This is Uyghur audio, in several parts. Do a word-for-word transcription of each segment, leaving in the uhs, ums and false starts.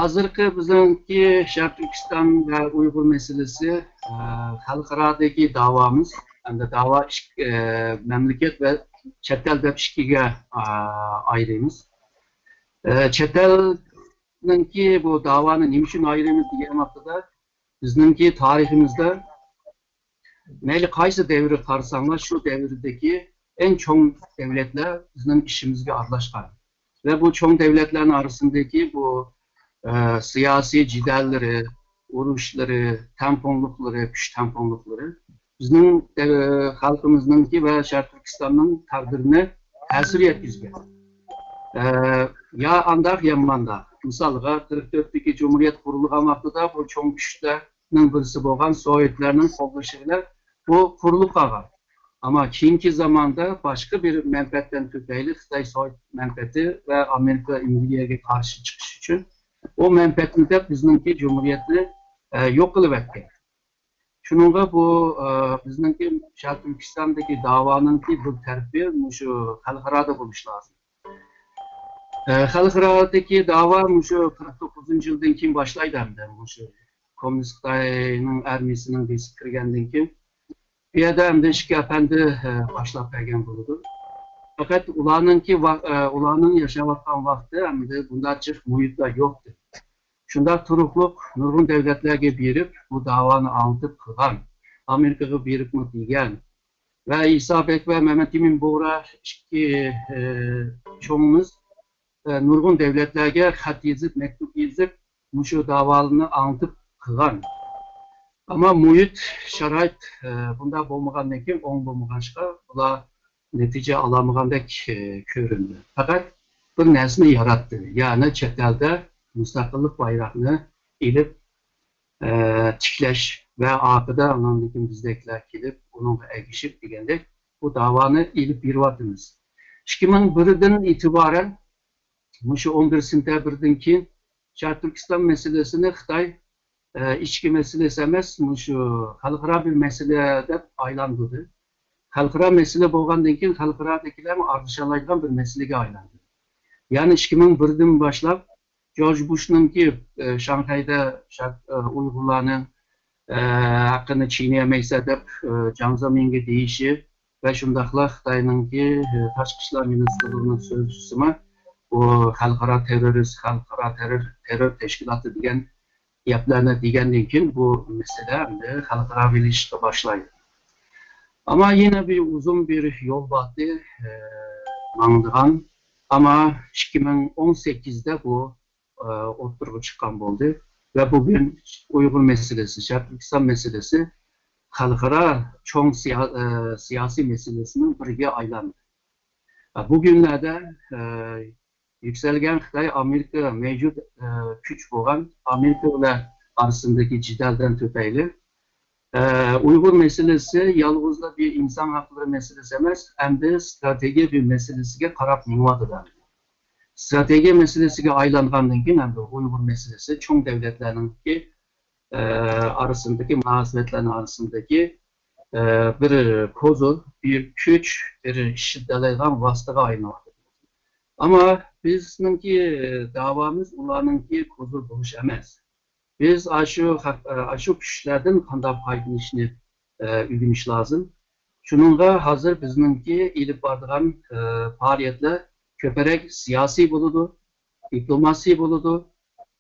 ھازىرقى بىزنىڭكى شەرقىي تۈركىستان ۋە ئۇيغۇر مەسىلىسى، ئە، خەلقئارادىكى داۋامىز، ئەمدى داۋا ئىك-، ئە، مەملىكەت ۋە چەت ئەل دەپ ئىككىگە، ئە، ئايرىيمىز. ئە، چەت ئەلنىڭكى بۇ داۋانى نېمە ئۈچۈن ئايرىيمىز دېگەن ۋاقتىدا، بىزنىڭكى تارىخىمىزدا مەيلى قايسى دەۋرگە قارىساڭلار، شۇ دەۋردىكى ئەڭ چوڭ دەۋلەتلەر بىزنىڭ ئىشىمىزگە ئارىلاشقان. ۋە بۇ چوڭ دەۋلەتلەرنىڭ ئارىسىندىكى بۇ، ئە، سىياسىي جېدەللىرى، ئۇرۇشلىرى، تەڭپۇڭلۇقلىرى، كۈچ تەڭپۇڭلۇقلىرى بىزنىڭ، ئە، خەلقىمىزنىڭكى ۋە شەرقىي تۈركىستاننىڭ تەقدىرىنى تەسىر يەتكۈزگەن. ئە، يا ئانداق، يا مانداق. مىسالغا، قىرىق تۆتتىكى جۇمھۇرىيەت قۇرۇلغان ۋاقتىدا بۇ چوڭ كۈچلەرنىڭ بىرسى بولغان سوۋېتلەرنىڭ قوللىشى بىلەن بۇ قۇرۇلۇپ قالغان. ئەمما كېيىنكى زاماندا باشقا بىر مەنپەئەتتىن تۈپەيلى خىتاي سوۋېت مەنپەئەتى ۋە ئامېرىكا ئىمپېرىيەگە قارشى چىقىش ئۈچۈن ئۇ مەنپەئەتنى دەپ بىزنىڭكى جۇمھۇرىيەتنى، ئە، يوق قىلىۋەتكەن. شۇنىڭغا بۇ، ئە، بىزنىڭكى شەرقىي تۈركىستاندىكى داۋانىڭكى بىر تەرىپى مۇشۇ خەلقئارادا بولۇشى لازىم. ئە، خەلقئارادىكى داۋا مۇشۇ قىرىق توققۇزىنچى يىلدىن كېيىن باشلايدۇ ئەمدى. مۇشۇ كوممۇنىست خىتاينىڭ ئارمىيىسىنىڭ بېسىپ كىرگەندىن كېيىن، بۇ يەردە ئەمدى ئىككى ئەپەندى، ئە، باشلاپ بەرگەن بولىدۇ. پەقەت ئۇلارنىڭكى ۋا-، ئە، ئۇلارنىڭ ياشاۋاتقان ۋاقتى ئەمدى بۇنداق جىق مۇھىتلار يوقتى. شۇنداق تۇرۇقلۇق نۇرغۇن دەۋلەتلەرگە بېرىپ، بۇ داۋانى ئاڭلىتىپ قىلغان. ئامېرىكىغا بېرىپمۇ دېگەن. ۋە ئىسا بەگ ۋە مەمەت ئىمىن بۇغرا ئىككى، ئە، چوڭىمىز، ئە، نۇرغۇن دەۋلەتلەرگە خەت يېزىپ، مەكتۇپ يېزىپ، مۇشۇ داۋالارنى ئاڭلىتىپ قىلغان. ئەمما مۇھىت، شارائىت، ئە، بۇنداق بولمىغاندىن كېيىن، ئوڭ بولمىغاچقا، بۇلار نەتىجە ئالالمىغاندەك، ئە، كۆرۈندى. پەقەت بىر نەرسىنى ياراتتى، يەنى چەت ئەلدە مۇستەقىللىق بايراقنى ئېلىپ، ئە، تىكلەش ۋە ئارقىدا ئاندىن كېيىن بىزدەكلەر كېلىپ، ئۇنىڭغا ئەگىشىپ دېگەندەك بۇ داۋانى ئېلىپ بېرىۋاتىمىز. ئىككى مىڭ بىردىن ئېتىبارەن مۇشۇ ئون بىر سېنتەبىردىن كېيىن شەرقىي تۈركىستان مەسىلىسىنى خىتاي، ئە، ئىچكى مەسىلىسى ئەمەس، مۇشۇ خەلقئارا بىر مەسىلە دەپ ئايلاندۇردى. خەلقئارا مەسىلە بولغاندىن كېيىن خەلقئارادىكىلەرمۇ ئارىلىشالايدىغان بىر مەسىلىگە ئايلاندى. يەنى ئىككى مىڭ بىردىن باشلاپ جورج بۇشنىڭكى، ئە، شاڭخەيدە شەرق-، ئە، ئۇيغۇرلارنىڭ، ئە، ھەققىنى چىينىيەلمەيسەن دەپ، ئە، جاڭ زېمىنگە دېيىشى ۋە شۇنداقلا خىتاينىڭكى، ئە، تاشقى ئىشلار مىنىستىرلىقىنىڭ سۆزچىسىمۇ بۇ خەلقئارا تېررورىست، خەلقئارا تېررور، تېررور تەشكىلاتى دېگەن گەپلەرنى دېگەندىن كېيىن بۇ مەسىلە ئەمدى خەلقئارا بىلىشىشقا باشلايدۇ. ئەمما يەنە بىر ئۇزۇن بىر يول باردى، ئە، ماڭىدىغان. ئەمما ئىككى مىڭ ئون سەككىزدە بۇ، ئە، ئوتتۇرىغا چىققان بولدى. ۋە بۈگۈن ئۇيغۇر مەسىلىسى، شەرقىي تۈركىستان مەسىلىسى خەلقئارا چوڭ سىيا-، ئە، سىياسىي مەسىلىسىنىڭ بىرىگە ئايلاندى. ئە، بۇ كۈنلەردە، ئە، يۈكسەلگەن خىتاي ئامېرىكا مەۋجۇت، ئە، كۈچ بولغان ئامېرىكا بىلەن ئارىسىندىكى جېدەلدىن تۈپەيلى، ئە، ئۇيغۇر مەسىلىسى يالغۇزلا بىر ئىنسان ھەقلىرى مەسىلىسى ئەمەس، ئەمدى ستراتېگىيە بىر مەسىلىسىگە قاراپ مېڭىۋاتىدۇ. ستراتېگىيە مەسىلىسىگە ئايلانغاندىن كېيىن ئەمدى ئۇيغۇر مەسىلىسى چوڭ دەۋلەتلەرنىڭكى، ئە، ئارىسىندىكى مۇناسىۋەتلەرنىڭ ئارىسىندىكى، ئە، بىر كوزىر، بىر كۈچ، بىر ئىشلىتەلەيدىغان ۋاسىتىگە ئايلىنىۋاتىدۇ. ئەمما بىزنىڭكى داۋامىز ئۇلارنىڭكى كوزىر بولۇش ئەمەس. بىز ئاشۇ ھەق-، ئاشۇ كۈچلەردىن قانداق پايدىلىنىشنى، ئە، ئۆگىنىش لازىم. شۇنىڭغا ھازىر بىزنىڭكى ئېلىپ بارىدىغان، ئە، پائالىيەتلەر كۆپرەك سىياسىي بولىدۇ، دىپلوماسىي بولىدۇ،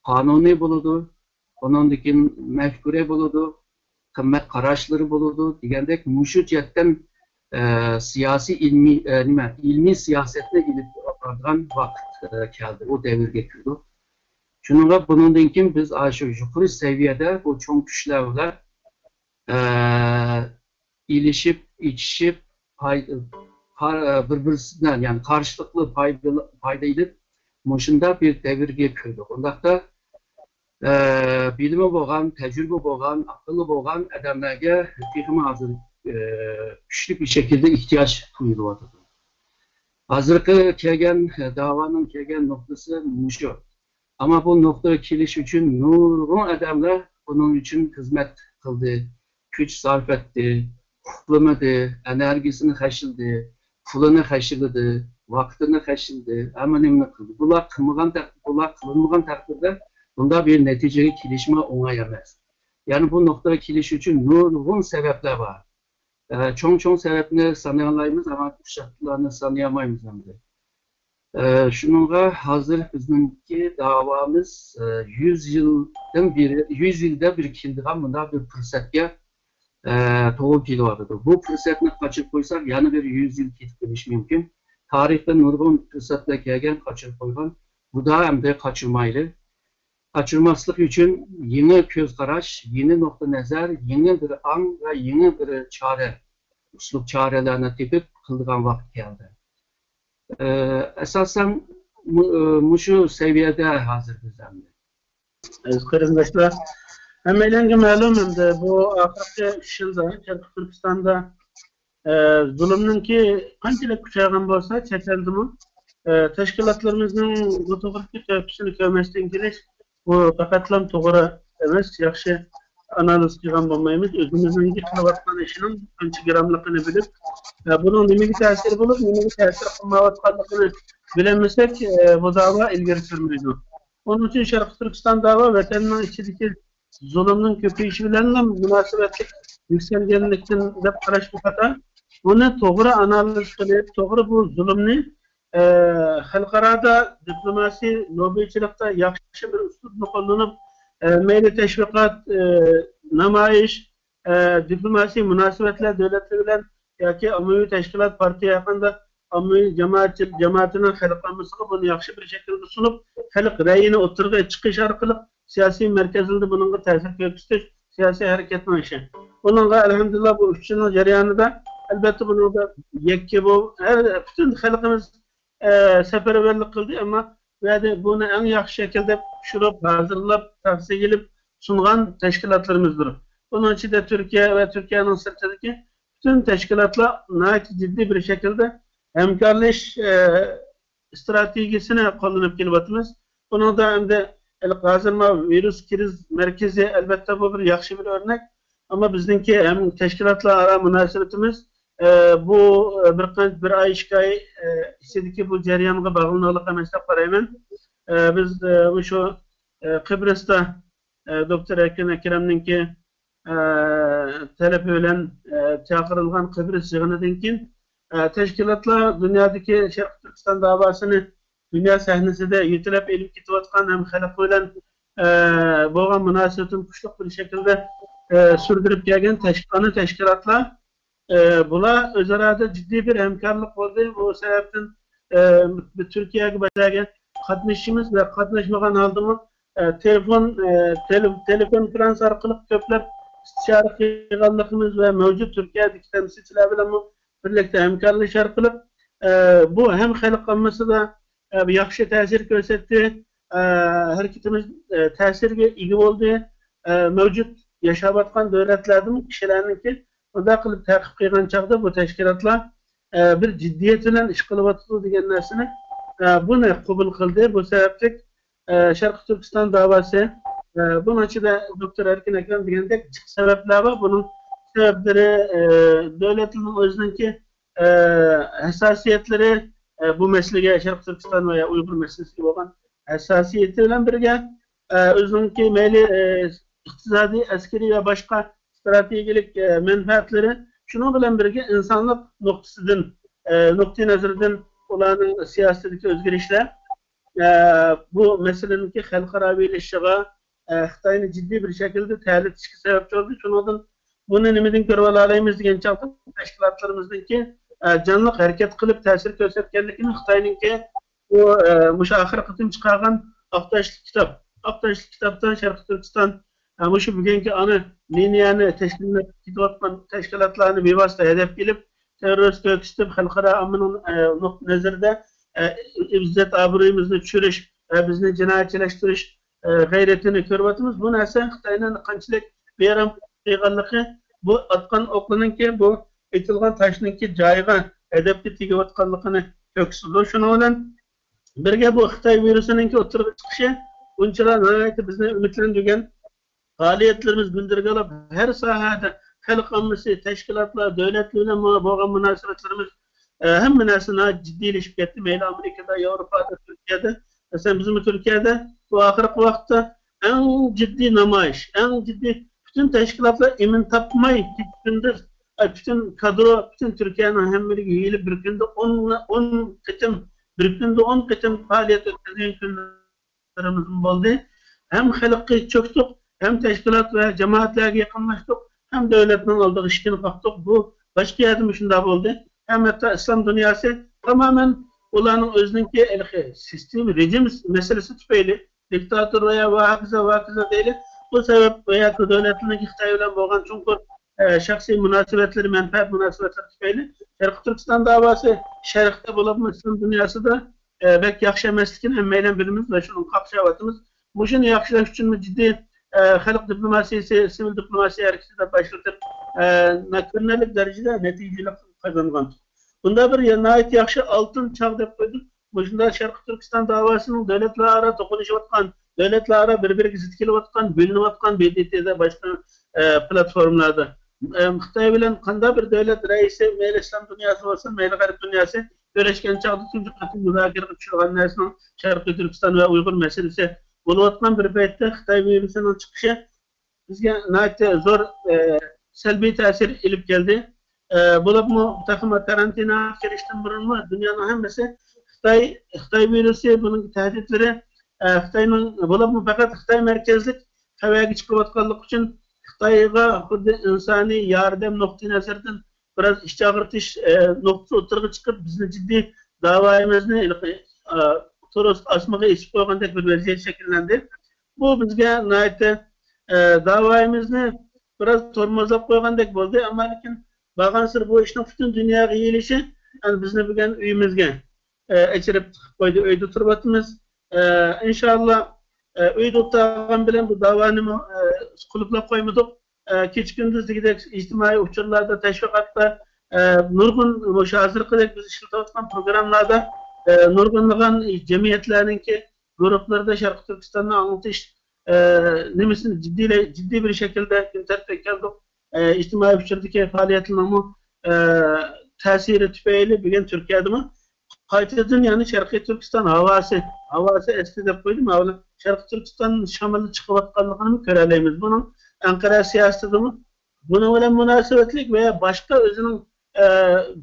قانۇنىي بولىدۇ، ئۇنىڭدىن كېيىن مەفكۇرە بولىدۇ، قىممەت قاراشلىرى بولىدۇ دېگەندەك مۇشۇ جەھەتتىن، ئە، سىياسىي ئىلمىي، ئە، نېمە، ئىلمىي سىياسەتنى ئېلىپ بارىدىغان ۋاقىت، ئە، كەلدى، ئۇ دەۋرگە كىردۇق. شۇنىڭغا بۇنىڭدىن كېيىن بىز ئاشۇ يۇقىرى سەۋىيەدە بۇ چوڭ كۈچلەر بىلەن، ئە، ئېلىشىپ، ئېچىشىپ، پاي-، قار-، بىر-بىرسىدىن، يەنى قارشىلىقلىق پايدا، پايدا ئېلىپ، مۇشۇنداق بىر دەۋرگە كىردۇق. ئۇنداقتا، ئە، بىلىمى بولغان، تەجرىبە بولغان، ئەقلى بولغان ئادەملەرگە تېخىمۇ ھازىر، ئە، كۈچلۈك بىر شەكىلدە ئېھتىياج تۇيۇلۇۋاتىدۇ. ھازىرقى كەلگەن، داۋانىڭ كەلگەن نۇقتىسى مۇشۇ. ئەمما بۇ نۇقتىغا كېلىش ئۈچۈن نۇرغۇن ئادەملەر بۇنىڭ ئۈچۈن خىزمەت قىلدى، كۈچ سەرپ ئەتتى، ئۇخلىمىدى، ئېنېرگىيىسىنى خەجلىدى، پۇلىنى خەجلىدى، ۋاقتىنى خەجلىدى، ھەممە نېمىنى قىلدى. بۇلار قىلمىغان تەق-، بۇلار قىلىنمىغان تەقدىردە بۇنداق بىر نەتىجىگە كېلىشمۇ ئوڭاي ئەمەس. يەنى بۇ نۇقتىغا كېلىش ئۈچۈن نۇرغۇن سەۋەبلەر بار. ئە، چوڭ-چوڭ سەۋەبنى سانىيالايمىز، ئەمما كىچىكلارنى سانىيالمايمىز ئەمدى. ئە، شۇنىڭغا ھازىر بىزنىڭكى داۋامىز، ئە، يۈز يىلدىن بېرى، يۈز يىلدا بىر كېلىدىغان مۇنداق بىر پۇرسەتكە، ئە، توغرا كېلىۋاتىدۇ. بۇ پۇرسەتنى قاچۇرۇپ قويساق، يەنە بىر يۈز يىل كېتىپ قېلىشى مۇمكىن. تارىختا نۇرغۇن پۇرسەتلەر كەلگەن، قاچۇرۇپ قويغان. بۇدا ئەمدى قاچۇرمايلى. قاچۇرماسلىق ئۈچۈن يېڭى كۆز قاراش، يېڭى نۇقتىئى نەزەر، يېڭى بىر ئاڭ ۋە يېڭى بىر چارە، ئۇسلۇب چارىلەرنى تېپىپ قىلىدىغان ۋاقىت كەلدى. ئە، ئاساسەن مۇ-، ئە، مۇشۇ سەۋىيەدە ھازىر بىز ئەمدى. ئەزىز قېرىنداشلار، ھەممەيلەنگە مەلۇم ئەمدى بۇ ئاخىرقى ئۈچ يىلدا شەرقىي تۈركىستاندا، ئە، زۇلۇمنىڭكى قانچىلىك كۈچەيگەن بولسا، چەت ئەلدىمۇ، ئە، تەشكىلاتلىرىمىزنىڭ بۇ توغرىدىكى تۆھپىسىنى كۆرمەستىن كېلىش، بۇ پەقەتلا توغرا ئەمەس، ياخشى ئانالىز قىلغان بولمايمىز. ئۆزىمىزنىڭ قىلىۋاتقان ئىشىنىڭ قانچە گراملىقىنى بىلىپ، ئە، بۇنىڭ نېمىگە تەسىرى بولۇپ، نېمىگە تەسىر قىلمايۋاتقانلىقىنى بىلەلمىسەك، ئە، بۇ داۋا ئىلگىرى سۈرمەيدۇ. ئۇنىڭ ئۈچۈن شەرقىي تۈركىستان داۋا ۋەتەننىڭ ئىچىدىكى زۇلۇمنىڭ كۆپىيىشى بىلەنلا مۇناسىۋەتلىك يۈكسەلگەنلىكتىن دەپ قاراشمۇ خاتا. بۇنى توغرا ئانالىز قىلىپ، توغرا بۇ زۇلۇمنى، ئە، خەلقئارادا دىپلوماسىي لوببىچىلىقتا ياخشى بىر ئۇسلۇبنى قوللىنىپ، ئە، مەيلى تەشۋىقات، ئە، نامايىش، ئە، دىپلوماسىي مۇناسىۋەتلەر دۆلەتلەر بىلەن ياكى ئاممىۋى تەشكىلات، پارتىيە، ھەرقانداق ئاممىۋى جامائەتچىل-، جامائىتىنىڭ خەلق ئاممىسىغا بۇنى ياخشى بىر شەكىلدە سۇنۇپ، خەلق رەيىنى ئوتتۇرىغا چىقىش ئارقىلىق سىياسىي مەركەزلىرىدە بۇنىڭغا تەسىر كۆرسىتىش سىياسىي ھەرىكەتنىڭ ئىشى. بۇنىڭغا ئەلھەمدۇلىللا بۇ ئۈچ يىلنىڭ جەريانىدا ئەلبەتتە بۇنىڭدا يەككە بولۇپ، ھەر، پۈتۈن خەلقىمىز، ئە، سەپەرۋەرلىك قىلدى، ئەمما بۇ يەردە بۇنى ئەڭ ياخشى شەكىلدە پىشۇرۇپ، ھازىرلاپ، تەخسىگە ئېلىپ سۇنغان تەشكىلاتلىرىمىزدۇر. بۇنىڭ ئىچىدە تۈركىيە ۋە تۈركىيەنىڭ سىرتىدىكى پۈتۈن تەشكىلاتلار ناھايىتى جىددىي بىر شەكىلدە ھەمكارلىشىش، ئە، ئىستراتېگىيەسىنى قوللىنىپ كېلىۋاتىمىز. بۇنىڭدا ئەمدى ھېلىقى ھازىر ما ۋىرۇس كرىز مەركىزى، ئەلبەتتە، بۇ بىر ياخشى بىر ئۆرنەك. ئەمما بىزنىڭكى ھەم تەشكىلاتلار ئارا مۇناسىۋىتىمىز، ئە، بۇ، ئە، بىر قانچە، بىر ئاي، ئىككى ئاي، ئە، ئىچىدىكى بۇ جەريانغا باغلىنىدىغان ئەمەس دەپ قارايمەن. ئە، بىز، ئە، مۇشۇ، ئە، قىبرىستا، ئە، دوكتور ئەركىن ئەكرەمنىڭكى، ئە، تەلىپى بىلەن، ئە، چاقىرىلغان قىبرىس يىغىنىدىن كېيىن، ئە، تەشكىلاتلار دۇنيادىكى شەرقىي تۈركىستان داۋاسىنى دۇنيا سەھنىسىدە يېتىلەپ ئېلىپ كېتىۋاتقان ھەم خەلق بىلەن، ئە، بولغان مۇناسىۋىتىنى كۈچلۈك بىر شەكىلدە، ئە، سۈردۈرۈپ كەلگەن تەشكىلاتنى تەشكىلاتلار، ئە، بۇلار ئۆزئارادا جىددىي بىر ھەمكارلىق بولدى. بۇ سەۋەبتىن، ئە، بىز تۈركىيەگە باشلارغا قاتنىشىشىمىز ۋە قاتناشمىغان ھالدىمۇ، ئە، تېلېفون، ئە، تېلې-، تېلېكونفېرانس ئارقىلىق كۆپلەپ ئىستىشارە قىلغانلىقىمىز ۋە مەۋجۇت تۈركىيەدىكى تەمسىلچىلەر بىلەنمۇ بىرلىكتە ھەمكارلىشىش ئارقىلىق، ئە، بۇ ھەم خەلق ئاممىسىدا، ئە، ياخشى تەسىر كۆرسەتتى. ئە، ھەرىكىتىمىز، ئە، تەسىرگە ئىگە بولدى. ئە، مەۋجۇت ياشاۋاتقان دۆلەتلەردىمۇ كىشىلەرنىڭكى بۇنداق قىلىپ تەقىب قىلغان چاغدا بۇ تەشكىلاتلار، ئە، بىر جىددىيەت بىلەن ئىش قىلىۋاتىدۇ دېگەن نەرسىنى، ئە، بۇنى قوبۇل قىلدى. بۇ سەۋەبلىك، ئە، شەرقىي تۈركىستان داۋاسى، ئە، بۇنىڭ ئىچىدە دوكتور ئەركىن ئەكرەم دېگەندەك جىق سەۋەبلەر بار. بۇنىڭ سەۋەبلىرى، ئە، دۆلەتنىڭ ئۆزىنىڭكى، ئە، ھەسساسىيەتلىرى، ئە، بۇ مەسىلىگە، شەرقىي تۈركىستان ۋە ئۇيغۇر مەسىلىسىگە بولغان ھەسساسىيىتى بىلەن بىرگە، ئە، ئۆزىنىڭكى مەيلى، ئە، ئىقتىسادىي، ئەسكىرىي ۋە باشقا ئىستراتېگىيەلىك، ئە، مەنپەئەتلىرى، شۇنىڭ بىلەن بىرگە ئىنسانلىق نۇقتىسىدىن، ئە، نۇقتىئى نەزىرىدىن ئۇلارنىڭ سىياسىتىدىكى ئۆزگىرىشلەر، ئە، بۇ مەسىلىنىڭكى خەلقئاراۋىلىشىشىغا، ئە، خىتاينى جىددىي بىر شەكىلدە تەرلىتىشكە سەۋەبچى بولدى. شۇنىڭدىن بۇنى نېمىدىن كۆرۈۋالالايمىز دېگەن چاغدا تەشكىلاتلىرىمىزنىڭكى، ئە، جانلىق ھەرىكەت قىلىپ تەسىر كۆرسەتكەنلىكىنى خىتاينىڭكى بۇ، ئە، مۇشۇ ئاخىرقى قېتىم چىقارغان ئاق تاشلىق كىتاب. ئاق تاشلىق كىتابتا شەرقىي تۈركىستان، ئە، مۇشۇ بۈگۈنكى ئانا لىنىيەنى تەشكىللەپ كېتىۋاتقان تەشكىلاتلارنى بىۋاسىتە ھەدەپكە ئېلىپ، تېررورىست كۆرسىتىپ، خەلقئارا ئاممىنىڭ، ئە، نۇقتىئى نەزىرىدە، ئە، ئىززەت ئابرۇيىمىزنى چۈشۈرۈش ۋە بىزنى جىنايەتچىلەشتۈرۈش، ئە، غەيرىتىنى كۆرۈۋاتىمىز. بۇ نەرسە خىتاينىڭ قانچىلىك بىئارام قىلغانلىقى، بۇ ئاتقان ئوقلىرىنىڭكى، بۇ ئېتىلغان تاشنىڭكى جايىغا، ھەدەپكە تېگىۋاتقانلىقىنى كۆرسىتىدۇ. شۇنىڭ بىلەن بىرگە بۇ خىتاي ۋىرۇسىنىڭكى ئوتتۇرىغا چىقىشى ئۇنچىلا ناھايىتى بىزنى ئۈمىدلەندۈرگەن. پائالىيەتلىرىمىز گۈلدۈرگە ئالاپ، ھەر ساھەدە خەلق ئاممىسى، تەشكىلاتلار، دۆلەتلەر بىلەن بولغان مۇناسىۋەتلىرىمىز، ئە، ھەممە نەرسە ناھايىتى جىددىيلىشىپ كەتتى. مەيلى ئامېرىكىدا، ياۋروپادا، تۈركىيەدە. مەسىلەن، بىزمۇ تۈركىيەدە بۇ ئاخىرقى ۋاقىتتا ئەڭ جىددىي نامايىش، ئەڭ جىددىي، پۈتۈن تەشكىلاتلار ئىمىن تاپماي، كېچە-كۈندۈز، ئە، پۈتۈن كادرو، پۈتۈن تۈركىيەنىڭ ھەممىلىكى يېيىلىپ، بىر كۈندە ئون، ئون قېتىم، بىر كۈندە ئون قېتىم پائالىيەت ئۆتكۈزگەن كۈنلىرىمىزمۇ بولدى. ھەم خەلققە چۆكتۇق، ھەم تەشكىلات ۋە جامائەتلەرگە يېقىنلاشتۇق، ھەم دۆلەتنىڭ ئالدىغا ئىشىكىنى قاقتۇق. بۇ باشقا يەردىمۇ شۇنداق بولدى. ھەم ھەتتا ئىسلام دۇنياسى تامامەن ئۇلارنىڭ ئۆزىنىڭكى ھېلىقى سىستېما، رېجىم مەسىلىسى تۈپەيلى، دىكتاتور ۋە ۋە ھاكازا، ۋە ھاكازا دەيلى. بۇ سەۋەب ۋە ياكى دۆلەتلەرنىڭكى خىتاي بىلەن بولغان چوڭقۇر، ئە، شەخسىي مۇناسىۋەتلىرى، مەنپەئەت مۇناسىۋەتلىرى تۈپەيلى شەرقىي تۈركىستان داۋاسى شەرقتە بولۇپمۇ ئىسلام دۇنياسىدا، ئە، بەك ياخشى ئەمەسلىكىنى ھەممەيلەن بىلىمىز ۋە شۇنىڭغا قاقشاۋاتىمىز. مۇشۇنى ياخشىلاش ئۈچۈنمۇ جىددىي، ئە، خەلق دىپلوماتىيىسى، سىۋىل دىپلوماتىيە ھەرىكىتى دەپ باشلىتىپ، ئە، كۆرۈنەرلىك دەرىجىدە نەتىجىلىك قازانغان. بۇنداق بىر ناھايىتى ياخشى ئالتۇن چاغ دەپ قويدۇق. مۇشۇنداق شەرقىي تۈركىستان داۋاسىنىڭ دۆلەتلەر ئارا توقۇنۇشۇۋاتقان، دۆلەتلەر ئارا بىر-بىرىگە زىت كېلىۋاتقان، بۆلۈنۈۋاتقان ب د ت دە، باشقا، ئە، پلاتفورمىلاردا، ئە، خىتاي بىلەن قانداق بىر دۆلەت رەئىسى، مەيلى ئىسلام دۇنياسى بولسۇن، مەيلى غەرب دۇنياسى، كۆرۈشكەن چاغدا تۇنجى قېتىم مۇزاكىرىگە چۈشىدىغان نەرسىنىڭ شەرقىي تۈركىستان ۋە ئۇيغۇر مەسىلىسى بولۇۋاتقان بىر پەيتتە خىتاي ۋىرۇسىنىڭ چىقىشى بىزگە ناھايىتى زور، ئە، سەلبىي تەسىر ئېلىپ كەلدى. ئە، بولۇپمۇ تېخىمۇ كارانتىنغا كىرىشتىن بۇرۇنمۇ دۇنيانىڭ ھەممىسى خىتاي، خىتاي ۋىرۇسى، بۇنىڭ تەھدىتلىرى، ئە، خىتاينىڭ، بولۇپمۇ پەقەت خىتاي مەركەزلىك خەۋەرگە چىقىۋاتقانلىقى ئۈچۈن خىتايغا خۇددى ئىنسانىي ياردەم نۇقتىئى نەزىرىدىن بىراز ئىچ ئاغرىتىش، ئە، نۇقتىسى ئوتتۇرىغا چىقىپ، بىزنى جىددىي داۋايىمىزنى، ئە، تورۇس ئاسمىغا ئېسىپ قويغاندەك بىر ۋەزىيەت شەكىللەندى. بۇ بىزگە ناھايىتى، ئە، داۋايىمىزنى بىراز تورمۇزلاپ قويغاندەك بولدى. ئەمما لېكىن بارغانسېرى بۇ ئىشنىڭ پۈتۈن دۇنياغا يېيىلىشى، يەنى بىزنى بۈگۈن ئۆيىمىزگە، ئە، ئەچىرىپ تىقىپ قويدى. ئۆيدە تۇرۇۋاتىمىز. ئە، ئىنشاللا، ئە، ئۆيدە ئولتۇرغان بىلەن بۇ داۋانىمۇ، ئە، قۇلۇپلاپ قويمىدۇق. ئە، كېچە-كۈندۈز دېگۈدەك ئىجتىمائىي ئۇچۇرلاردا، تەشۋىقاتتا، ئە، نۇرغۇن مۇشۇ ھازىرقىدەك بىز ئىشلىتىۋاتقان پروگراممىلاردا، ئە، نۇرغۇنلىغان جەمئىيەتلەرنىڭكى گۇرۇپپىلىرىدا شەرقىي تۈركىستاننى ئاڭلىتىش، ئە، نېمىسىنى جىددىي، جىددىي بىر شەكىلدە كۈن تەرتىپكە كەلدۇق. ئە، ئىجتىمائىي ئۇچۇردىكى پائالىيەتلىرىنىڭمۇ، ئە، تەسىرى تۈپەيلى بۈگۈن تۈركىيەدىمۇ قايتىدىن يەنە شەرقىي تۈركىستان ھاۋاسى، ھاۋاسى ئەستى دەپ قويدۇم. ھاۋا، شەرقىي تۈركىستان شامىلى چىقىۋاتقانلىقىنىمۇ كۆرەلەيمىز. بۇنىڭ ئەنقەرە سىياسىتىدىمۇ بۇنىڭ بىلەن مۇناسىۋەتلىك ۋە باشقا ئۆزىنىڭ، ئە،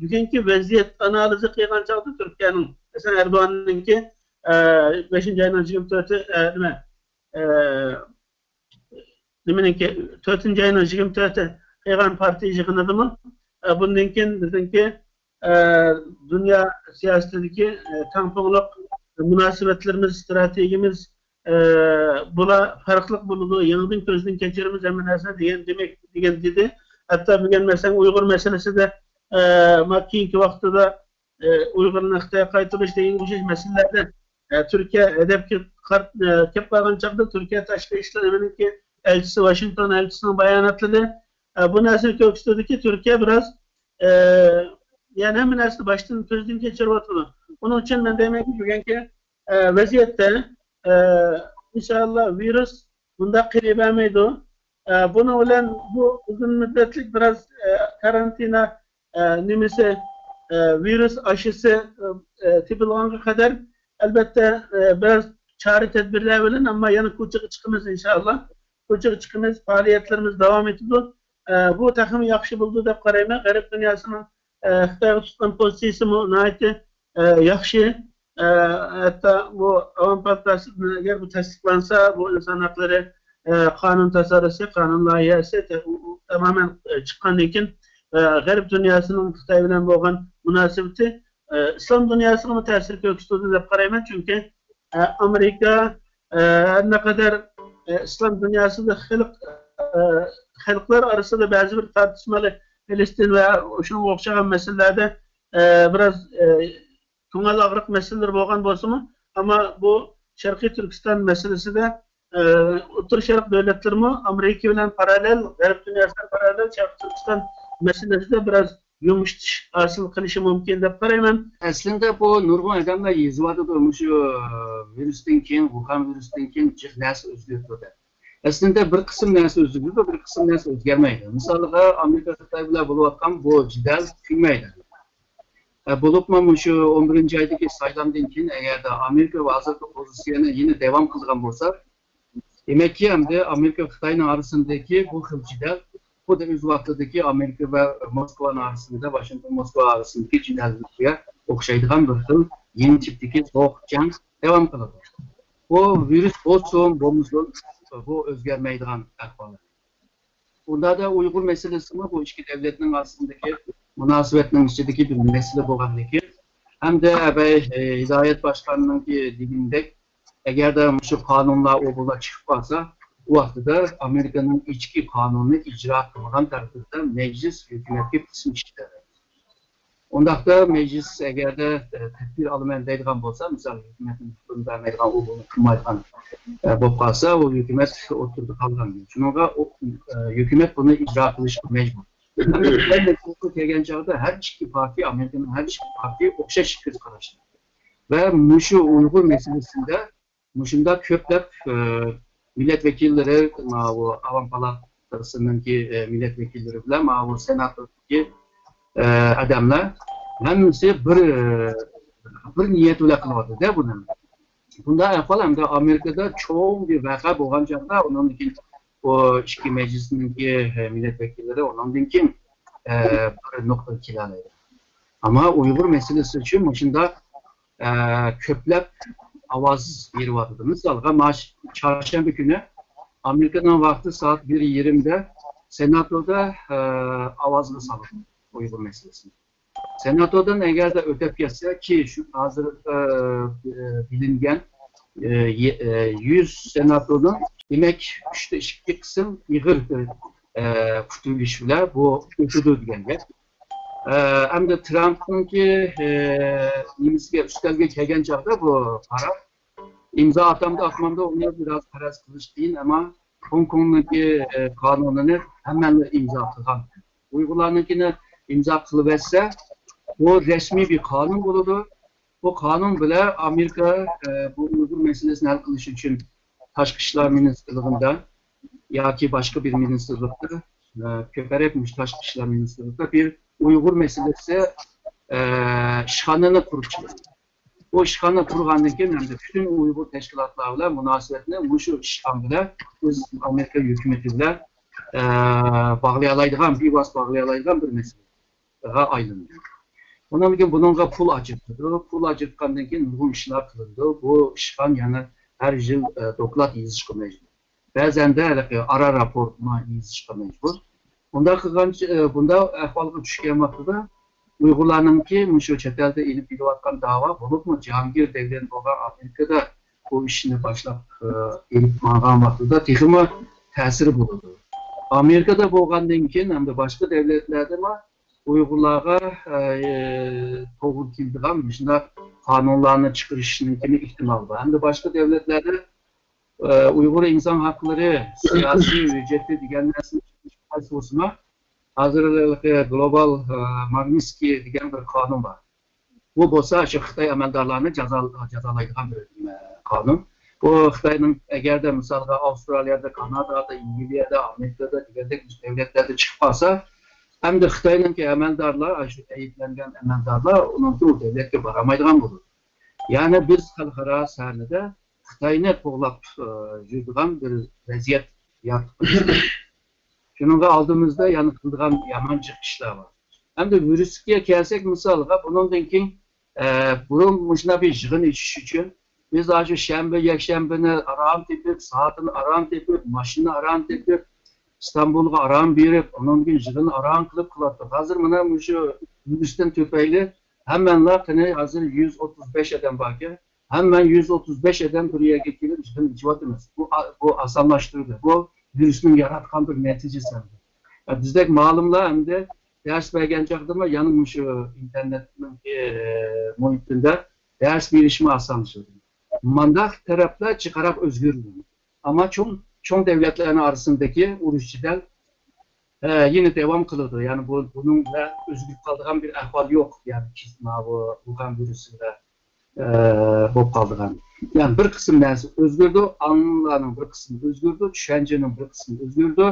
بۈگۈنكى ۋەزىيەت ئانالىزى قىلغان چاغدا تۈركىيەنىڭ، مەسىلەن، ئەردوغاننىڭكى، ئە، بەشىنچى ئاينىڭ يىگىرمە تۆتى، ئە، نېمە، ئە، نېمىنىڭكى، تۆتىنچى ئاينىڭ يىگىرمە تۆتى قىلغان پارتىيە يىغىنىدىمۇ، ئە، بۇندىن كېيىن بىزنىڭكى، ئە، دۇنيا سىياسىتىدىكى، ئە، تەڭپۇڭلۇق مۇناسىۋەتلىرىمىز، ئىستراتېگىيىمىز، ئە، بۇلار پەرقلىق بولىدۇ، يېڭىدىن كۆزدىن كەچۈرىمىز ھەممە نەرسىنى دېگەن، دېمەك، دېگەن دېدى. ھەتتا بۈگۈن، مەسىلەن، ئۇيغۇر مەسىلىسىدە، ئە، ما كېيىنكى ۋاقتىدا ئە، ئۇيغۇرنى خىتايغا قايتۇرۇش دېگەنگە ئوخشاش مەسىلىلەردە، ئە، تۈركىيە ھەدەپكە قار-، ئە، كېلىپ قالغان چاغدا تۈركىيە تاشقى ئىشلار ئەمرىنىڭكى ئەلچىسى، ۋاشىنگتون ئەلچىسىنىڭ باياناتلىرى، ئە، بۇ نەرسىنى كۆرسىتىدۇكى، تۈركىيە بىراز، ئە، يەنى ھەممە نەرسىنى باشتىن، كۆزدىن كەچۈرۈۋاتىدۇ. ئۇنىڭ ئۈچۈن مەن دەيمەنكى، بۈگۈنكى، ئە، ۋەزىيەتتە، ئە، ئىنشائاللا ۋىرۇس بۇنداق قېلىۋەرمەيدۇ. ئە، بۇنىڭ بىلەن بۇ ئۇزۇن مۇددەتلىك بىراز، ئە، كارانتىنا، ئە، نېمىسى، ئە، ۋىرۇس ئاشىسى، ئە، ئە، تېپىلغانغا قەدەر، ئەلۋەتتە، ئە، بىراز چارە تەدبىرلەر بىلەن، ئەمما يەنە كوچىغا چىقىمىز ئىنشائاللا. كوچىغا چىقىمىز، پائالىيەتلىرىمىز داۋام ئېتىدۇ. ئە، بۇ تېخىمۇ ياخشى بولىدۇ دەپ قارايمەن. غەرب دۇنياسىنىڭ، ئە، خىتايغا تۇتقان پوزىتسىيىسىمۇ ناھايىتى، ئە، ياخشى. ئە، ھەتتا بۇ ئاۋام پالاتاسى ئەگەر بۇ تەستىقلانسا، بۇ ئىنسان ھەقلىرى، ئە، قانۇن تاسارۇسى، قانۇن لايىھەسى تە-، ئۇ، ئۇ تامامەن، ئە، چىققاندىن كېيىن، ئە، غەرب دۇنياسىنىڭ خىتاي بىلەن بولغان مۇناسىۋىتى، ئە، ئىسلام دۇنياسىغىمۇ تەسىر كۆرسىتىدۇ دەپ قارايمەن. چۈنكى، ئە، ئامېرىكا، ئە، ھەر نەقەدەر، ئە، ئىسلام دۇنياسىدا خەلق، ئە، خەلقلەر ئارىسىدا بەزى بىر تارتىشمىلى، پەلەستىن ۋە شۇنىڭغا ئوخشىغان مەسىلىلەردە، ئە، بىراز، ئە، كۆڭۈل ئاغرىق مەسىلىلىرى بولغان بولسىمۇ، ئەمما بۇ شەرقىي تۈركىستان مەسىلىسىدە، ئە، ئوتتۇرا شەرق دۆلەتلىرىمۇ ئامېرىكا بىلەن پاراللېل، غەرب دۇنياسى بىلەن پاراللېل شەرقىي تۈركىستان مەسىلىسىدە بىراز يۇمشىتىش ھاسىل قىلىشى مۇمكىن دەپ قارايمەن. ئەسلىندە بۇ نۇرغۇن ئادەملەر يېزىۋاتىدۇ، مۇشۇ ۋىرۇستىن كېيىن، ۋۇخەن ۋىرۇسىدىن كېيىن جىق نەرسە ئۆزگىرىدۇ دەپ. ئەسلىندە بىر قىسىم نەرسە ئۆزگىرىدۇ، بىر قىسىم نەرسە ئۆزگەرمەيدۇ. مىسالىغا، ئامېرىكا خىتاي بىلەن بولۇۋاتقان بۇ جېدەل تۈگىمەيدۇ. ئە، بولۇپمۇ مۇشۇ ئون بىرىنچى ئايدىكى سايلامدىن كېيىن، ئەگەردە ئامېرىكا ۋە ھازىرقى پوزىتسىيەنى يەنە داۋام قىلىدىغان بولسا، دېمەككى، ئەمدى ئامېرىكا خىتاينىڭ ئارىسىندىكى بۇ خىل جېدەل خۇددى ئۆز ۋاقتىدىكى ئامېرىكا ۋە موسكۋانىڭ ئارىسىندا، ۋاشىنگتون موسكۋا ئارىسىندىكى جېدەلگە ئوخشايدىغان بىر خىل يېڭى تىپتىكى سوغۇق جەڭ داۋام قىلىدۇ. بۇ ۋىرۇس بولسۇن بولمىسۇن، بۇ ئۆزگەرمەيدىغان ئەھۋال. ئۇنداقتا ئۇيغۇر مەسىلىسىمۇ بۇ ئىككى دۆلەتنىڭ ئارىسىدىكى مۇناسىۋەتنىڭ ئىچىدىكى بىر مەسىلە بولغاندىكىن، ھەمدە ھىدايەت باشقاننىڭكى دېگىنىدەك، ئەگەردە مۇشۇ قانۇنلار ئوبۇلار چىقىپ قالسا، ئۇ ۋاقتىدا ئامېرىكىنىڭ ئىچكى قانۇنىنى ئىجرا قىلمىغان تەقدىردە مەجلىس ھۆكۈمەتكە قىسىم ئىشلەر. ئۇنداقتا مەجلىس ئەگەردە، ئە، تەدبىر ئالىمەن دەيدىغان بولسا، مىسال، ھۆكۈمەتنىڭ پۇتىنى بەرمەيدىغان، ئۇ بۇنى قىلمايدىغان، ئە، بولۇپ قالسا، ئۇ ھۆكۈمەت ئوتتۇرىدا قالغان. شۇنىڭغا ئۇ، ئە، ھۆكۈمەت بۇنى ئىجرا قىلىشقا مەجبۇر. ئەمما خىتاي مەسىلىسىگە كەلگەن چاغدا ھەر ئىككى پارتىيە، ئامېرىكىنىڭ ھەر ئىككى پارتىيە ئوخشاش كۆز قاراشتا. ۋە مۇشۇ ئۇيغۇر مەسىلىسىدە مۇشۇنداق كۆپلەپ، ئە، مىللەت ۋەكىللىرى، ماۋۇ ئاۋام پالاتاسىنىڭكى، ئە، مىللەت ۋەكىللىرى بىلەن ماۋۇ سېناتتىكى، ئە، ئادەملەر ھەممىسى بىر، ئە، بىر نىيەت بىلەن قىلىۋاتىدۇ-دە بۇنى. بۇنداق ئەھۋال ئەمدى ئامېرىكىدا چوڭ بىر ۋەقە بولغان چاغدا، ئۇنىڭدىن كېيىن بۇ ئىككى مەجلىسنىڭكى، ئە، مىللەت ۋەكىللىرى ئۇنىڭدىن كېيىن، ئە، بىر نۇقتىغا كېلەلەيدۇ. ئەمما ئۇيغۇر مەسىلىسى ئۈچۈن مۇشۇنداق ئە، كۆپلەپ ئاۋاز بېرىۋاتىدۇ. مىسالغا، ماش-، چارشەنبە كۈنى ئامېرىكىنىڭ ۋاقتى سائەت بىر يېرىمدە سېناتودا، ئە، ئاۋازغا سالىدۇ ئۇيغۇر مەسىلىسىنى. سېناتودىن ئەگەردە ئۆتۈپ كەتسە، كى شۇ ھازىر، ئە، ئە، بىلىنگەن، ئە، يە-، ئە، يۈز سېناتودىن، دېمەك، ئۈچتە ئىككى قىسىم ئېغىر، ئە، قۇتۇلۇش بىلەن بۇ ئۆتىدۇ دېگەن گەپ. ئە، ئەمدى ترامپنىڭكى، ئە، نېمىسىگە، ئۈستەلگە كەلگەن چاغدا بۇ قارار ئىمزا ئاتامدۇ، ئاتمامدۇ، ئۇنى بىراز پەرەز قىلىش قىيىن، ئەمما خوڭكوڭنىڭكى، ئە، قانۇنىنى ھەممەلا ئىمزا قىلغان. ئۇيغۇرلارنىڭكىنى ئىمزا قىلىۋەتسە، بۇ رەسمىي بىر قانۇن بولىدۇ. بۇ قانۇن بىلەن ئامېرىكا، ئە، بۇ ئۇيغۇر مەسىلىسىنى ھەل قىلىش ئۈچۈن تاشقى ئىشلار مىنىستىرلىقىدا ياكى باشقا بىر مىنىستىرلىقتا، ئە، كۆپرەك مۇشۇ تاشقى ئىشلار مىنىستىرلىقىدا بىر ئۇيغۇر مەسىلىسى، ئە، ئىشخانىنى قۇرۇپ چىقىدۇ. بۇ ئىشخانا قۇرغاندىن كېيىن، ئەمدى پۈتۈن ئۇيغۇر تەشكىلاتلار بىلەن مۇناسىۋەتنى مۇشۇ ئىشخانا بىلەن ئۆز ئامېرىكا ھۆكۈمىتى بىلەن، ئە، باغلىيالايدىغان، بىۋاسىتە باغلىيالايدىغان بىر مەسىلىگە ئايلاندى. ئۇنىڭدىن كېيىن بۇنىڭغا پۇل ئاجرىتىدۇ. پۇل ئاجرىتقاندىن كېيىن نۇرغۇن ئىشلار قىلىنىدۇ. بۇ ئىشخانا يەنە ھەر يىل، ئە، دوكلات يېزىشقا مەجبۇر. بەزەندە ھېلىقى ئارا راپورتمۇ يېزىشقا مەجبۇر. ئۇنداق قىلغان، ئە، بۇنداق ئەھۋالغا چۈشكەن ۋاقتىدا ئۇيغۇرلارنىڭكى مۇشۇ چەت ئەلدە ئېلىپ بېرىۋاتقان داۋا، بولۇپمۇ جاھانگىر دەۋلەت بولغان ئامېرىكىدا بۇ ئىشنى باشلاپ، ئە، ئېلىپ ماڭغان ۋاقتىدا تېخىمۇ تەسىرى بولىدۇ. ئامېرىكىدا بولغاندىن كېيىن ھەمدە باشقا دەۋلەتلەردىمۇ ئۇيغۇرلارغا، ئە، توغرا كېلىدىغان مۇشۇنداق قانۇنلارنى چىقىرىشنىڭكىمۇ ئېھتىمالى بار. ھەمدە باشقا دەۋلەتلەردە، ئە، ئۇيغۇر ئىنسان ھەقلىرى سىياسىي ھۆججىتى دېگەن نەرسىنى قايسى بولسىمۇ، ھازىر ھېلىقى گلوبال، ئە، ماگنىتسكىي دېگەن بىر قانۇن بار. بۇ بولسا شۇ خىتاي ئەمەلدارلارنى جازا-، جازالايدىغان بىر، ئە، قانۇن. بۇ خىتاينىڭ ئەگەردە مىسالغا ئاۋسترالىيەدە، كانادادا، ئەنگلىيەدە، ئامېرىكىدا دېگەندەك دۆلەتلەردە چىقىپ قالسا، ئەمدى خىتاينىڭكى ئەمەلدارلار، شۇ ئەيىبلەنگەن ئەمەلدارلار ئۇنىڭكى ئۇ دۆلەتكە بارالمايدىغان بولىدۇ. يەنى بىز خەلقئارا سەھنىدە خىتاينى قوغلاپ، ئە، يۈرىدىغان بىر ۋەزىيەت يارىتىپ قويىمىز. شۇنىڭغا ئالدىمىزدا يەنە قىلىدىغان يامان جىق ئىشلار بار. ئەمدى ۋىرۇسكا كەلسەك، مىسالغا، بۇنىڭدىن كېيىن، ئە، بۇرۇن مۇشۇنداق بىر يىغىن ئېچىش ئۈچۈن بىز ھازىر شەنبە، يەكشەنبىنى ئاران تېپىپ، سائىتىنى ئاران تېپىپ، ماشىنا ئاران تېپىپ، ئىستانبۇلغا ئاران بېرىپ، ئۇنىڭدىن كېيىن يىغىن ئاران قىلىپ قىلاتتۇق. ھازىر مانا مۇشۇ ۋىرۇستىن تۈپەيلى ھەممەنلا قېنى ھازىر يۈز ئوتتۇز بەش ئادەم باركەن، ھەممە يۈز ئوتتۇز بەش ئادەم بىر يەرگە كېلىپ يىغىن ئېچىۋاتىمىز. بۇ، بۇ ئاسانلاشتۇردى. بۇ ۋىرۇسنىڭ ياراتقان بىر نەتىجىسى. بىزدەك مالىملار ئەمدى دەرس بەرگەن چاغدىمۇ يەنە مۇشۇ ئىنتېرنېتنىڭكى، ئە، مۇھىتىدا دەرس بېرىشمۇ ئاسانلىشىدۇ. مانداق تەرەپلەر جىقراق ئۆزگىرىدۇ. ئەمما چوڭ، چوڭ دەۋلەتلەرنىڭ ئارىسىندىكى ئۇرۇش جېدەل، ئە، يەنە داۋام قىلىدۇ. يەنى بۇ، بۇنىڭ بىلەن ئۆزگىرىپ قالىدىغان بىر ئەھۋال يوق. يەنى كى-، ماۋۇ ۋۇخەن ۋىرۇسى بىلەن، ئە، بولۇپ قالىدىغان. يەنى بىر قىسىم نەرسە ئۆزگىرىدۇ، ئاڭلارنىڭ بىر قىسمى ئۆزگىرىدۇ، چۈشەنچىنىڭ بىر قىسمى ئۆزگىرىدۇ.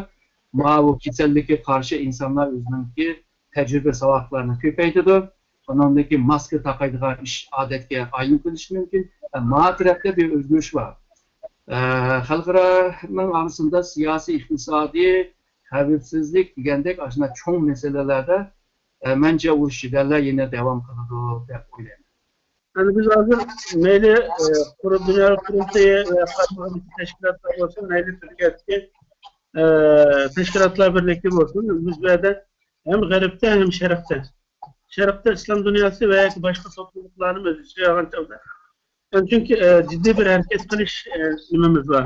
ماۋۇ كېسەللىككە قارشى ئىنسانلار ئۆزىنىڭكى تەجرىبە ساۋاقلارنى كۆپەيتىدۇ. ئۇنىڭدىن كېيىن ماسكا تاقايدىغان ئىش ئادەتكە ئايلىنىپ قېلىشى مۇمكىن. ئە، ماۋۇ تەرەپتە بىر ئۆزگىرىش بار. ئە، خەلقئارانىڭ ئارىسىندا سىياسىي، ئىقتىسادىي، خەۋپسىزلىك دېگەندەك ئاشۇنداق چوڭ مەسىلىلەردە، ئە، مەنچە ئۇرۇش جېدەللەر يەنە داۋام قىلىدۇ دەپ ئويلايمەن. يەنى بىز ھازىر مەيلى ئە، قۇرۇ دۇنيا قۇرۇلتىيى ۋە خەلقئارا تەشكىلاتلار بولسۇن، مەيلى تۈركىيەدىكى ئە، تەشكىلاتلار بىرلىكى بولسۇن، بىز بۇ يەردە ھەم غەربتە ھەم شەرقتە، شەرقتە ئىسلام دۇنياسى ۋە ياكى باشقا توپلۇملۇقلارنى ئۆز ئىچىگە ئالغان چاغدا، چۈنكى ئە، جىددىي بىر ھەرىكەت قىلىش ئە، نېمىمىز بار.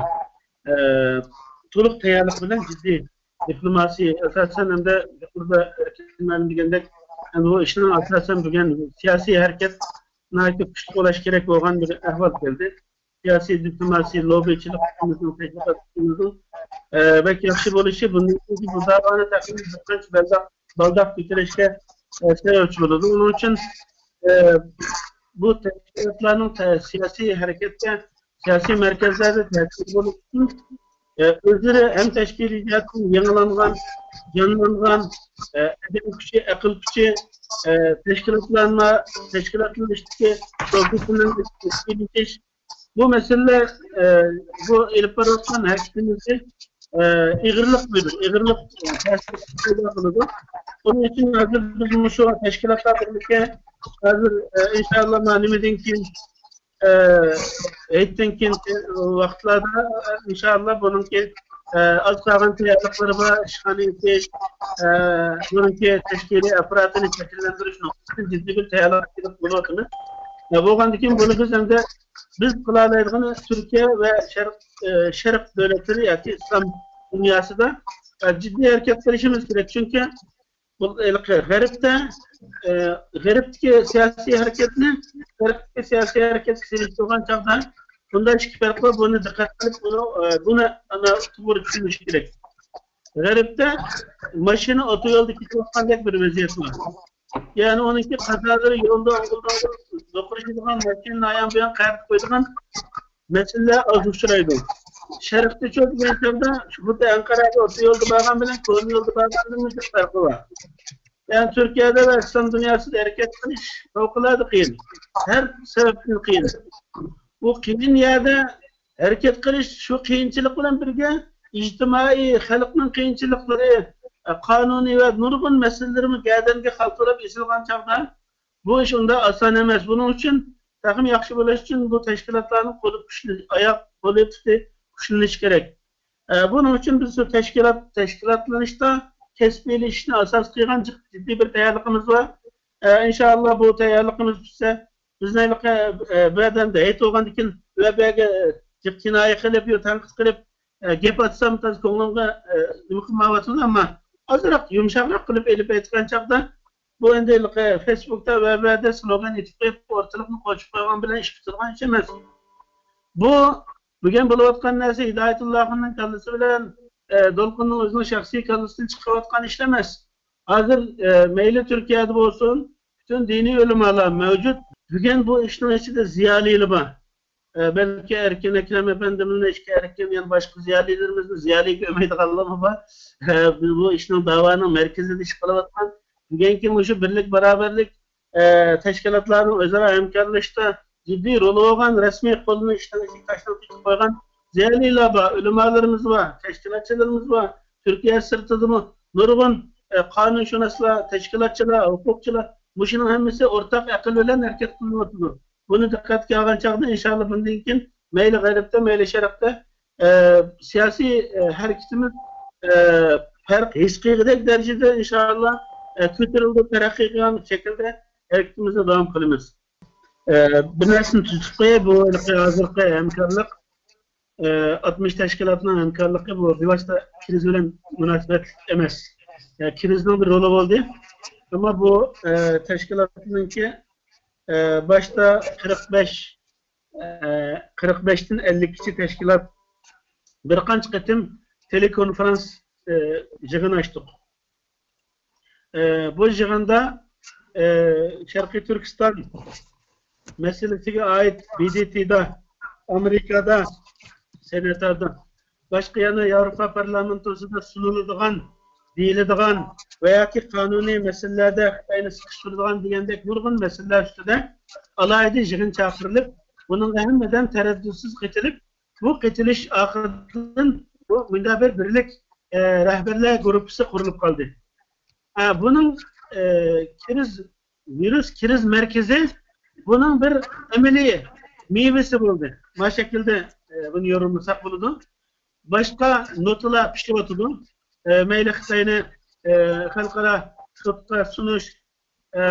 ئە، تولۇق تەييارلىق بىلەن جىددىي دىپلوماسىيە ئاساسەن ھەمدە يۇقىرىدا ئەركىن مەلۇم دېگەندەك، بۇ ئىشنىڭ ئاساسەن بۈگۈن سىياسىي ھەرىكەت ناھايىتى كۈچلۈك بولۇش كېرەك بولغان بىر ئەھۋال كەلدى. سىياسىي دىپلوماسىيە، لوببىچىلىق كۈچىمىزنىڭ، تەشۋىقات كۈچىمىزنىڭ ئە، بەك ياخشى بولۇشى بۇندىن كېيىنكى بۇ داۋانى تېخىمۇ بىر قانچە بالداق، بالداق كۆتۈرۈشكە ئە، سەۋەبچى بولىدۇ. ئۇنىڭ ئۈچۈن ئە، بۇ تەشكىلاتلارنىڭ تە- سىياسىي ھەرىكەتتە، سىياسىي مەركەزلەردە تەسىر بولۇش ئۈچۈن ئە، ئۆزلىرى ھەم تەشكىلىي جەھەتتىن يېڭىلانغان، جانلانغان ئە، ئادەم كۈچى، ئەقىل كۈچى، ئە، تەشكىلاتلانما، تەشكىلاتلىنىشتىكى پروفېسسىونال تەشكىللىشىش، بۇ مەسىلىلەر ئە، بۇ ئېلىپ بارىۋاتقان ھەرىكىتىمىزگە ئە، ئېغىرلىق بېرىدۇ، ئېغىرلىق ئە، تەسىر پەيدا قىلىدۇ. ئۇنىڭ ئۈچۈن ھازىر بىز مۇشۇ تەشكىلاتلار بىرلىكى ھازىر ئە، ئىنشائاللا مانا نېمىدىن كېيىن ئە، ھېيتتىن كېيىنكى ۋاقىتلاردا ئىنشائاللا بۇنىڭكى ئە، ئاز قالغان تەييارلىقلىرى بار، ئىشخانا ئېچىش، ئە، بۇنىڭكى تەشكىلىي ئاپپاراتىنى شەكىللەندۈرۈش نۇقتىسىدىن جىددىي بىر تەييارلىق بولۇۋاتىمىز. ئە، بولغاندىن كېيىن بۇنى بىز ئەمدى بىز قىلالايدىغىنى تۈركىيە ۋە شەرق، ئە، شەرق دۆلەتلىرى ياكى ئىسلام دۇنياسىدا ئە، جىددىي ھەرىكەت قىلىشىمىز كېرەك. چۈنكى بۇ ھېلىقى غەربتە، ئە، غەربتىكى سىياسىي ھەرىكەتنى شەرقتىكى سىياسىي ھەرىكەتكە سېلىشتۇرغان چاغدا بۇنداق ئىككى پەرق بار، بۇنى دىققەت قىلىپ، بۇنى، ئە، بۇنى ئانا توغرا چۈشىنىش كېرەك. غەربتە ماشىنا ئوتويولدا كېتىۋاتقاندەك بىر ۋەزىيەت بار. يەنى ئۇنىڭكى قازالىرى يولدا ئاڭغىل-دوڭغىل دوقۇرۇشىدىغان، ماشىنىنى ئايان بۇيان قايرىتىپ قويىدىغان مەسىلىلەر ئاز ئۇچرايدۇ. شەرقتە چۆل دېگەن چاغدا خۇددى ئەنقەرەگە ئوتتۇرا يولدا بارغان بىلەن كونا يولدا بارغاندىن مۇشۇ پەرقى بار. يەنى تۈركىيەدە ۋە ئىسلام دۇنياسىدا ھەرىكەت قىلىش پەۋقۇلئاددە قىيىن. ھەر سەۋەبتىن قىيىن. بۇ قىيىن يەردە ھەرىكەت قىلىش شۇ قىيىنچىلىق بىلەن بىرگە ئىجتىمائىي، خەلقنىڭ قىيىنچىلىقلىرى، قانۇنىي ۋە نۇرغۇن مەسىلىلىرىمۇ گەدەنگە خالتىراپ ئېسىلغان چاغدا، بۇ ئىش ئۇنداق ئاسان ئەمەس. بۇنىڭ ئۈچۈن تېخىمۇ ياخشى بولۇش ئۈچۈن بۇ تەشكىلاتلارنىڭ قولى كۈچلى، ئاياق قولى پۇتى كۈچلىنىشى كېرەك. ئە، بۇنىڭ ئۈچۈن بىز شۇ تەشكىلات، تەشكىلاتلىنىشتا كەسپىيلىشىشنى ئاساس قىلغان جىق-، جىددىي بىر تەييارلىقىمىز بار. ئە، ئىنشائاللا بۇ تەييارلىقىمىز پۈتسە، بىزنىڭ ھېلىقى، ئە، بۇ يەردە ئەمدى ھېيت بولغاندىن كېيىن بۇ يەرگە جىق كىنايە قىلىپ، يا تەنقىد قىلىپ، ئە، گەپ ئاتسام تازا كۆڭلۈمگە، ئە، نېمە قىلمايۋاتىدۇ، ئەمما ئازراق يۇمشاقراق قىلىپ ئېلىپ ئېيتقان چاغدا، بۇ ئەمدى ھېلىقى فېيسبۇكتا ۋە بۇ يەردە سلوگان ئېيتىپ قويۇپ، ئورتىلىقنى قوچۇپ قويغان بىلەن ئىش پۈتىدىغان ئىش ئەمەس. بۇ بۈگۈن بولۇۋاتقان نەرسە ھىدايەتۇللا ئاخۇننىڭ كاللىسى بىلەن، ئە، دولقۇننىڭ ئۆزىنىڭ شەخسىي كاللىسىدىن چىقىۋاتقان ئىش ئەمەس. ھازىر، ئە، مەيلى تۈركىيەدە بولسۇن، پۈتۈن دىنىي ئۆلىمالار مەۋجۇت. بۈگۈن بۇ ئىشنىڭ ئىچىدە زىيالىيلار بار. ئە، بەلكى ئەركىن ئەكرەم ئەپەندىمىزنى، ئىشقا ئەركىن، يەنە باشقا زىيالىيلىرىمىزنى زىيالىي كۆرمەيدىغانلارمۇ بار. ئە، بۇ ئىشنىڭ داۋانىڭ مەركىزىدە ئىش قىلىۋاتقان، بۈگۈنكى مۇشۇ بىرلىك، باراۋەرلىك، ئە، تەشكىلاتلارنىڭ ئۆزئارا ھەمكارلىشىشتا جىددىي رولى بولغان، رەسمىي قولىنى ئىشتىن تاشلاپ كېتىپ قويغان زىيالىيلار بار، ئۆلىمالىرىمىز بار، تەشكىلاتچىلىرىمىز بار. تۈركىيە سىرتىدىمۇ نۇرغۇن، ئە، قانۇنشۇناسلار، تەشكىلاتچىلار، ھوقۇقچىلار، مۇشۇنىڭ ھەممىسى ئورتاق ئەقىل بىلەن ھەرىكەت قىلىنىۋاتىدۇ. بۇنى دىققەتكە ئالغان چاغدا، ئىنشاللا، بۇندىن كېيىن مەيلى غەربتە، مەيلى شەرقتە، ئە، سىياسىي، ئە، ھەرىكىتىمىز، ئە، پەرق ھېس قىلغۇدەك دەرىجىدە، ئىنشاللا، ئە، كۆتۈرۈلىدۇ، تەرەققىي قىلغان شەكىلدە ھەرىكىتىمىزنى داۋام قىلىمىز. ئە، بىر نەرسىنى تۈزىتىپ قوياي، بۇ ھېلىقى ھازىرقى ھەمكارلىق، ئە، ئاتمىش تەشكىلاتنىڭ ھەمكارلىقى بۇ بىۋاسىتە كىرىز بىلەن مۇناسىۋەتلىك ئەمەس. ئە، كىرىزنىڭ بىر رولى بولدى. ئەمما بۇ، ئە، تەشكىلاتنىڭكى، ئە، باشتا قىرىق بەش، ئە، قىرىق بەشتىن ئەللىككىچە تەشكىلات بىر قانچە قېتىم تېلېكونفېرانس، ئە، يىغىن ئاچتۇق. ئە، بۇ يىغىندا، ئە، شەرقىي تۈركىستان مەسىلىسىگە ئائىت ب د ت دا، ئامېرىكادا، سېناتدا، باشقا يەنە ياۋروپا پارلامېنتوسىدا سۇنۇلىدىغان، دېيىلىدىغان ۋە ياكى قانۇنىي مەسىلىلەردە خىتاينى سىقىشتۇرىدىغان دېگەندەك نۇرغۇن مەسىلىلەر ئۈستىدە ئالاھىدە يىغىن چاقىرىلىپ، بۇنىڭغا ھەممىدىن تەرەددۇتسىز قېتىلىپ، بۇ قېتىلىش ئارقىدىن بۇ مۇنداق بىر بىرلىك، ئە، رەھبەرلەر گۇرۇپپىسى قۇرۇلۇپ قالدى. ئە، بۇنىڭ، ئە، كىرىز، ۋىرۇس كىرىز مەركىزى بۇنىڭ بىر ئەمەلىي مېۋىسى بولدى. مانا شەكىلدە، ئە، بۇنى يورۇملىساق بولىدۇ. باشقا نوتىلار پىشىۋاتىدۇ. ئە، مەيلى خىتاينى، ئە، خەلقئارا سوتقا سۇنۇش، ئە،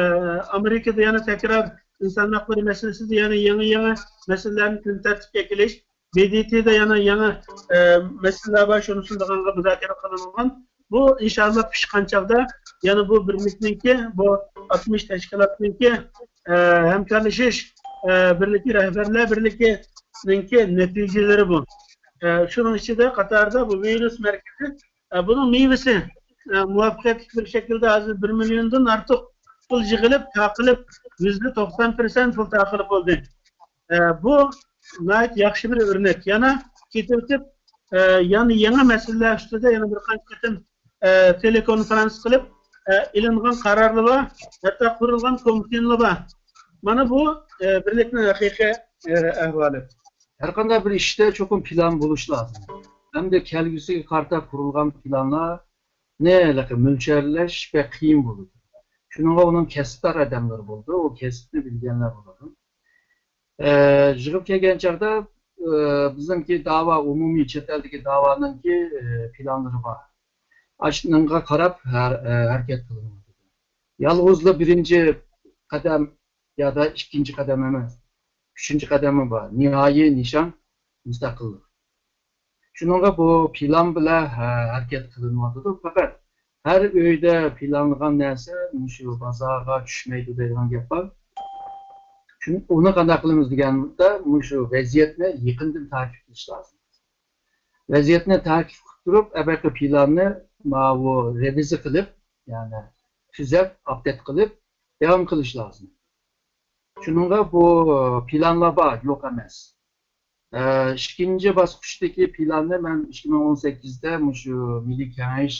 ئامېرىكىدا يەنە تەكرار ئىنسان ھەقلىرى مەسىلىسىدە يەنە يېڭى، يېڭى مەسىلىلەرنى كۈن تەرتىپكە كېلىش، ب د ت دا يەنە يېڭى، ئە، مەسىلىلەر بار، شۇنى سۇنىدىغانغا مۇزاكىرە قىلىنغان. بۇ ئىنشاللا پىشقان چاغدا يەنە بۇ بىرلىكنىڭكى، بۇ ئاتمىش تەشكىلاتنىڭكى، ئە، ھەمكارلىشىش، ئە، بىرلىكى، رەھبەرلەر بىرلىكىنىڭكى نەتىجىلىرى بۇ. ئە، شۇنىڭ ئىچىدە قاتاردا بۇ ۋىرۇس مەركىزى، ئە، بۇنىڭ مېۋىسى، ئە، مۇۋەپپەقىيەتلىك بىر شەكىلدە ھازىر بىر مىليوندىن ئارتۇق پۇل يىغىلىپ، تارقىلىپ، يۈزدە توقسان پىرسەنت پۇل تارقىلىپ بولدى. ئە، بۇ ناھايىتى ياخشى بىر ئۆرنەك. يەنە كېتىۋېتىپ، ئە، يەنە يېڭى مەسىلىلەر ئۈستىدە يەنە بىر قانچە قېتىم، ئە، تېلېكونفېرانس قىلىپ، ئە، ئېلىنغان قارارلار بار، ھەتتا قۇرۇلغان كومىتېتلار بار. مانا بۇ، ئە، بىرلىكنىڭ ھەقىقىي، ئە، ئەھۋالى. ھەرقانداق بىر ئىشتا چوقۇم پىلان بولۇش لازىم. ھەمدە كەلگۈسىگە قارىتا قۇرۇلغان پىلانلارنى ھېلىقى مۆلچەرلەش بەك قىيىن بولىدۇ. شۇنىڭغا ئۇنىڭ كەسىپدار ئادەملىرى بولىدۇ، ئۇ كەسىپنى بىلگەنلەر بولىدۇ. ئە، يىغىپ كەلگەن چاغدا، ئە، بىزنىڭكى داۋا، ئومۇمىي چەت ئەلدىكى داۋانىڭكى، ئە، پىلانلىرى بار. ئاشۇنىڭغا قاراپ ھەر-، ئە، ھەرىكەت قىلىنىۋاتىدۇ. يالغۇزلا بىرىنچى قەدەم يا دا ئىككىنچى قەدەم ئەمەس، ئۈچىنچى قەدەممۇ بار. نىھايىي نىشان مۇستەقىللىق. شۇنىڭغا بۇ پىلان بىلەن، ھە، ھەرىكەت قىلىنىۋاتىدۇ. پەقەت ھەر ئۆيدە پىلانلىغان نەرسە مۇشۇ بازارغا چۈشمەيدۇ دەيدىغان گەپ بار. چۈن-، ئۇنى قانداق قىلىمىز دېگەندە، مۇشۇ ۋەزىيەتنى يېقىندىن تەكىتلەش لازىم. ۋەزىيەتنى تەكىت قىلىپ تۇرۇپ، ئەبەقى پىلاننى ماۋۇ رېۋىزىيە قىلىپ، يەنى تۈزەپ، ئاپدېت قىلىپ، داۋام قىلىش لازىم. شۇنىڭغا بۇ پىلانلار بار، يوق ئەمەس. ئە، ئىككىنچى باسقۇچتىكى پىلاننى مەن ئىككى مىڭ ئون سەككىزدە مۇشۇ مىللىي كېڭەش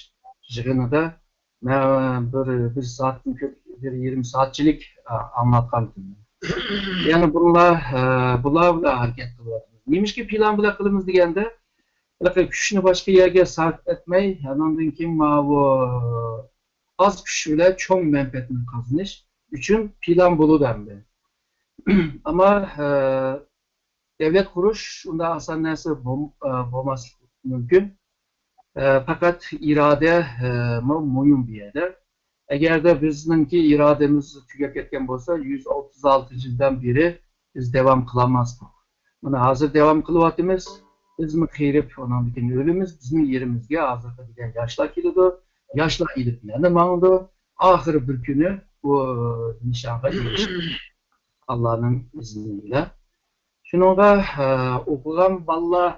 يىغىنىدا مەن بىر، بىر سائەتتىن كۆپ، بىر يېرىم سائەتچىلىك، ئە، ئاڭلاتقانتىم. يەنى بۇلار، ئە، بۇلار بىلەن ھەرىكەت قىلىۋاتىمىز. نېمىشقا پىلان بىلەن قىلىمىز دېگەندە، ھېلىقى كۈچنى باشقا يەرگە سەرپ ئەتمەي، ئاناندىن كېيىن ماۋۇ ئاز كۈچ بىلەن چوڭ مەنپەئەتنى قازىنىش ئۈچۈن پىلان بولىدۇ ئەمدى. ئەمما، ئە، دۆلەت قۇرۇش ئۇنداق ئاسان نەرسە بولم-، ئە، بولماسلىقى مۇمكىن. ئە، پەقەت ئىرادە، ئە، مۇ-، مۇھىم بۇ يەردە. ئەگەردە بىزنىڭكى ئىرادىمىز تۈگەپ كەتكەن بولسا، يۈز ئوتتۇز ئالتە يىلدىن بېرى بىز داۋام قىلالماستۇق. مانا ھازىر داۋام قىلىۋاتىمىز. بىزمۇ قېرىپ، ئۇنىڭدىن كېيىن ئۆلىمىز. بىزنىڭ يېرىمىزگە ھازىرقى دېگەن ياشلار كېلىدۇ. ياشلار ئېلىپ يەنە ماڭىدۇ. ئاخىرى بىر كۈنى بۇ نىشانغا ئېرىشىدۇ. ئاللانىڭ ئىزنى بىلەن. شۇنىڭغا، ئە، ئوقۇغان بالىلار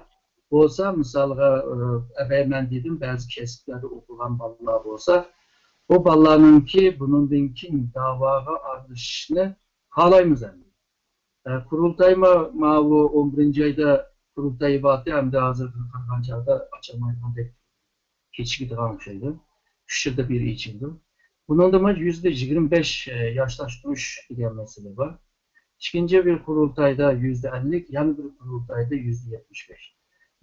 بولسا، مىسالغا، ئە، ئەبەي مەن دېدىم، بەزى كەسىپلەردە ئوقۇغان بالىلار بولسا، بۇ بالىلارنىڭكى بۇنىڭدىن كېيىن داۋاغا ئارىلىشىشنى خالايمىز ئەمدى. ئە، قۇرۇلتايمۇ ماۋۇ ئون بىرىنچى ئايدا قۇرۇلتاي بارتى، ئەمدى ھازىرغا قارىغان چاغدا ئاچالمايدىغاندەك كېچىكىدىغان ئوخشايدۇ. ئۈچ يىلدا بىر ئېچىلىدۇ. بۇنىڭدىمۇ يۈزدە يىگىرمە بەش، ئە، ياشلاشتۇرۇش دېگەن مەسىلە بار. ئىككىنچى بىر قۇرۇلتايدا يۈزدە ئەللىك، يەنە بىر قۇرۇلتايدا يۈزدە يەتمىش بەش.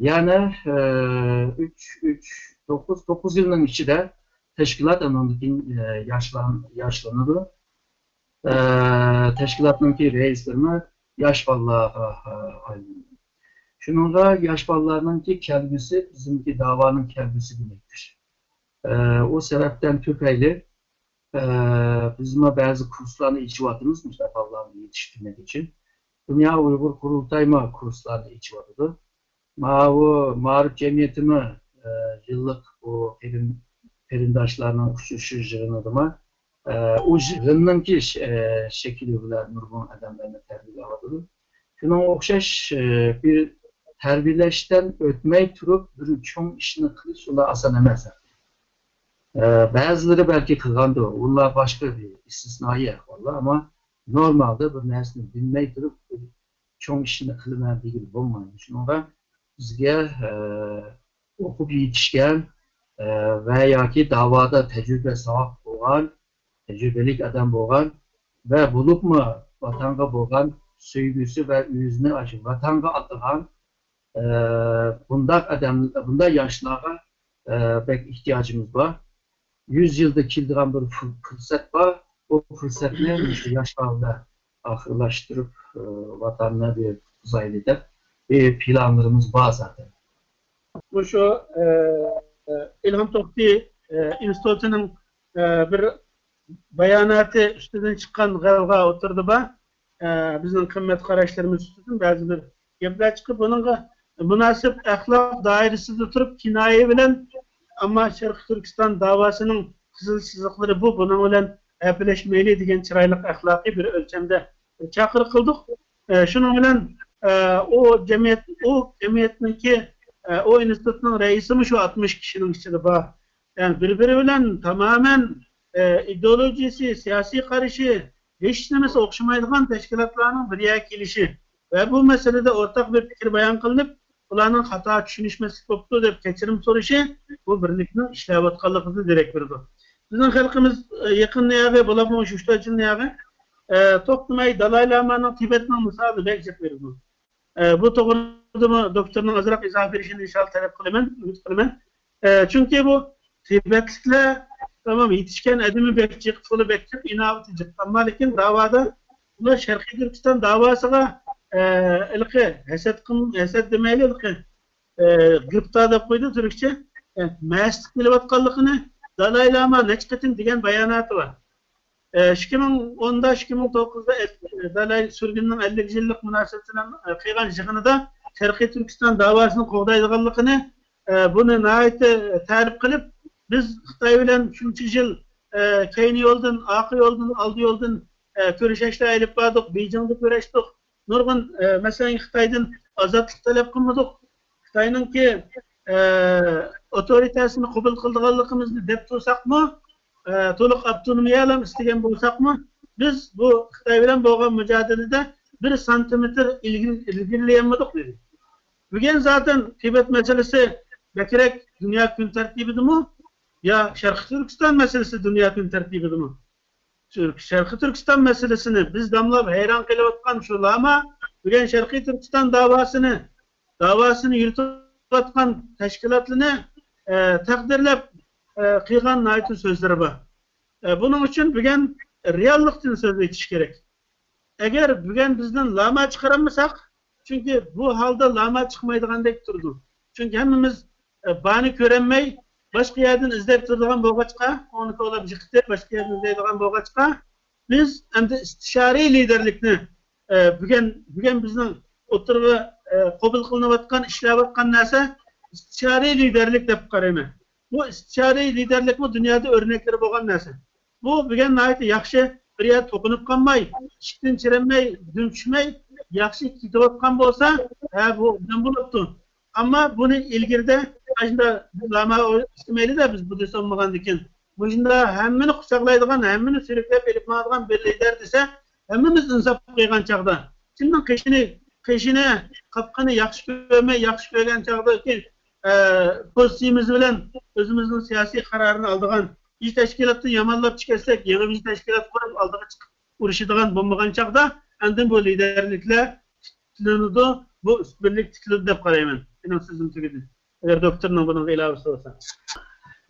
يەنى، ئە، ئۈچ، ئۈچ، توققۇز، توققۇز يىلنىڭ ئىچىدە تەشكىلات ئاندىن كېيىن، ئە، ياشلان-، ياشلىنىدۇ. ئە، تەشكىلاتنىڭكى رەئىسلىرىمۇ ياش بالىلارغا، ئە، ئايلىنىدۇ. شۇنىڭغا ياش بالىلارنىڭكى كەلگۈسى بىزنىڭكى داۋانىڭ كەلگۈسى دېمەكتۇر. ئە، ئۇ سەۋەبتىن تۈپەيلى، ئە، بىزمۇ بەزى كۇرسلارنى ئېچىۋاتىمىز، مۇشۇنداق بالىلارنى يېتىشتۈرمەك ئۈچۈن. دۇنيا ئۇيغۇر قۇرۇلتايمۇ كۇرسلارنى ئېچىۋاتىدۇ. ماۋۇ مائارىپ جەمئىيىتىمۇ، ئە، يىللىق بۇ قېرىن-، قېرىنداشلارنىڭ ئۇچرىشىش يىغىنىدىمۇ، ئە، ئۇ يىغىننىڭكى ش-، ئە، شەكلى بىلەن نۇرغۇن ئادەملەرنى تەربىيەلەۋاتىدۇ. شۇنىڭغا ئوخشاش، ئە، بىر تەربىيەلەشتىن ئۆتمەي تۇرۇپ بىر چوڭ ئىشنى قىلىش ئۇنداق ئاسان ئەمەس. ئە، بەزىلىرى بەلكى قىلغاندۇ، ئۇلار باشقا بىر ئىستىسنائىي ئەھۋاللار، ئەمما نورمالدا بىر نەرسىنى بىلمەي تۇرۇپ بىر چوڭ ئىشنى قىلىمەن دېگىلى بولمايدۇ. شۇنىڭغا بىزگە، ئە، ئوقۇپ يېتىشكەن، ئە، ۋە ياكى داۋادا تەجرىبە ساۋاق بولغان، تەجرىبىلىك ئادەم بولغان ۋە بولۇپمۇ ۋەتەنگە بولغان سۆيگۈسى ۋە ئۆزىنى ئاشۇ ۋەتەنگە ئاتىغان، ئە، بۇنداق ئادەم، بۇنداق ياشلارغا، ئە، بەك ئېھتىياجىمىز بار. يۈز يىلدا كېلىدىغان بىر پۇر-، پۇرسەت بار. بۇ پۇرسەتنى مۇشۇ ياشلار بىلەن ئاخىرلاشتۇرۇپ، ئە، ۋاتاننى بىر قۇتقۇزايلى دەپ بىر پىلانلىرىمىز بار زادەن. مۇشۇ، ئە، ئە، ئىلھام توختى، ئە، ئىنستىتۇتىنىڭ، ئە، بىر باياناتى ئۈستىدىن چىققان غەۋغا ئوتتۇرىدا بار. ئە، بىزنىڭ قىممەت قاراشلىرىمىز ئۈستىدىن بەزى بىر گەپلەر چىقىپ، بۇنىڭغا مۇناسىپ ئەخلاق دائىرىسىدە تۇرۇپ كىنايە بىلەن، ئەمما شەرقىي تۈركىستان داۋاسىنىڭ قىزىل سىزىقلىرى بۇ، بۇنىڭ بىلەن ھەپىلەشمەيلى دېگەن چىرايلىق ئەخلاقىي بىر ئۆلچەمدە چاقىرىق قىلدۇق. ئە، شۇنىڭ بىلەن، ئە، ئۇ جەمئىيەت، ئۇ جەمئىيەتنىڭكى، ئە، ئۇ ئىنستىتۇتنىڭ رەئىسىمۇ شۇ ئاتمىش كىشىنىڭ ئىچىدە بار. يەنى بىر-بىرى بىلەن تامامەن، ئە، ئىدېئولوگىيەسى، سىياسىي قارىشى، ھېچ نېمىسى ئوخشىمايدىغان تەشكىلاتلارنىڭ بىر يەرگە كېلىشى ۋە بۇ مەسىلىدە ئورتاق بىر پىكىر بايان قىلىنىپ، ئۇلارنىڭ خاتا چۈشىنىشمەسلىك بوپتۇ دەپ كەچۈرۈم سورىشى بۇ بىرلىكنىڭ ئىشلەۋاتقانلىقىدىن دېرەك بېرىدۇ. بىزنىڭ خەلقىمىز، ئە، يېقىندا ياغى، بولۇپمۇ شۇ ئۈچ تۆت يىلنى ياغى، ئە، توختىماي دالاي لامانىڭ تىبەتنىڭ مىسالىنى بەك جىق بېرىدۇ. ئە، بۇ توغرىدىمۇ دوكتورنىڭ ئازراق ئىزاھ بېرىشىنى ئىنشاللا تەلەپ قىلىمەن، ئۈمىد قىلىمەن. ئە، چۈنكى بۇ تىبەتلىكلەر تامام يېتىشكەن ئادىمى بەك جىق، پۇلى بەك جىق، ئىناۋىتى جىق. ئەمما لېكىن داۋادا بۇلار شەرقىي تۈركىستان داۋاسىغا، ئە، ھېلىقى ھەسەت قىل-، ھەسەت دېمەيلى، ھېلىقى، ئە، گىپتا دەپ قويدى تۈركچە. ئە، مەستلىك قىلىۋاتقانلىقىنى دالاي لاما نەچچە قېتىم دېگەن باياناتى بار. ئىككى مىڭ ئوندا، ئىككى مىڭ توققۇزدا دالاي سۈرگۈننىڭ ئەللىك يىللىق مۇناسىۋىتى بىلەن قىلغان يىغىنىدا شەرقىي تۈركىستان داۋاسىنى قوغدايدىغانلىقىنى، بۇنى ناھايىتى تەرىپ قىلىپ، بىز خىتاي بىلەن شۇنچە يىل كەينى يولدىن، ئارقا يولدىن، ئالدى يولدىن كۆرۈشۈشلەر ئېلىپ باردۇق، بېيجىڭدا كۆرۈشتۇق. نۇرغۇن، مەسىلەن، خىتايدىن ئازادلىق تەلەپ قىلمىدۇق. خىتاينىڭكى، ئە، ئوتورىتەسىنى قوبۇل قىلىدىغانلىقىمىزنى دەپ تۇرساقمۇ، ئە، تولۇق ئاپتونومىيەلەرنى ئىستىگەن بولساقمۇ، بىز بۇ خىتاي بىلەن بولغان مۇجادىلىدە بىر سانتىمېتىر ئىلگىرى-، ئىلگىرىلىيەلمىدۇق دېدى. بۈگۈن زاتەن تىبەت مەسىلىسى بەكرەك دۇنيا كۈن تەرتىپىدىمۇ يا شەرقىي تۈركىستان مەسىلىسى دۇنيا كۈن تەرتىپىدىمۇ؟ تۈرك-، شەرقىي تۈركىستان مەسىلىسىنى بىز داملاپ ھەيران قېلىۋاتقان شۇ لاما بۈگۈن شەرقىي تۈركىستان داۋاسىنى، داۋاسىنى يۈرۈتۈۋاتقان تەشكىلاتلىرىنى، ئە، تەقدىرلەپ، ئە، قىلغان ناھايىتى سۆزلىرى بار. ئە، بۇنىڭ ئۈچۈن بۈگۈن رېئاللىقتىن سۆزلىۋېتىش كېرەك. ئەگەر بۈگۈن بىزدىن لاما چىقىرالمىساق، چۈنكى بۇ ھالدا لاما چىقمايدىغاندەك تۇرىدۇ. چۈنكى ھەممىمىز، ئە، بارنى كۆرەلمەي، باشقا يەردىن ئىزدەپ تۇرىدىغان بولغاچقا، كۆڭلىنى كولاپ يىقىتىپ، باشقا يەردىن ئىزدەيدىغان بولغاچقا، بىز ئەمدى ئىستىشارىي لىدېرلىكنى، ئە، بۈگۈن، بۈگۈن بىزنىڭ ئوتتۇرىغا، ئە، قوبۇل قىلىنىۋاتقان، ئىشلەۋاتقان نەرسە ئىستىشارىي لىدېرلىك دەپ قارايمەن. بۇ ئىستىشارىي لىدېرلىكمۇ دۇنيادا ئۆرنەكلىرى بولغان نەرسە. بۇ بۈگۈن ناھايىتى ياخشى، بىر يەردە توقۇنۇپ قالماي، ئىشىكتىن چىرەنمەي، دۈم چۈشمەي، ياخشى كېتىۋاتقان بولسا، ھە، بۇ ئوبدان بولۇپتۇ. ئەمما بۇنى ئىلگىرىدە، ئاشۇنداق لاما ئىستىمەيلىدە بىز بۇددىست بولمىغاندىكىن، مۇشۇنداق ھەممىنى قۇچاقلايدىغان، ھەممىنى سۈرۈكلەپ ئېلىپ ماڭىدىغان بىر لىدەر دېسە، ھەممىمىز ئىنساپ قىلغان چاغدا، كىمنىڭ قېشىنى، قېشىنى، قاپىقىنى ياخشى كۆرمەي، ياخشى كۆرگەن چاغدىكى، ئە، پوزىتسىيىمىز بىلەن ئۆزىمىزنىڭ سىياسىي قارارىنى ئالىدىغان، بىر تەشكىلاتتىن يامانلاپ چىقىۋەتسەك، يېڭى بىر تەشكىلات قۇرۇپ، ئالدىغا چىقىپ ئۇرۇشىدىغان بولمىغان چاغدا، ئاندىن بۇ لىدەرلىكلەر تىكلىنىدۇ، بۇ ئۈستۈنلۈك تىكلىدى دەپ قارايمەن. مېنىڭ سۆزۈم تۈگىدى. ئەگەر دوكتورنىڭ بۇنىڭغا ئىلاۋىسى بولسا.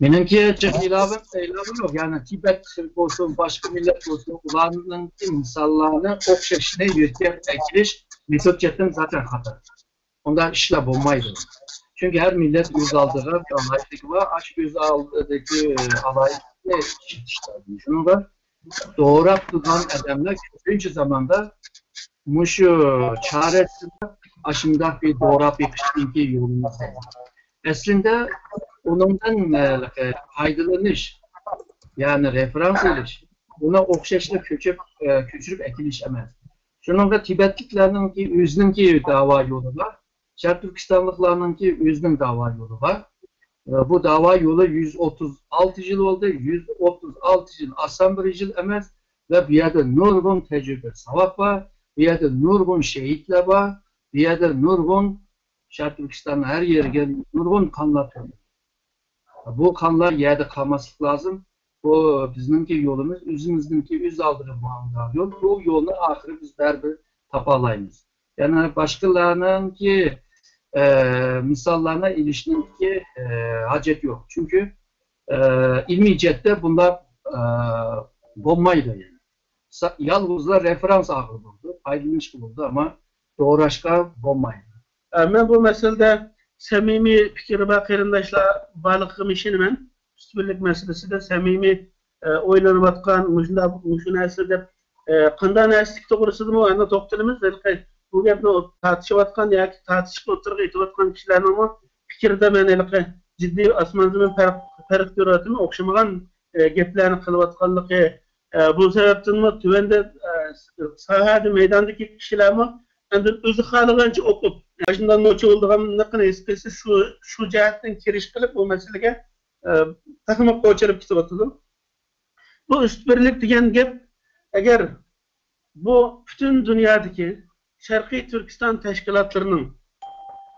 مېنىڭكى جىق ئىلاۋەم، ئىلاۋەم يوق. يەنى تىبەت بولسۇن، باشقا مىللەت بولسۇن، ئۇلارنىڭكى مىساللارنى ئوخشاشنى يۆتكەپ ئەكېلىش مېتود جەھەتتىن زاتەن خاتا. ئۇنداق ئىشلار بولمايدۇ. چۈنكى ھەر مىللەت ئۆز ئالدىغا بىر ئالاھىدىلىكى بار، ئاشۇ ئۆز ئالدىدىكى ئالاھىدىلىكنى ئىشلىتىش لازىم. شۇنىڭغا دوراپ تۇرغان ئادەملەر كۆپىنچە زاماندا مۇشۇ چارەسىز ئاشۇنداق بىر دوراپ بېقىشنىڭكى يولىنى سەيلەيدۇ. ئەسلىدە ئۇنىڭدىن، ئە، پايدىلىنىش، يەنى رېفېرانس ئېلىش، ئۇنى ئوخشاشلا كۆچۈپ، ئە، كۆچۈرۈپ ئەكېلىش ئەمەس. شۇنىڭغا تىبەتلىكلەرنىڭكى ئۆزىنىڭكى داۋا يولى بار، شەرقىي تۈركىستانلىقلارنىڭكى ئۆزىنىڭ داۋا يولى بار. ئە، بۇ داۋا يولى يۈز ئوتتۇز ئالتە يىل بولدى. يۈز ئوتتۇز ئالتە يىل ئاسان بىر يىل ئەمەس ۋە بۇ يەردە نۇرغۇن تەجرىبە، ساۋاق بار. بۇ يەردە نۇرغۇن شېھىتلەر بار. بۇ يەردە نۇرغۇن شەرقىي تۈركىستاننىڭ ھەر يېرىگە نۇرغۇن قانلار تۆكۈلدى. بۇ قانلار يەردە قالماسلىق لازىم. بۇ بىزنىڭكى يولىمىز، ئۆزىمىزنىڭكى ئۆز ئالدىغا ماڭىدىغان يول. بۇ يولنى ئاخىرى بىز بەرىبىر تاپالايمىز. يەنە باشقىلارنىڭكى، ئە، مىساللارنى ئېلىشنىڭكى، ئە، ھاجەت يوق. چۈنكى، ئە، ئىلمىي جەھەتتە بۇنداق، ئە، بولمايدۇ، يەنى. سا-، يالغۇزلا رېفېرانس ئالغىلى بولىدۇ، پايدىلىنىشقا بولىدۇ، ئەمما دوغراشقا بولمايدۇ. ئە، مەن بۇ مەسىلىدە سەمىمىي پىكرى بار قېرىنداشلار بارلىقىغا ئىشىنىمەن. ئۈستۈنلۈك مەسىلىسىدە سەمىمىي، ئە، ئويلىنىۋاتقان، مۇشۇنداق، مۇشۇ نەرسە دەپ، ئە، قانداق نەرسىلىك توغرىسىدىمۇ ئەنە توختىلىمىز. ھېلىقى بۇ گەپنى تارتىشىۋاتقان ياكى تارتىشقا ئوتتۇرىغا ئېتىۋاتقان كىشىلەرنىڭمۇ پىكرىدە مەن ھېلىقى جىددىي ئاسمان زېمىن پەرق، پەرق كۆرۈۋاتىمەن. ئوخشىمىغان، ئە، گەپلەرنى قىلىۋاتقانلىقى، ئە، بۇ سەۋەبتىنمۇ تۆۋەندە، ئە، ساھەدە مەيداندىكى كىشىلەرمۇ ئەمدى ئۆزى خالىغانچە ئوقۇپ، ئاشۇنداق نوچى بولىدىغانلىقىنى ھېس قىلسا، شۇ، شۇ جەھەتتىن كىرىش قىلىپ، بۇ مەسىلىگە، ئە، تېخىمۇ قوچۇلۇپ كېتىۋاتىدۇ. بۇ ئۈستۈنلۈك دېگەن گەپ، ئەگەر بۇ پۈتۈن دۇنيادىكى شەرقىي تۈركىستان تەشكىلاتلىرىنىڭ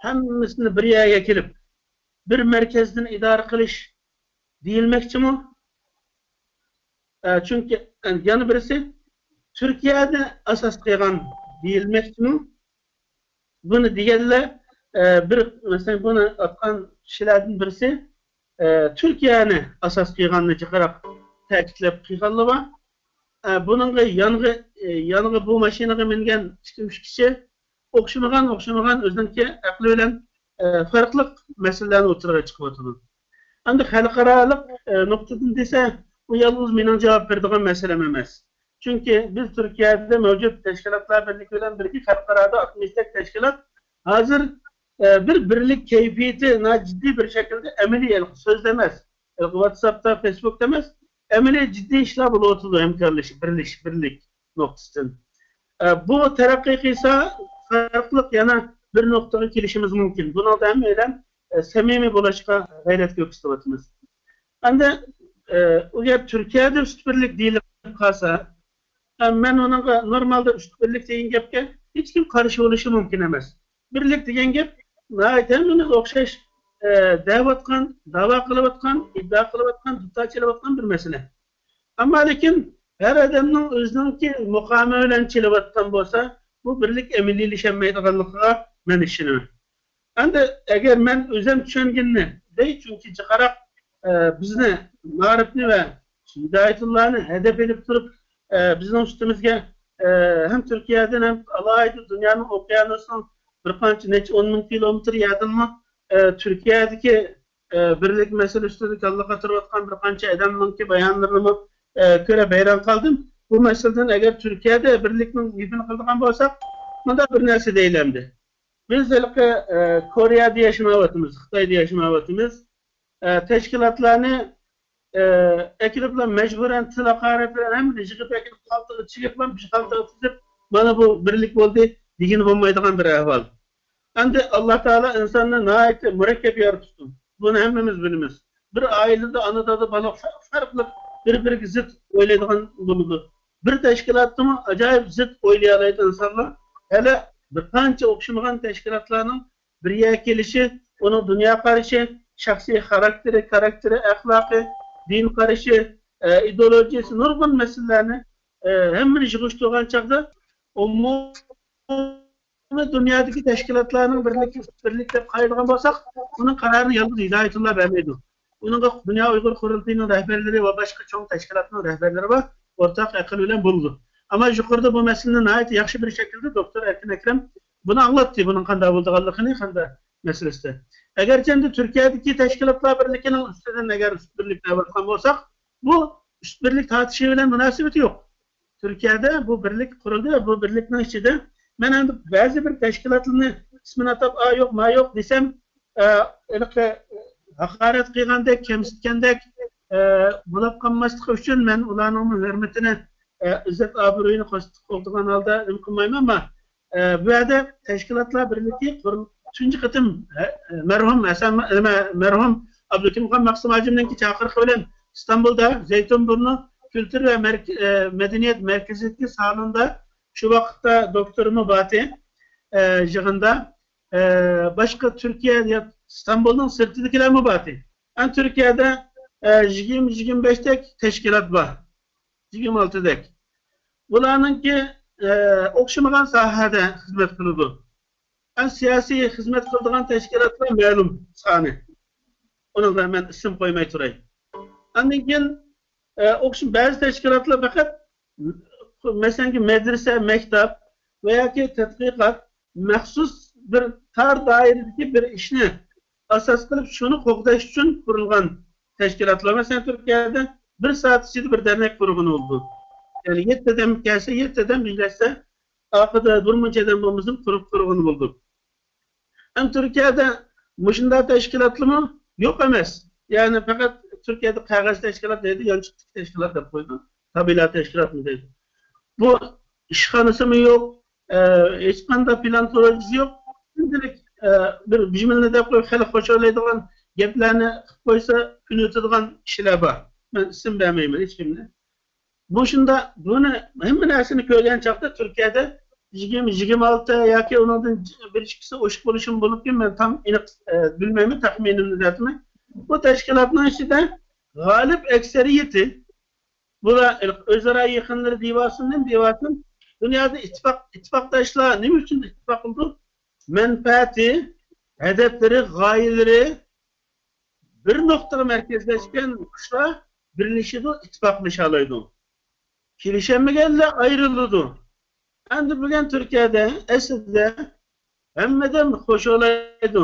ھەممىسىنى بىر يەرگە كېلىپ، بىر مەركەزدىن ئىدارە قىلىش دېيىلمەكچىمۇ؟ ئە، چۈنكى، ئە، يەنە بىرسى، تۈركىيەنى ئاساس قىلغان دېيىلمەكچىمۇ؟ بۇنى دېگەنلەر، ئە، بىر، مەسىلەن، بۇنى ئاتقان كىشىلەردىن بىرسى، ئە، تۈركىيەنى ئاساس قىلغاننى جىقراق تەكىتلەپ قىلغانلار بار. ئە، بۇنىڭغا يانغا، ئە، يانغا بۇ ماشىنىغا مىنگەن ئىككى، ئۈچ كىشى ئوخشىمىغان، ئوخشىمىغان ئۆزىنىڭكى ئەقلى بىلەن، ئە، پەرقلىق مەسىلىلەرنى ئوتتۇرىغا چىقىۋاتىدۇ. ئەمدى خەلقئارالىق، ئە، نۇقتىدىن دېسە، بۇ يالغۇز مېنىڭ جاۋاب بېرىدىغان مەسىلەم ئەمەس. چۈنكى بىز تۈركىيەدە مەۋجۇت تەشكىلاتلار بىرلىكى بىلەن بىرگە خەلقئارادا ئاتمىشتەك تەشكىلات ھازىر، ئە، بىر بىرلىك كەيپىياتى ناھايىتى جىددىي بىر شەكىلدە ئەمەلىي، ھېلىقى سۆزدە ئەمەس، ھېلىقى ۋاتساپتا، فېيسبۇكتا ئەمەس، ئەمەلىي جىددىي ئىشلار بولۇۋاتىدۇ، ھەمكارلىشىپ، بىرلىشىپ، بىرلىك نۇقتىسىدىن. ئە، بۇ تەرەققىي قىلسا، پەرقلىق يەنە بىر نۇقتىغا كېلىشىمىز مۇمكىن. بۇنىڭدا ھەممەيلەن، ئە، سەمىمىي بولۇشقا غەيرەت كۆرسىتىۋاتىمىز. ئەمدى، ئە، ئۇ گەپ تۈركىيەدە ئۈستۈنلۈك دېيىلىپ قالسا، ئە، مەن ئۇنىڭغا نورمالدا ئۈستۈنلۈك دېگەن گەپكە ھېچكىم قارشى بولۇشى مۇمكىن ئەمەس. بىرلىك دېگەن گەپ ناھايىتى ھەممىمىز ئوخشاش، ئە، دەۋاتقان، داۋا قىلىۋاتقان، ئىددىئا قىلىۋاتقان، دۇتار چېلىۋاتقان بىر مەسىلە. ئەمما لېكىن ھەر ئادەمنىڭ ئۆزىنىڭكى مۇقامى بىلەن چېلىۋاتقان بولسا، بۇ بىرلىك ئەمەلىيلىشەلمەيدىغانلىقىغا مەن ئىشىنىمەن. ئەمدى ئەگەر مەن ئۆزۈم چۈشەنگىنىنى دەي، چۈنكى جىقراق، ئە، بىزنى، مائارىپنى ۋە ھىدايەتۇللانى ھەدەپ ئېلىپ تۇرۇپ، ئە، بىزنىڭ ئۈستىمىزگە، ئە، ھەم تۈركىيەدىن، ھەم ئالاھىدە دۇنيانىڭ ئوقيانۇسىنىڭ بىر قانچە نەچچە ئون مىڭ كىلومېتىر يەردىنمۇ، ئە، تۈركىيەدىكى، ئە، بىرلىك مەسىلە ئۈستىدە كاللا قاتۇرۇۋاتقان بىر قانچە ئادەمنىڭكى بايانلىرىنىمۇ، ئە، كۆرۈپ ھەيران قالدىم. بۇ مەسىلىدىن ئەگەر تۈركىيەدە بىرلىكنىڭ گېپىنى قىلىدىغان بولساق، مۇنداق بىر نەرسە دەيلى ئەمدى. بىز ھېلىقى، ئە، كورېيەدە ياشىمايۋاتىمىز، خىتايدا ياشىمايۋاتىمىز. ئە، تەشكىلاتلارنى، ئە، ئەكېلىپلا مەجبۇرەن تىل ھاقارەت بىلەن ھەممىنى يىغىپ ئەكېلىپ خالتىغا چىگىپلا مۇشۇ خالتىغا تىزىپ، مانا بۇ بىرلىك بولدى دېگىلى بولمايدىغان بىر ئەھۋال. ئەمدى ئاللا تائالا ئىنساننى ناھايىتى مۇرەككەپ يارىتىپتۇ. بۇنى ھەممىمىز بىلىمىز. بىر ئائىلىدە ئانا-دادا، بالا فەرقلىق، بىر-بىرىگە زىت ئويلايدىغان بولىدۇ. بىر تەشكىلاتتىمۇ ئاجايىپ زىت ئويلىيالايدۇ ئىنسانلار. ھېلى بىر قانچە ئوخشىمىغان تەشكىلاتلارنىڭ بىر يەرگە كېلىشى، ئۇنىڭ دۇنيا قارىشى، شەخسىي خاراكتېرى، كاراكتېرى، ئەخلاقى، دىن قارىشى، ئە، ئىدېئولوگىيەسى، نۇرغۇن مەسىلىلەرنى، ئە، ھەممىنى يىغىشتۇرغان چاغدا ئومۇمىي دۇنيادىكى تەشكىلاتلارنىڭ بىرلىكى، بىرلىك دەپ قارايدىغان بولساق، ئۇنىڭ قارارىنى يالغۇز ھىدايەتۇللا بەرمەيدۇ. ئۇنىڭغا دۇنيا ئۇيغۇر قۇرۇلتىيىنىڭ رەھبەرلىرى ۋە باشقا چوڭ تەشكىلاتنىڭ رەھبەرلىرى بار، ئورتاق ئەقىل بىلەن بولىدۇ. ئەمما يۇقىرىدا بۇ مەسىلىنى ناھايىتى ياخشى بىر شەكىلدە دوكتور ئەركىن ئەكرەم بۇنى ئاڭلاتتى، بۇنىڭ قانداق بولىدىغانلىقىنى، قانداق مەسىلىسىدە. ئەگەرچە ئەمدى تۈركىيەدىكى تەشكىلاتلار بىرلىكىنىڭ ئۈستىدىن ئەگەر ئۈستۈنلۈك دەۋاتقان بولساق، بۇ ئۈستۈنلۈك تارتىشى بىلەن مۇناسىۋىتى يوق. تۈركىيەدە بۇ بىرلىك قۇرۇلدى ۋە بۇ بىرلىكنىڭ ئىچىدە مەن ئەمدى بەزى بىر تەشكىلاتلارنى ئىسمىنى ئاتاپ، ئا يوق، ما يوق دېسەم، ئە، ھېلىقى ھاقارەت قىلغاندەك، كەمسىتكەندەك، ئە، بولاپ قالماسلىقى ئۈچۈن مەن ئۇلارنىڭمۇ ھۆرمىتىنى، ئە، ئىززەت ئابرۇيىنى قوغدىغان ھالدا نېمە قىلمايمەن، ئەمما ئە، بۇ يەردە تەشكىلاتلار بىرلىكى قۇرۇل-، تۇنجى قېتىم، ھە، مەرھۇم ھەسەن، نېمە، مەرھۇم ئابدۇكېرىمخان مەخسۇم ھاجىمنىڭكى چاقىرىقى بىلەن ئىستانبۇلدا زەيتۇنبۇرنۇ كۈلتۈر ۋە مەرك-، ئە، مەدەنىيەت مەركىزىدىكى سالوندا شۇ ۋاقىتتا دوكتورمۇ باتى، ئە، يىغىندا، ئە، باشقا تۈركىيە يا ئىستانبۇلنىڭ سىرتىدىكىلەرمۇ باتى. ئەن تۈركىيەدە، ئە، يىگىرمە، يىگىرمە بەشتەك تەشكىلات بار. يىگىرمە ئالتىدەك. بۇلارنىڭكى، ئە، ئوخشىمىغان ساھەدە خىزمەت قىلىدۇ. ئەمدى سىياسىي خىزمەت قىلىدىغان تەشكىلاتلار مەلۇم سانى. ئۇنىڭغا مەن ئىسىم قويماي تۇراي. ئاندىن كېيىن، ئە، ئوخشىمىغان بەزى تەشكىلاتلار پەقەت، مەسىلەن، مەدرىسە، مەكتەپ ۋە ياكى تەتقىقات، مەخسۇس بىر تار دائىرىدىكى بىر ئىشنى ئاساس قىلىپ، شۇنى قوغداش ئۈچۈن قۇرۇلغان تەشكىلاتلار. مەسىلەن، تۈركىيەدە بىر سائەت ئىچىدە بىر دەرنەك قۇرغىلى بولىدۇ. يەنى يەتتە ئادەم كەلسە، يەتتە ئادەم بىرلەشسە، ئارقىدا بىر مۇنچە ئادەم بولمىسۇن، قۇرۇپ قۇرغىلى بولىدۇ. ئەمدى تۈركىيەدە مۇشۇنداق تەشكىلاتلىمۇ يوق ئەمەس. يەنى پەقەت تۈركىيەدە قەغەز تەشكىلات دەيدۇ، يانچۇقتىكى تەشكىلات دەپ قويىدۇ. تابىئىي تەشكىلاتمۇ دەيدۇ. بۇ ئىشخانىسىمۇ يوق، ئە، ھېچقانداق پىلان پروژىسى يوق. شۇنچىلىك، ئە، بىر جۈملىنى دەپ قويۇپ، خەلق خۇشاللايدىغان گەپلەرنى قىلىپ قويسا، كۈنى ئۆتىدىغان كىشىلەر بار. مەن ئىسىم بەرمەيمەن ھېچكىمنى. بۇ شۇنداق، بۇنى ھەممە نەرسىنى كۆرگەن چاغدا تۈركىيەدە يىگىرمە، يىگىرمە ئالتە ياكى ئۇنىڭدىن بىر ئىككىسى ئوشۇق بولۇشىمۇ بولۇپتۇ، مەن تام ئېنىق، ئە، بىلمەيمەن، تەخمىنىمنى دەۋاتىمەن. بۇ تەشكىلاتنىڭ ئىچىدە غالىپ ئەكسەرىيىتى، بۇلار ئۆزئارا يېقىنلىرى دېيىۋالسۇن، نېمە دېيىۋالسۇن، دۇنيادا ئىتتىپاق، ئىتتىپاقداشلار نېمە ئۈچۈن ئىتتىپاق قىلىدۇ؟ مەنپەئەتى، ھەدەپلىرى، غايىلىرى بىر نۇقتىغا مەركەزلەشكەن كۈچلەر بىرلىشىدۇ، ئىتتىپاقلىشالايدۇ. كېلىشەلمىگەنلەر ئايرىلىدۇ. ئەمدى بۈگۈن تۈركىيەدە ئەسلىدە ھەممىدىن خۇشاللايدۇ.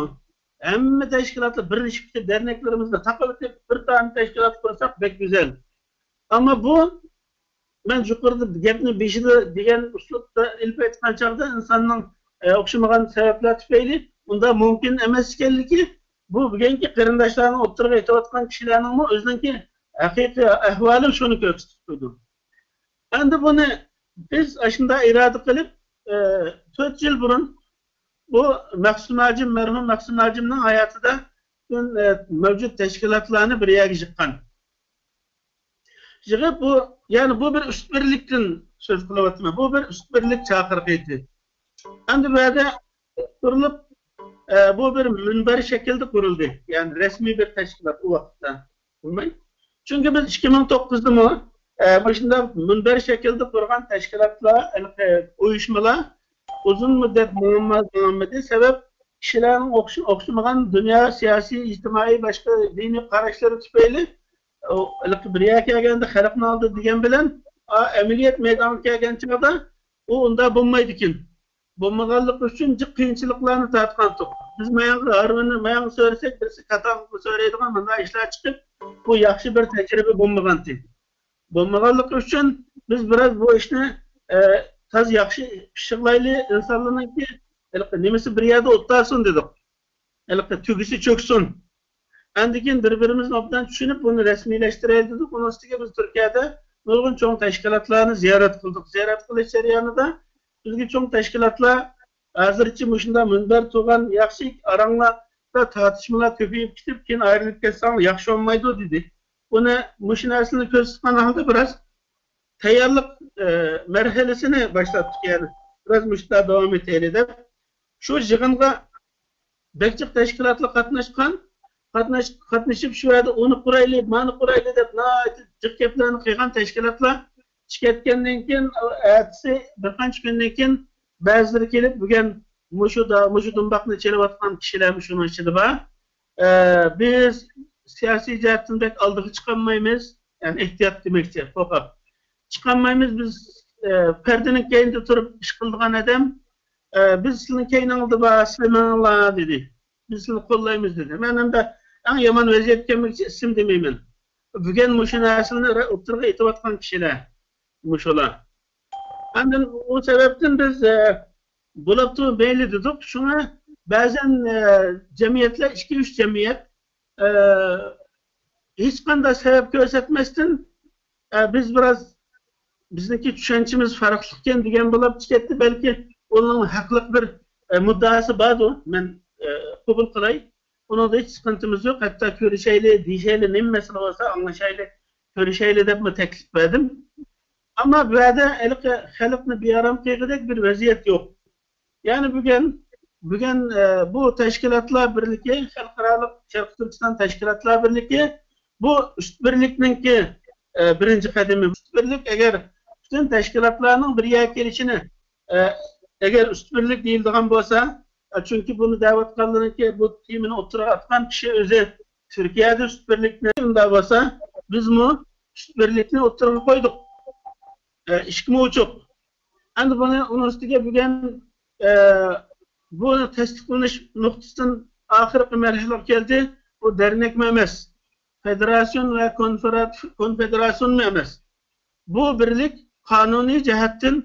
ھەممە تەشكىلاتلار بىرلىشىپ كېتىپ، دەرنەكلىرىمىزنى تاقىۋېتىپ، بىر دانە تەشكىلات قۇرساق بەك گۈزەل. ئەمما بۇ، مەن يۇقىرىدا گەپنى بېشىدا دېگەن ئۇسلۇبتا ئېلىپ ئېيتقان چاغدا ئىنساننىڭ، ئە، ئوخشىمىغان سەۋەبلەر تۈپەيلى ئۇنداق مۇمكىن ئەمەس ئىكەنلىكى، بۇ بۈگۈنكى قېرىنداشلارنىڭ ئوتتۇرىغا ئېتىۋاتقان كىشىلەرنىڭمۇ ئۆزىنىڭكى ھەقىقىي ئەھۋالى شۇنى كۆرسىتىپ تۇرىدۇ. ئەمدى بۇنى بىز ئاشۇنداق ئىرادە قىلىپ، ئە، تۆت يىل بۇرۇن بۇ مەخسۇم ھاجىم، مەرھۇم مەخسۇم ھاجىمنىڭ ھاياتىدا پۈتۈن، ئە، مەۋجۇت تەشكىلاتلارنى بىر يەرگە يىغقان. يىغىپ بۇ، يەنى بۇ بىر ئۈست بىرلىكتىن سۆز قىلىۋاتىمەن. بۇ بىر ئۈست بىرلىك چاقىرىقى ئىدى. ئەمدى بۇ يەردە تۇرۇلۇپ، ئە، بۇ بىر مۇنبەر شەكلىدە قۇرۇلدى. يەنى رەسمىي بىر تەشكىلات ئۇ ۋاقىتتا. بولماي. چۈنكى بىز ئىككى مىڭ توققۇزدىمۇ، ئە، مۇشۇنداق مۇنبەر شەكلىدە قۇرغان تەشكىلاتلار، ھېلىقى ئۇيۇشمىلار ئۇزۇن مۇددەت ماڭالماي، ماڭالمىدى. سەۋەب، كىشىلەرنىڭ ئوخش-، ئوخشىمىغان دۇنيا سىياسىي، ئىجتىمائىي، باشقا دىنىي قاراشلىرى تۈپەيلى، ئۇ، ھېلىقى بىر يەرگە كەلگەندە خەلقنىڭ ئالدىدا دېگەن بىلەن، ئا، ئەمەلىيەت مەيدانغا كەلگەن چاغدا ئۇ ئۇنداق بولمايدىكەن. بولمىغانلىقى ئۈچۈن جىق قىيىنچىلىقلارنى تارتقانتۇق. بىز ماياڭغا ھارۋىنى، ماياڭغا سۆرىسەك، بىرسى كاتاڭغا سۆرەيدىغان مۇنداق ئىشلار چىقىپ، بۇ ياخشى بىر تەجرىبە بولمىغانتى. بولمىغانلىقى ئۈچۈن بىز بىراز بۇ ئىشنى، ئە، تازا ياخشى پىششىقلايلى، ئىنسانلارنىڭكى ھېلىقى نېمىسى بىر يەردە ئولتۇرسۇن دېدۇق. ھېلىقى تۈگىسى چۆكسۇن. ئاندىن كېيىن بىر-بىرىمىزنى ئوبدان چۈشىنىپ، بۇنى رەسمىيلەشتۈرەيلى دېدۇق. ئۇنىڭ ئۈستىگە بىز تۈركىيەدە نۇرغۇن چوڭ تەشكىلاتلارنى زىيارەت قىلدۇق. زىيارەت قىلىش جەريانىدا بىزگە چوڭ تەشكىلاتلار ھازىرچە مۇشۇنداق مۇنبەر تۇرغان ياخشى، ئاراڭلاردا تارتىشمىلار كۆپىيىپ كېتىپ، كېيىن ئايرىلىپ كەتسەڭلار ياخشى بولمايدۇ دېدى. بۇنى، مۇشۇ نەرسىنى كۆرسەتكەن ھالدا بىراز تەييارلىق، ئە، مەرھەلىسىنى باشلاپتۇق، يەنى بىراز مۇشۇنداق داۋام ئېتەيلى دەپ. شۇ يىغىنغا بەك جىق تەشكىلاتلار قاتناشقان، قاتناش-، قاتنىشىپ شۇ يەردە ئۇنى قۇرايلى، مانى قۇرايلى دەپ ناھايىتى جىق گەپلەرنى قىلغان تەشكىلاتلار چىقىۋەتكەندىن كېيىن، ئەتىسى بىر قانچە كۈندىن كېيىن بەزىلىرى كېلىپ، بۈگۈن مۇشۇ دا-، مۇشۇ دۇمباقنى چېلىۋاتقان كىشىلەرمۇ شۇنىڭ ئىچىدە بار. ئە، بىز سىياسىي جەھەتتىن بەك ئالدىغا چىقالمايمىز، يەنى ئېھتىيات دېمەكچى، قورقاق. چىقالمايمىز، بىز، ئە، پەردىنىڭ كەينىدە تۇرۇپ ئىش قىلىدىغان ئادەم، ئە، بىز سىلىنىڭ كەينىڭىزدە بار، سىلەر مېڭىڭلار دېدى. بىز سىلىنى قوللايمىز دېدى. مەن ئەمدى ئەڭ يامان ۋەزىيەتكە كەلمىگۈچە ئىسىم دېمەيمەن. بۈگۈن مۇشۇ نەرسىلەرنى ئوتتۇرىغا ئېتىۋاتقان كىشىلەر مۇشۇلار. ئاندىن ئۇ سەۋەبتىن بىز، ئە، بولاپتۇ، مەيلى دېدۇق. شۇڭا بەزەن، ئە، جەمئىيەتلەر، ئىككى، ئۈچ جەمئىيەت، ئە، ھېچقانداق سەۋەب كۆرسەتمەستىن، ئە، بىز بىراز، بىزنىڭكى چۈشەنچىمىز پەرقلىقكەن دېگەن بولاپ چىقتى. بەلكى ئۇنىڭ ھەقلىق بىر، ئە، مۇددىئاسى باردۇ. مەن، ئە، قوبۇل قىلاي. ئۇنىڭدا ھېچ سىقىنتىمىز يوق. ھەتتا كۆرۈشەيلى، دېيىشەيلى، نېمە مەسىلە بولسا ئاڭلىشايلى، كۆرۈشەيلى دەپمۇ تەكلىپ بەردىم. ئەمما بۇ يەردە ھېلىقى خەلقنى بىئارام قىلغۇدەك بىر ۋەزىيەت يوق. يەنى بۈگۈن، بۈگۈن، ئە، بۇ تەشكىلاتلار بىرلىكى، خەلقئارالىق شەرقىي تۈركىستان تەشكىلاتلار بىرلىكى، بۇ ئۈست بىرلىكنىڭكى، ئە، بىرىنچى قەدىمى. ئۈست بىرلىك ئەگەر پۈتۈن تەشكىلاتلارنىڭ بىر يەرگە كېلىشىنى، ئە، ئەگەر ئۈست بىرلىك دېيىلىدىغان بولسا، ئە، چۈنكى بۇنى دەۋاتقانلىرىنىڭكى، بۇ تېمىنى ئوتتۇرىغا ئاتقان كىشى ئۆزى تۈركىيەدە سۈت بىرلىكنى، ئۇنداق بولسا بىزمۇ سۈت بىرلىكنى ئوتتۇرىغا قويدۇق. ئە، ئىشىكمۇ ئوچۇق. ئەمدى بۇنى ئۇنىڭ ئۈستىگە بۈگۈن، ئە، بۇنى تەستىقلىنىش نۇقتىسىدىن ئاخىرقى مەرھەلىگە كەلدى. بۇ دەرنەكمۇ ئەمەس، فېدېراتسىيون ۋە كونفېدېرات-، كونفېدېراتسىيونمۇ ئەمەس. بۇ بىرلىك قانۇنىي جەھەتتىن،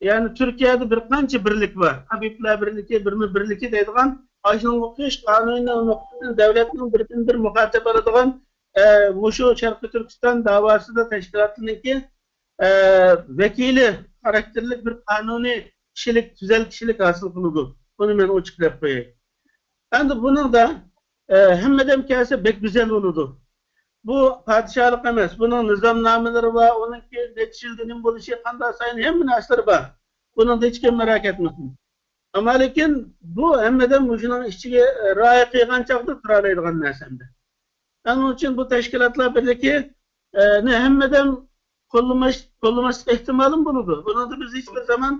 يەنى تۈركىيەدە بىر قانچە بىرلىك بار. تەبىبلەر بىرلىكى، بىرمۇ بىرلىكى دەيدىغان، ئاشۇنىڭغا ئوخشاش قانۇنىي نۇقتىدىن دۆلەتنىڭ بىردىنبىر مۇخاتىپ ئالىدىغان، ئە، مۇشۇ شەرقىي تۈركىستان داۋاسىدا تەشكىلاتنىڭكى، ئە، ۋەكىلى خاراكتېرلىك بىر قانۇنىي كىشىلىك، تۈزەل كىشىلىك ھاسىل قىلىدۇ. بۇنى مەن ئوچۇق دەپ قوياي. ئەمدى بۇنىڭدا، ئە، ھەممىدەم كەلسە بەك گۈزەل بولىدۇ. بۇ پادىشاھلىق ئەمەس، بۇنىڭ نىزامنامىلىرى بار، ئۇنىڭكى نەچچە يىلدا نېمە بولۇشى، قانداق سايىن ھەممە نەرسىلىرى بار. بۇنىڭدا ھېچكىم مەرەك ئەتمىسۇن. ئەمما لېكىن بۇ ھەممىدەم مۇشۇنىڭ ئىچىگە رىئايە قىلغان چاغدا تۇرالايدىغان نەرسە ئەمدى. ئەنە شۇنىڭ ئۈچۈن بۇ تەشكىلاتلار بىرلىكى، ئە، نى ھەممىدەم قوللىماس-، قوللىماسلىق ئېھتىمالىمۇ بولىدۇ. بۇنىڭدا بىز ھېچبىر زامان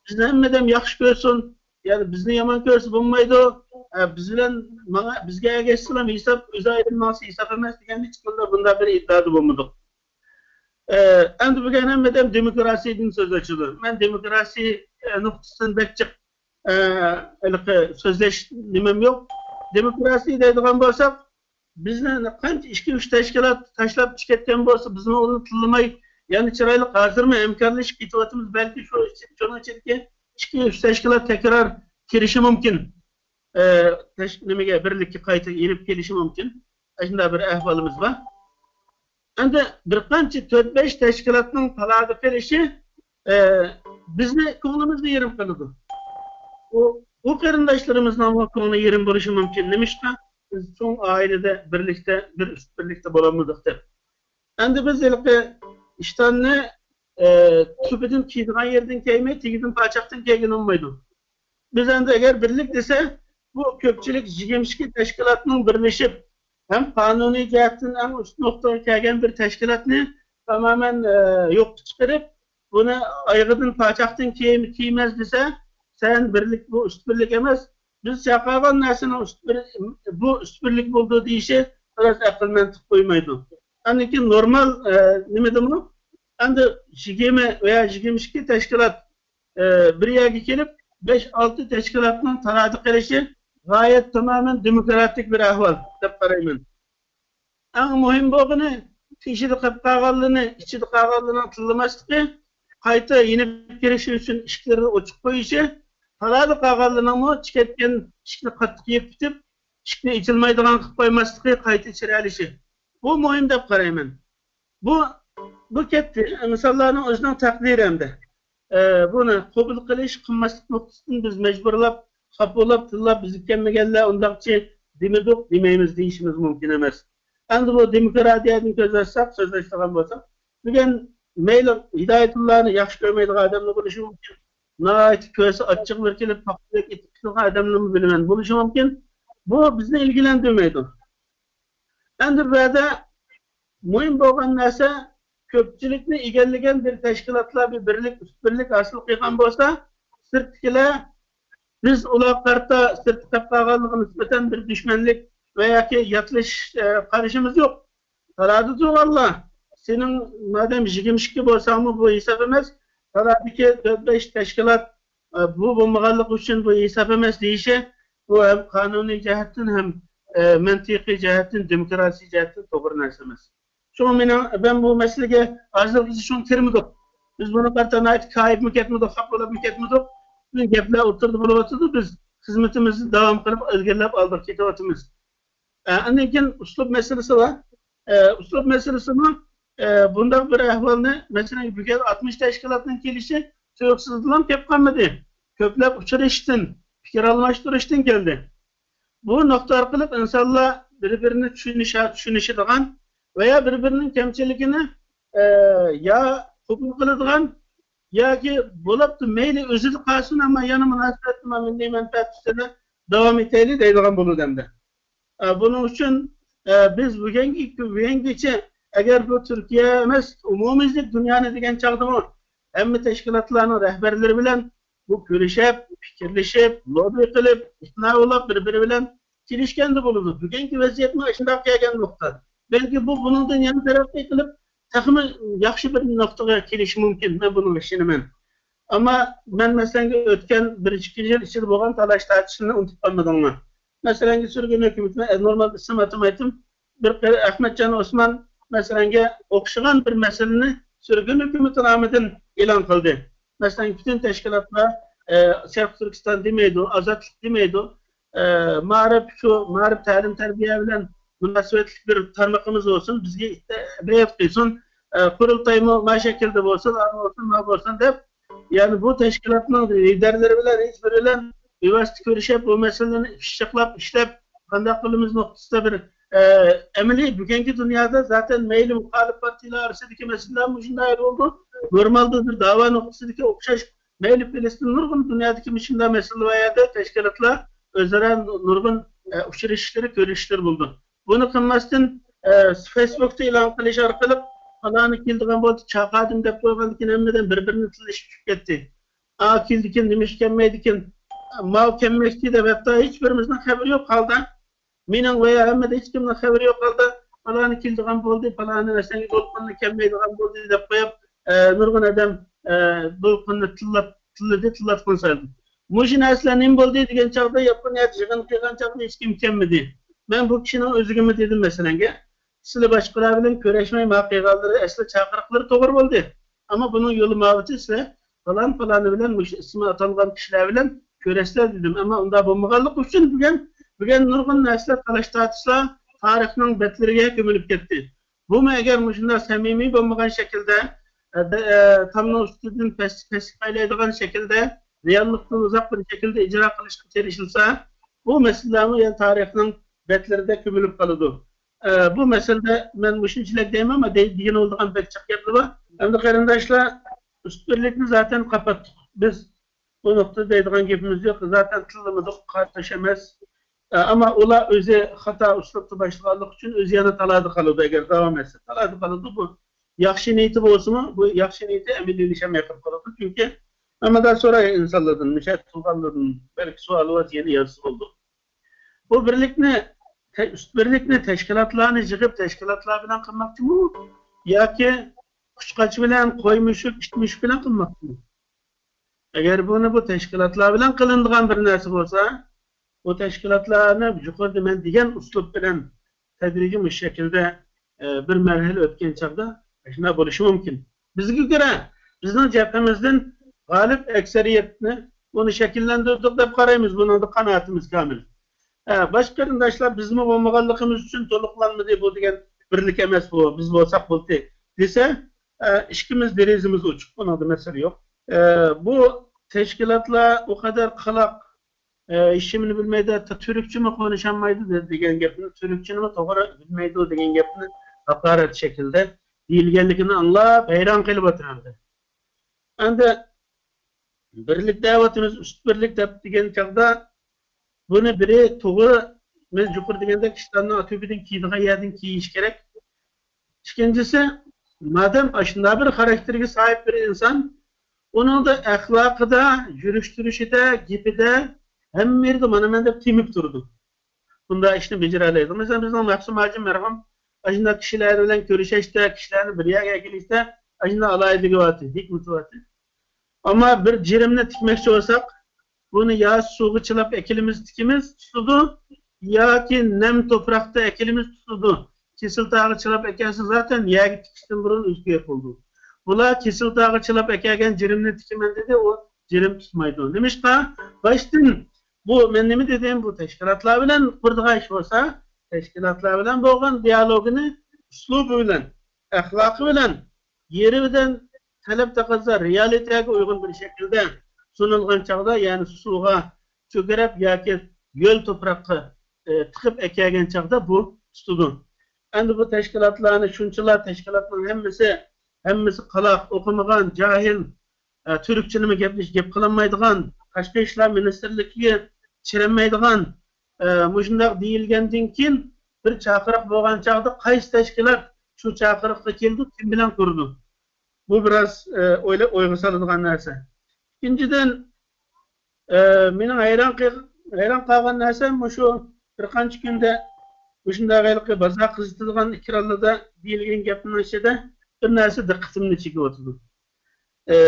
بىزنى ھەممىدەم ياخشى كۆرسۇن، يەنى بىزنى يامان كۆرسە بولمايدۇ. ئە، بىز بىلەن ماڭا، بىزگە ئەگەشسىلا ھېساب، ئۆزى ئايرىم ماڭسا ھېساب ئەمەس دېگەن ھېچقانداق بۇنداق بىر ئىدىئادا بولمىدۇق. ئە، ئەمدى بۈگۈن ھەممىدەم دېموكراتىيەدىن سۆز ئاچىدۇ. مەن دېموكراتىيە، ئە، نۇقتىسىدىن بەك جىق، ئە، ھېلىقى سۆزلەش نېمەم يوق. دېموكراتىيە دەيدىغان بولساق، بىزنى قانچە ئىككى، ئۈچ تەشكىلات تاشلاپ چىقىپ كەتكەن بولسا، بىزمۇ ئۇنى تىللىماي، يەنە چىرايلىق ھازىرمۇ ھەمكارلىشىپ كېتىۋاتىمىز. بەلكى شۇ ئىچ-، شۇنىڭ ئىچىدىكى ئىككى، ئۈچ تەشكىلات تەكرار كىرىشى مۇمكىن. ئە، تەش-، نېمىگە، بىرلىككە قايتا يېنىپ كېلىشى مۇمكىن. ئاشۇنداق بىر ئەھۋالىمىز بار. ئەمدى بىر قانچە تۆت، بەش تەشكىلاتنىڭ تالادا قېلىشى، ئە، بىزنى كۆڭلىمىزنى يېرىم قىلىدۇ. ئۇ، ئۇ قېرىنداشلىرىمىزنىڭمۇ كۆڭلى يېرىم بولۇشى مۇمكىن. نېمىشقا؟ بىز چوڭ ئائىلىدە بىرلىكتە، بىر ئۈست بىرلىكتە بولالمىدۇق دەپ. ئەمدى بىز ھېلىقى ئىشتاننى، ئە، تۈپىدىن كېيىدىغان يېرىدىن كەيمەي، تېگىدىن پاچاقتىن كەيگىلى بولمايدۇ. بىز ئەمدى ئەگەر بىرلىك دېسە، بۇ كۆپچىلىك يىگىرمە ئىككى تەشكىلاتنىڭ بىرلىشىپ، ھەم قانۇنىي جەھەتتىن ئەڭ ئۈست نۇقتىغا كەلگەن بىر تەشكىلاتنى تامامەن، ئە، يوققا چىقىرىپ، بۇنى ئايىغىدىن پاچاقتىن كىيىم كىيمەز دېسە، سەن بىرلىك، بۇ ئۈست بىرلىك ئەمەس. بىز چاقىرغان نەرسىنىڭ ئۈست بىر-، بۇ ئۈست بىرلىك بولىدۇ دېيىشى بىراز ئەقىل مەنتىق قويمايدۇ. ئاندىن كېيىن نورمال، ئە، نېمىدىمۇ؟ ئەمدى يىگىرمە ۋە يىگىرمە ئىككى تەشكىلات، ئە، بىر يەرگە كېلىپ، بەش، ئالتە تەشكىلاتنىڭ تالادا قېلىشى غايەت تامامەن دېموكراتىك بىر ئەھۋال دەپ قارايمەن. ئەڭ مۇھىم بولغىنى، تېشىدا قېلىپ قالغانلىرىنى، ئىچىدە قالغانلىرىنىڭ تىللىماسلىقى، قايتا يېنىپ كىرىشى ئۈچۈن ئىشىكلىرىنى ئوچۇق قويۇشى، تالادا قالغانلىرىنىڭمۇ چىقىۋەتكەن ئىشىكنى قاتتىق يېپىپ، ئىشىكنى ئېچىلمايدىغان قىلىپ قويماسلىقى، قايتا ئىچىرى ئېلىشى. بۇ مۇھىم دەپ قارايمەن. بۇ، بۇ كەتتى. ئىنسانلارنىڭ ئۆزىنىڭ تەقدىرى ئەمدى. ئە، بۇنى قوبۇل قىلىش، قىلماسلىق نۇقتىسىدىن بىز مەجبۇرلاپ، خاپىلاپ، تىللاپ، بىزگە كەلمىگەنلەر ئۇنداقچە دېمىدۇق، دېمەيمىز دېيىشىمىز مۇمكىن ئەمەس. ئەمدى بۇ دېموكراتىيەدىن كۆز ئاچساق، سۆزلەشتىغان بولساق، بۈگۈن مەيلى ھىدايەتۇللانى ياخشى كۆرمەيدىغان ئادەملەر بولۇشى مۇمكىن. ناھايىتى كۆرسە ئاچچىقلىرى كېلىپ، پاختىدەك ئېتىپ كېتىدىغان ئادەملەرمۇ بىلىمەن، بولۇشى مۇمكىن. بۇ بىزنى ئىلگىلەندۈرمەيدۇ. ئەمدى بۇ يەردە مۇھىم بولغان نەرسە، كۆپچىلىكنى ئىگىلىگەن بىر تەشكىلاتلار بىر بىرلىك، ئۈست بىرلىك ھاسىل قىلغان بولسا، سىرتتىكىلەر، بىز ئۇلارغا قارىتا سىرتتا قېلىپ قالغانلىقىمىز نىسبەتەن بىر دۈشمەنلىك ۋە ياكى ياتلىشىش، ئە، قارىشىمىز يوق. تالادا تۇرغانلار، سېنىڭ مادەم يىگىرمە ئىككى بولساڭمۇ بۇ ھېساب ئەمەس، تالادىكى تۆت بەش تەشكىلات، ئە، بۇ بولمىغانلىقى ئۈچۈن بۇ ھېساب ئەمەس دېيىشى، بۇ ھەم قانۇنىي جەھەتتىن ھەم، ئە، مەنتىقىي جەھەتتىن، دېموكراتىيە جەھەتتىن توغرا نەرسە ئەمەس. شۇڭا مېنىڭ، مەن بۇ مەسىلىگە ھازىرغىچە شۇڭا كىرمىدۇق. بىز بۇنى قارىتا ناھايىتى كايىپمۇ كەتمىدۇق، خاپا بولۇپمۇ كەتمىدۇق. بۇ گەپلەر ئوتتۇرىدا بولۇۋاتىدۇ، بىز خىزمىتىمىزنى داۋام قىلىپ ئىلگىرىلەپ ئالدىغا كېتىۋاتىمىز. ئە، ئاندىن كېيىن ئۇسلۇب مەسىلىسى بار. ئە، ئۇسلۇب مەسىلىسىمۇ، ئە، بۇنداق بىر ئەھۋالنى، مەسىلەن، بۈگۈن ئاتمىش تەشكىلاتنىڭ كېلىشى تۇيۇقسىزدىلا كېلىپ قالمىدى. كۆپلەپ ئۇچرىشىشتىن، پىكىر ئالماشتۇرۇشتىن كەلدى. بۇ نۇقتا ئارقىلىق ئىنسانلار بىر-بىرىنى چۈشىنىش-، چۈشىنىشىدىغان ۋە يا بىر-بىرىنىڭ كەمچىلىكىنى، ئە، يا قوبۇل قىلىدىغان ياكى بولاپتۇ، مەيلى ئۆزىدە قالسۇن، ئەمما يەنە مۇناسىۋەتنى مانا مىللىي مەنپەئەت ئۈستىدە داۋام ئېتەيلى دەيدىغان بولىدۇ ئەمدى. ئە، بۇنىڭ ئۈچۈن، ئە، بىز بۈگۈنگى، بۈگۈنگىچە ئەگەر بۇ تۈركىيە ئەمەس، ئومۇميۈزلۈك دۇنيانى دېگەن چاغدىمۇ ھەممە تەشكىلاتلارنىڭ رەھبەرلىرى بىلەن بۇ كۆرۈشۈپ، پىكىرلىشىپ، لوببى قىلىپ، ئىقنا بولۇپ، بىر-بىرى بىلەن كېلىشكەندە بولىدۇ. بۈگۈنكى ۋەزىيەتمۇ ئاشۇنداق كەلگەن نۇقتا. بەلكى بۇ بۇنىڭدىن يەنە تەرەققىي قىلىپ، تېخىمۇ ياخشى بىر نۇقتىغا كېلىشى مۇمكىن. مەن بۇنىڭغا ئىشىنىمەن. ئەمما مەن، مەسىلەن، ئۆتكەن بىر ئىككى يىل ئىچىدە بولغان تالاش-تارتىشلىرىنى ئۇنتۇپ قالمىدىڭلار. مەسىلەن، سۈرگۈن ھۆكۈمىتىنى، ئە، نورمال ئىسىم ئاتىمايتتىم. بىر قېرى ئەخمەتجان ئوسمان، مەسىلەنگە ئوخشىغان بىر مەسىلىنى سۈرگۈن ھۆكۈمىتى نامىدىن ئېلان قىلدى. مەسىلەن، پۈتۈن تەشكىلاتلار، ئە، شەرقىي تۈركىستان دېمەيدۇ، ئازادلىق دېمەيدۇ. ئە، مائارىپ، شۇ مائارىپ، تەلىم-تەربىيە بىلەن مۇناسىۋەتلىك بىر تارمىقىمىز بولسۇن، بىزگە ئىت-، رىئايەت قىلسۇن. ئە، قۇرۇلتايمۇ ما شەكىلدە بولسۇن، ئا بولسۇن، ما بولسۇن دەپ، يەنى بۇ تەشكىلاتنىڭ لىدەرلىرى بىلەن ھېچ بىرى بىلەن بىۋاسىتە كۆرۈشۈپ، بۇ مەسىلىنى پىششىقلاپ ئىشلەپ، قانداق قىلىمىز نۇقتىسىدا بىر، ئە، ئەمەلىي بۈگۈنكى دۇنيادا زاتەن مەيلى مۇخالىپ پارتىيەلەر ئارىسىدىكى مەسىلىلەر مۇشۇنداق ھەل بولىدۇ. نورمالدا بىر داۋا نۇقتىسىدىكى ئوخشاش، مەيلى پەلەستىن، نۇرغۇن دۇنيادىكى مۇشۇنداق مەسىلە بار يەردە تەشكىلاتلار ئۆزئارا نۇرغۇن، ئە، ئۇچرىشىشلىرى، كۆرۈشۈشلىرى بولىدۇ. بۇنى قىلماستىن، ئە، فېيسبۇكتا ئېلان قىلىش ئارقىلىق پالانى كېلىدىغان بولدى، چاقىردىم دەپ قويغاندىكىن ھەممىدىن بىر-بىرىنى تىللىشىپ چۈشۈپ كەتتى. ئا كېلىدىكىن، نېمىشقا كەلمەيدىكىن، ماۋۇ كەلمەكچى دەپ ھەتتا ھېچ بىرىمىزنىڭ خەۋىرى يوق ھالدا، مېنىڭ ۋە يا ھەممىدە ھېچ كىمنىڭ خەۋىرى يوق ھالدا پالانى كېلىدىغان بولدى، پالانى مەسىلەن دولقۇننى كەلمەيدىغان بولدى دەپ قويۇپ، ئە، نۇرغۇن ئادەم، ئە، دولقۇننى تىللاپ، تىللىدى، تىللاتقۇنى سالدى. مۇشۇ نەرسىلەر نېمە بولدى دېگەن چاغدا، ياپونىيەدە يىغىن قىلغان چاغدا ھېچ كىم كەلمىدى. مەن بۇ كىشىنىڭ ئۆزىگىمۇ دېدىم، مەسىلەنگە، سىلى باشقىلار بىلەن كۆرۈشمەي، ما قىلغانلىرى ئەسلى چاقىرىقلىرى توغرا بولدى. ئەمما بۇنىڭ يولى ماۋۇتى، سىلەر پالان پالانى بىلەن مۇشۇ ئىسمى ئاتالغان كىشىلەر بىلەن كۆرەسىلەر دېدىم. ئەمما ئۇنداق بولمىغانلىقى ئۈچۈن بۈگۈن، بۈگۈن نۇرغۇن نەرسىلەر، تالاش تارتىشلار تارىخنىڭ بەتلىرىگە كۆمۈلۈپ كەتتى. بۇمۇ ئەگەر مۇشۇنداق سەمىمىي بولمىغان شەكىلدە، ئە، بە-، ئە، تامنىڭ ئۈستىدىن پەس-، پەسكە پايلايدىغان شەكىلدە، رېئاللىقتىن ئۇزاق بىر شەكىلدە ئىجرا قىلىشقا تىرىشىلسا، بۇ مەسىلىلەرمۇ يەنە تارىخنىڭ بەتلىرىدە كۆمۈلۈپ قالىدۇ. ئە، بۇ مەسىلىدە مەن مۇشۇنچىلىك دەيمەن، ئەمما دەي-، دېگىنى بولىدىغان بەك جىق گەپلەر بار. ئەمدى قېرىنداشلار، ئۈست بىرلىكنى زاتەن قاپاتتۇق. بىز بۇ نۇقتىدا دەيدىغان گېپىمىز يوق. زاتەن تىللىمىدۇق، قارىتاش ئەمەس. ئە، ئەمما ئۇلار ئۆزى خاتا ئۇسلۇبتا باشلىغانلىقى ئۈچۈن ئۆزى يەنە تالادا قالىدۇ. ئەگەر داۋام ئەتسە، تالادا قالىدۇ. بۇ ياخشى نىيىتى بولسىمۇ، بۇ ياخشى نىيىتى ئەمەلىيلىشەلمەي قېلىپ قالىدۇ. چۈنكى ھەممىدە سوراي ئىنسانلاردىن، مۇشۇ تۇغانلاردىن، بەلكى سوئالى بار، يەنە يازسا بولىدۇ. بۇ بىرلىكنى، تە-، ئۈست بىرلىكنى تەشكىلاتلارنى يىغىپ، تەشكىلاتلار بىلەن قىلماقچىمۇ ياكى قۇشقاچ بىلەن، قوي مۈشۈك، ئىت مۈشۈك بىلەن قىلماقچىمۇ؟ ئەگەر بۇنى بۇ تەشكىلاتلار بىلەن قىلىنىدىغان بىر نەرسە بولسا، بۇ تەشكىلاتلارنى يۇقىرىدا مەن دېگەن ئۇسلۇب بىلەن تەدرىجىي مۇشۇ شەكىلدە، ئە، بىر مەرھەلە ئۆتكەن چاغدا ئاشۇنداق بولۇشى مۇمكىن. بىزگە كۆرە، بىزنىڭ جەبھىمىزدىن غالىب ئەكسەرىيەتنى بۇنى شەكىللەندۈردۇق دەپ قارايمىز، بۇنىڭدا قانائىتىمىز كامىل. ئە، باشقا قېرىنداشلار بىزمۇ بولمىغانلىقىمىز ئۈچۈن تولۇقلانمىدى، بۇ دېگەن بىرلىك ئەمەس بۇ، بىز بولساق بولدى دېسە، ئە، ئىككىمىز دېرىزىمىز ئوچۇق، بۇنىڭدا مەسىلە يوق. ئە، بۇ تەشكىلاتلار ئۇ قەدەر قالاق، ئە، ھېچنېمىنى بىلمەيدۇ، ھەتتا تۈركچىمۇ قونۇشالمايدۇ دە-، دېگەن گەپنى، تۈركچىنىمۇ توغرا بىلمەيدۇ دېگەن گەپنى ھاقارەت شەكلىدە دېيىلگەنلىكىنى ئاڭلاپ ھەيران قېلىۋاتىمەن ئەمدى. ئەمدى بىرلىك دەۋاتىمىز، ئۈست بىرلىك دەپ دېگەن چاغدا بۇنى بىرى توغرا، مەن يۇقىرى دېگەندەك ئىشلارنىڭ تۈپىدىن كىيىدىغان يەردىن كىيىش كېرەك. ئىككىنچىسى، مادەم ئاشۇنداق بىر خاراكتېرگە ساھىب بىر ئىنسان، ئۇنىڭدا ئەخلاقىدا، يۈرۈش تۇرۇشىدا، گېپىدە، ھەممە يېرىدە مانا مەن دەپ تېمىپ تۇرىدۇ. بۇنداق ئىشنى بېجىرەلەيدۇ. مەسىلەن، بىزنىڭ مەخسۇم ھاجىم مەرھۇم ئاشۇنداق كىشىلەر بىلەن كۆرۈشۈشتە، كىشىلەرنى بىر يەرگە ئەكېلىشتە ئاشۇنداق ئالاھىدىلىكى بارتى، ھېكمىتى بارتى. ئەمما بىر جىرىمنى تىكمەكچى بولساق، بۇنى يا سۇغا چىلاپ ئەكېلىمىز، تىكىمىز، تۇتىدۇ، ياكى نەم توپراقتا ئەكېلىمىز، تۇتىدۇ. كېسىلتاغا چىلاپ ئەكەلسە، زاتەن يەرگە تىكىشتىن بۇرۇن ئۆزگىرىپ بولىدۇ. بۇلار كېسىلتاغا چىلاپ ئەكەلگەن جىرىمنى تىكىمەن دېدى، ئۇ جىرىم تۇتمايدۇ. نېمىشقا؟ باشتىن بۇ، مەن نېمە دېدىم، بۇ تەشكىلاتلار بىلەن قۇرىدىغان ئىش بولسا، تەشكىلاتلار بىلەن بولغان دىئالوگىنى ئۇسلۇبى بىلەن، ئەخلاقى بىلەن، يېرى بىلەن، تەلەپ تەقەززا، رېئالىتېگە ئۇيغۇن بىر شەكىلدە سۇنۇلغان چاغدا، يەنى سۇغا چۆكۈرەپ ياكى ھۆل توپراققا، ئى، تىقىپ ئەكەلگەن چاغدا بۇ تۇتىدۇ. ئەمدى بۇ تەشكىلاتلارنى شۇنچىلا، تەشكىلاتنىڭ ھەممىسى، ھەممىسى قالاق، ئوقۇمىغان، جاھىل، ئە، تۈركچىنىمۇ گەپلىشىپ گەپ قىلالمايدىغان، تاشقى ئىشلار مىنىستىرلىكىگە چىرەلمەيدىغان، ئە، مۇشۇنداق دېيىلگەندىن كېيىن، بىر چاقىرىق بولغان چاغدا قايسى تەشكىلات شۇ چاقىرىققا كېلىدۇ، كىم بىلەن تۇرىدۇ؟ بۇ بىراز، ئە، ئويلا-، ئويغا سالىدىغان نەرسە. ئىككىنچىدىن، ئە، مېنىڭ ھەيران قېغ-، ھەيران قالغان نەرسەم مۇشۇ بىر قانچە كۈندە مۇشۇنداق ھېلىقى بازار قىزىتىدىغان ئېكرانلاردا دېيىلگەن گەپنىڭ ئىچىدە بىر نەرسە دىققىتىمنى چېكىۋاتىدۇ. ئە،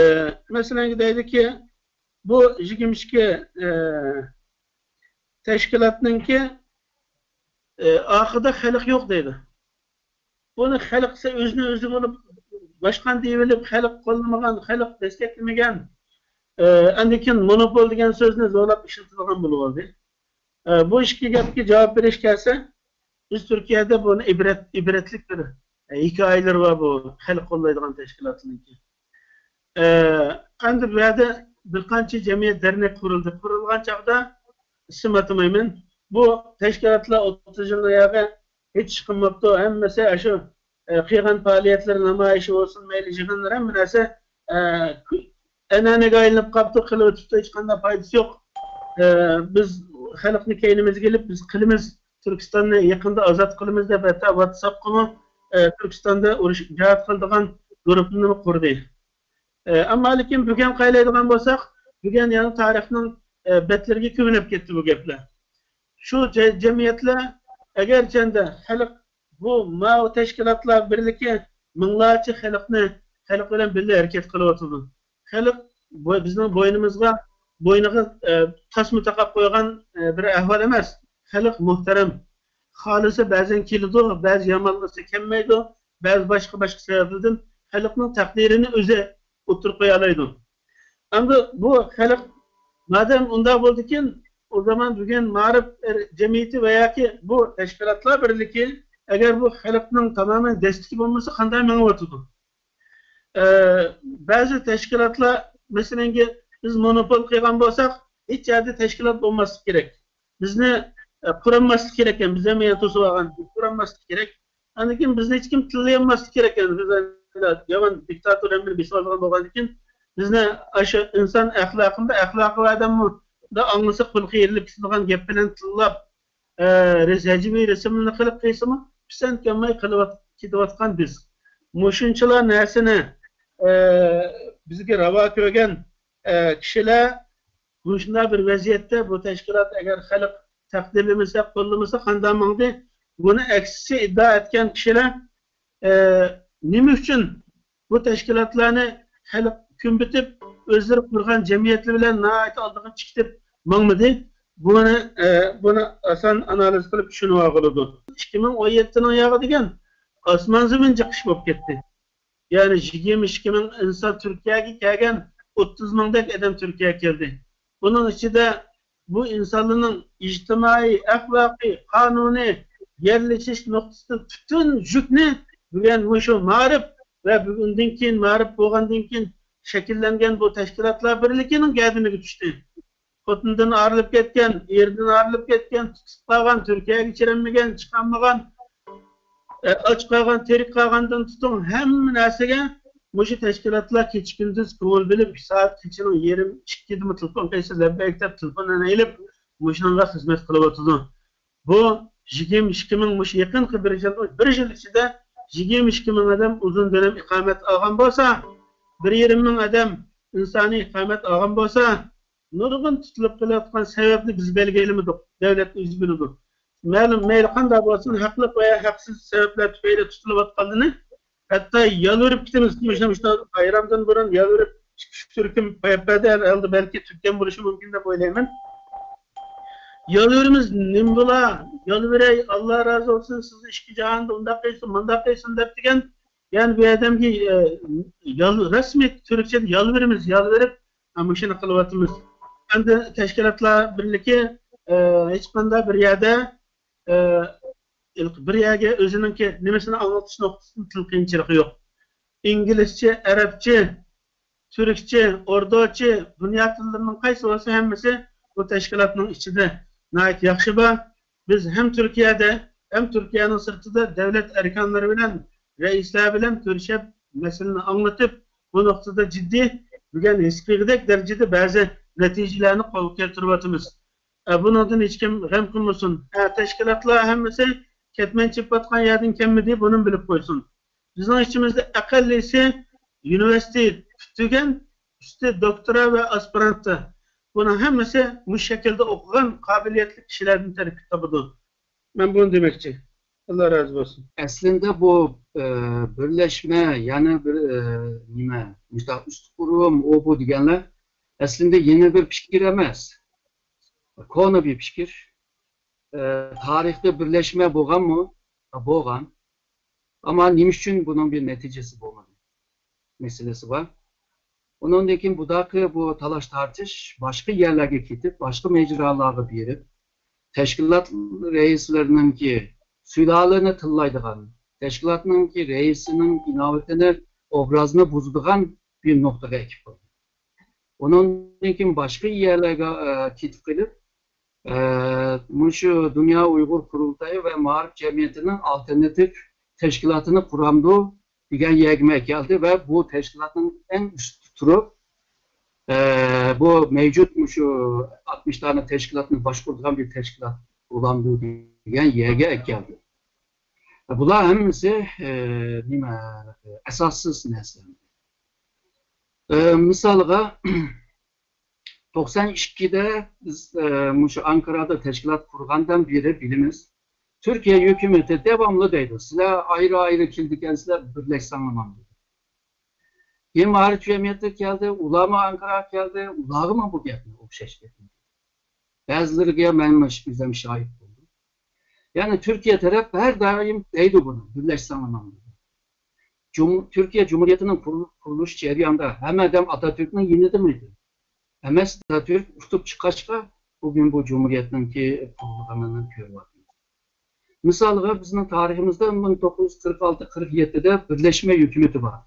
مەسىلەن، دەيدۇكى، بۇ يىگىرمە ئىككى، ئە، تەشكىلاتنىڭكى، ئە، ئارقىدا خەلق يوق دەيدۇ. بۇنى خەلق سە-، ئۆزىنى ئۆزى بولۇپ، باشقان دېيىۋېلىپ، خەلق قوللىمىغان، خەلق دەستەكلىمىگەن، ئە، ئاندىن كېيىن مونوپول دېگەن سۆزنى زورلاپ ئىشلىتىدىغان بولۇۋالدى. ئە، بۇ ئىككى گەپكە جاۋاب بېرىش كەلسە، بىز تۈركىيەدە بۇنى ئىبرەت، ئىبرەتلىك بىر، ئە، ھېكايىلىرى بار بۇ خەلق قوللايدىغان تەشكىلاتلىرىنىڭكى. ئە، ئەمدى بۇ يەردە بىر قانچە جەمئىيەت دەرنەك قۇرۇلدى. قۇرۇلغان چاغدا ئىسىم ئاتىمايمەن. بۇ تەشكىلاتلار ئوتتۇز يىلدىن ياقى ھېچ ئىش قىلماپتۇ. ھەممىسى ئاشۇ، ئە، قىلغان پائالىيەتلىرى، نامايىشى بولسۇن، مەيلى يىغىنلىرى، ھەممە نەرسە، ئە، ئەنئەنىگە ئايلىنىپ قاپتۇ، قىلىۋېتىپتۇ، ھېچقانداق پايدىسى يوق. ئە، بىز خەلقنى كەينىمىزگە ئېلىپ، بىز قىلىمىز، تۈركىستاننى يېقىندا ئازاد قىلىمىز دەپ، ھەتتا ۋاتساپقىمۇ، ئە، تۈركىستاندا ئۇرۇش، جىھاد قىلىدىغان گۇرۇپپىنىمۇ قۇردى. ئە، ئەمما لېكىن بۈگۈن قايلايدىغان بولساق، بۈگۈن يەنە تارىخنىڭ، ئە، بەتلىرىگە كۆمۈلۈپ كەتتى بۇ گەپلەر. شۇ جە-، جەمئىيەتلەر ئەگەرچەندە خەلق، بۇ ماۋۇ تەشكىلاتلار بىرلىكى مىڭلارچە خەلقنى، خەلق بىلەن بىللە ھەرىكەت قىلىۋاتىدۇ. خەلق بو-، بىزنىڭ بوينىمىزغا، بوينىغا، ئە، تاسما تاقاپ قويغان، ئە، بىر ئەھۋال ئەمەس. خەلق مۇھتەرەم. خالىسا بەزەن كېلىدۇ، بەزى يامانلىسا كەلمەيدۇ، بەزى باشقا، باشقا سەۋەبلەردىن خەلقنىڭ تەقدىرىنى ئۆزى ئوتتۇرىغا قويالايدۇ. ئەمدى بۇ خەلق مادەم ئۇنداق بولدىكىن، ئۇ زامان بۈگۈن مائارىپ جەمئىيىتى ۋە ياكى بۇ تەشكىلاتلار بىرلىكى ئەگەر بۇ خەلقنىڭ تامامەن دەستىكى بولمىسا، قانداق مېڭىۋاتىدۇ؟ ئە، بەزى تەشكىلاتلار، مەسىلەنگە، بىز مونوپول قىلغان بولساق، ھېچ يەردە تەشكىلات بولماسلىقى كېرەك. بىزنى، ئە، قۇرالماسلىقى كېرەك ئىكەن. بىز ھەممە يەردە توسۇپ ئالغان، قۇرالماسلىقى كېرەك. ئاندىن كېيىن بىزنى ھېچكىم تىللىيالماسلىقى كېرەك ئىكەن. بىز يامان دىكتاتور ھەممىنى بېسىۋالىدىغان بولغاندىن كېيىن، بىزنى ئاشۇ ئىنسان ئەخلاقىمۇ، ئەخلاقى بار ئادەممۇ ئاڭلىسا قۇلىقى يېرىلىپ كېتىدىغان گەپ بىلەن تىللاپ، ئە، رەس-، ھەجۋىي رەسىملىرىنى قىلىپ قىلسىمۇ، پىسەنت كەلمەي قىلىۋات-، كېتىۋاتقان بىز. مۇشۇنچىلا نەرسىنى، ئە، بىزگە راۋا كۆرگەن، ئە، كىشىلەر مۇشۇنداق بىر ۋەزىيەتتە بۇ تەشكىلات ئەگەر خەلق تەقدىرلىمىسە، قوللىمىسا قانداق ماڭدى؟ بۇنى ئەكسىچە ئىددىئا ئەتكەن كىشىلەر، ئە، نېمە ئۈچۈن بۇ تەشكىلاتلارنى خەلق كۈنبېتىپ، ئۆزلىرى قۇرغان جەمئىيەتلىرى بىلەن ناھايىتى ئالدىغا چىقىپ ماڭمىدى؟ بۇنى، ئە، بۇنى ئاسان ئانالىز قىلىپ چۈشىنىۋالغىلى بولىدۇ. ئىككى مىڭ ئون يەتتىنىڭ ياغى دېگەن ئاسمان زېمىن جىقىش بولۇپ كەتتى. يەنى يىگىرمە ئىككى مىڭ ئىنسان تۈركىيەگە كەلگەن، ئوتتۇز مىڭدەك ئادەم تۈركىيەگە كەلدى. بۇنىڭ ئىچىدە بۇ ئىنسانلارنىڭ ئىجتىمائىي، ئەخلاقىي، قانۇنىي يەرلىشىش نۇقتىسىدىن پۈتۈن يۈكنى بۈگۈن مۇشۇ مائارىپ ۋە بۈگۈندىن كېيىن، مائارىپ بولغاندىن كېيىن شەكىللەنگەن بۇ تەشكىلاتلار بىرلىكىنىڭ گەدىنىگە چۈشتى. خوتۇنىدىن ئايرىلىپ كەتكەن، ئېرىدىن ئايرىلىپ كەتكەن، تۇتۇپ قالغان، تۈركىيەگە كىرەلمىگەن، چىقالمىغان، ئاچ قالغان، تىرىك قالغاندىن تۇتۇڭ، ھەممە نەرسىگە مۇشۇ تەشكىلاتلار كېچە-كۈندۈز كۆڭۈل بۆلۈپ، ئىككى سائەت كېچىنىڭ يېرىم ئىككىدىمۇ تېلېفون قىلسا، لەببەيك دەپ تېلېفوندىن ئېلىپ، مۇشۇنىڭغا خىزمەت قىلىۋاتىدۇ. بۇ يىگىرمە ئىككى مىڭ، مۇشۇ يېقىنقى بىر يىل، بىر يىل ئىچىدە يىگىرمە ئىككى مىڭ ئادەم ئۇزۇن دۆلەم ئىقامەت ئالغان بولسا، بىر يېرىم مىڭ ئادەم ئىنسانىي ئىقامەت ئالغان بولسا، نۇرغۇن تۇتۇلۇپ قېلىۋاتقان سەۋەبنى بىز بەلگىلىمىدۇق، دۆلەت ئۆزى بىلىدۇ. مەلۇم، مەيلى قانداق بولسۇن، ھەقلىق ۋە ھەقسىز سەۋەبلەر تۈپەيلى تۇتۇلۇۋاتقانلىرىنى ھەتتا يالۋۇرۇپ كېتىمىز. مۇشۇ، مۇشۇ بايرامدىن بۇرۇن يالۋۇرۇپ، ئىككى-ئۈچ تۈركۈم پاياپبەردى، ھەر ھالدا بەلكى تۈركەم بولۇشى مۇمكىن دەپ ئويلايمەن. يالۋۇرىمىز، نېمە بولا؟ يالۋۇراي، ئاللا رازى بولسۇن، سىزنى ئىككى جاھاندا ئۇنداق قىلسۇن، مۇنداق قىلسۇن دەپ دېگەن. يەنى بۇ ئادەمگە، ئە، يال-، رەسمىي تۈركچىدە يالۋۇرىمىز، يالۋۇرۇپ، ھە، مۇشۇنى قىلىۋاتىمىز. ئەمدى تەشكىلاتلار بىرلىكى، ئە، ھېچقانداق بىر يەردە، ئە، بىر يەرگە ئۆزىنىڭكى نېمىسىنى ئاڭلىتىش نۇقتىسىدىن تىل قىيىنچىلىقى يوق. ئىنگلىزچە، ئەرەبچە، تۈركچە، ئوردۇچە، دۇنيا تىللىرىنىڭ قايسى بولسا ھەممىسى بۇ تەشكىلاتنىڭ ئىچىدە ناھايىتى ياخشى بار. بىز ھەم تۈركىيەدە، ھەم تۈركىيەنىڭ سىرتىدا دۆلەت ئەركانلىرى بىلەن، رەئىسلەر بىلەن كۆرۈشۈپ، مەسىلىنى ئاڭلىتىپ، بۇ نۇقتىدا جىددىي، بۈگۈن ھېس قىلغۇدەك دەرىجىدە بەزى نەتىجىلەرنى قولغا كەلتۈرۈۋاتىمىز. ئە، بۇنىڭدىن ھېچكىم غەم قىلمىسۇن. ئە، تەشكىلاتلار ھەممىسى كەتمەن چېپىۋاتقان يەردىن كەلمىدى، بۇنىمۇ بىلىپ قويسۇن. بىزنىڭ ئىچىمىزدە ئەقەللىسى يۇنىۋېرسىتېت پۈتتۈرگەن، ئۈستى دوكتورا ۋە ئاسپىرانتتا. بۇنىڭ ھەممىسى مۇشۇ شەكىلدە ئوقۇغان قابىلىيەتلىك كىشىلەردىن تەركىب تاپىدۇ. مەن بۇنى دېمەكچى. ئاللا رازى بولسۇن. ئەسلىندە بۇ، ئە، بىرلەشمە، يەنە بىر، ئە، نېمە، مۇشۇنداق ئۈست قۇرۇم، ئۇ بۇ دېگەنلەر ئەسلىندە يېڭى بىر پىكىر ئەمەس. كونا بىر پىكىر. ئە، تارىختا بىرلەشمە بولغانمۇ؟ ھە، بولغان. ئەمما نېمە ئۈچۈن بۇنىڭ بىر نەتىجىسى بولمىدى؟ مەسىلىسى بار. ئۇنىڭدىن كېيىن بۇداقى بۇ تالاش-تارتىش باشقا يەرلەرگە كېتىپ، باشقا مەجرالارغا بېرىپ، تەشكىلات رەئىسلىرىنىڭكى سۇلالىنى تىللايدىغان، تەشكىلاتنىڭكى رەئىسىنىڭ ئىناۋىتىنى، ئوبرازىنى بۇزىدىغان بىر نۇقتىغا ئەكىپ قويدى. ئۇنىڭدىن كېيىن باشقا يەرلەرگە، ئە، كېتىپ قېلىپ، ئە، مۇشۇ دۇنيا ئۇيغۇر قۇرۇلتىيى ۋە مائارىپ جەمئىيىتىنىڭ ئالتېرناتىپ تەشكىلاتىنى قۇرامدۇ دېگەن يەرگىمۇ كەلدى ۋە بۇ تەشكىلاتنىڭ ئەڭ ئۈستىدە تۇرۇپ، ئە، بۇ مەۋجۇت مۇشۇ ئاتمىش دانە تەشكىلاتنى باشقۇرىدىغان بىر تەشكىلات بولامدۇ دېگەن يەرگە ئەكەلدى. بۇلار ھەممىسى، ئە، نېمە، ئاساسسىز نەرسە. ئە، مىسالغا، توقسان ئىككىدە بىز، ئە، مۇشۇ ئانكارادا تەشكىلات قۇرغاندىن بېرى بىلىمىز. تۈركىيە ھۆكۈمىتى داۋاملىق دەيدۇ، سىلەر ئايرى-ئايرى كېلىدىكەنسىلەر، بىرلەشسەڭلار ماڭىدۇ. كېيىن مائارىپ جەمئىيىتى كەلدى، ئۇلارمۇ ئانكاراغا كەلدى، ئۇلارغىمۇ بۇ گەپنى ئوخشاش گەپنى. بەزىلىرىگە مەن مۇشۇ ئۆزۈم شاھىت بولدۇم. يەنى تۈركىيە تەرەپ ھەر دائىم دەيدۇ بۇنى، بىرلەشسەڭلار ماڭىدۇ. جۇم-، تۈركىيە جۇمھۇرىيىتىنىڭ قۇرۇل-، قۇرۇلۇش جەريانىدا ھەممە ئادەم ئاتاتۈركنىڭ يېنىدىمىدى؟ ئەمەس، ئاتاتۈرك ئۇتۇپ چىققاچقا، بۈگۈن بۇ جۇمھۇرىيەتنىڭكى قۇرۇلغىنىنى كۆرۈۋاتىمىز. مىسالغا، بىزنىڭ تارىخىمىزدا مىڭ توققۇز يۈز قىرىق ئالتە قىرىق يەتتىدە بىرلەشمە ھۆكۈمىتى بار.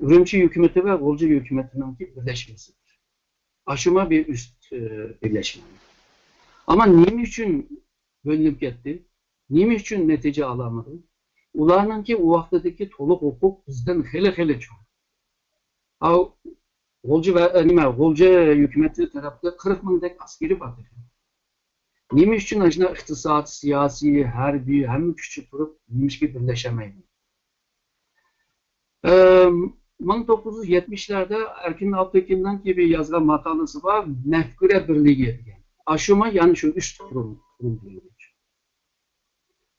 ئۈرۈمچى ھۆكۈمىتى ۋە غۇلجا ھۆكۈمىتىنىڭكى بىرلەشمىسى. ئاشۇما بىر ئۈست، ئى، بىرلەشمە. ئەمما نېمە ئۈچۈن بۆلۈنۈپ كەتتى؟ نېمە ئۈچۈن نەتىجە ئالالمىدى؟ ئۇلارنىڭكى ئۇ ۋاقتىدىكى تولۇق ھوقۇق بىزدىن خېلى، خېلى چوڭ. ئاۋ، غۇلجا ۋە، ئە، نېمە، غۇلجا ھۆكۈمىتى تەرەپتە قىرىق مىڭدەك ئەسكىرى بار ئىدى. نېمە ئۈچۈن ئاشۇنداق ئىقتىساد، سىياسىي، ھەربىي، ھەممە كۈچى تۇرۇپ، نېمىشقا بىرلەشەلمەيدۇ؟ ئە، مىڭ توققۇز يۈز يەتمىشلەردە ئەركىن ئابدۇكېرىمنىڭكى بىر يازغان ماقالىسى بار، مەفكۇرە بىرلىكى دېگەن. ئاشۇما يەنە شۇ ئۈست قۇرۇم، قۇرۇم دېگەن.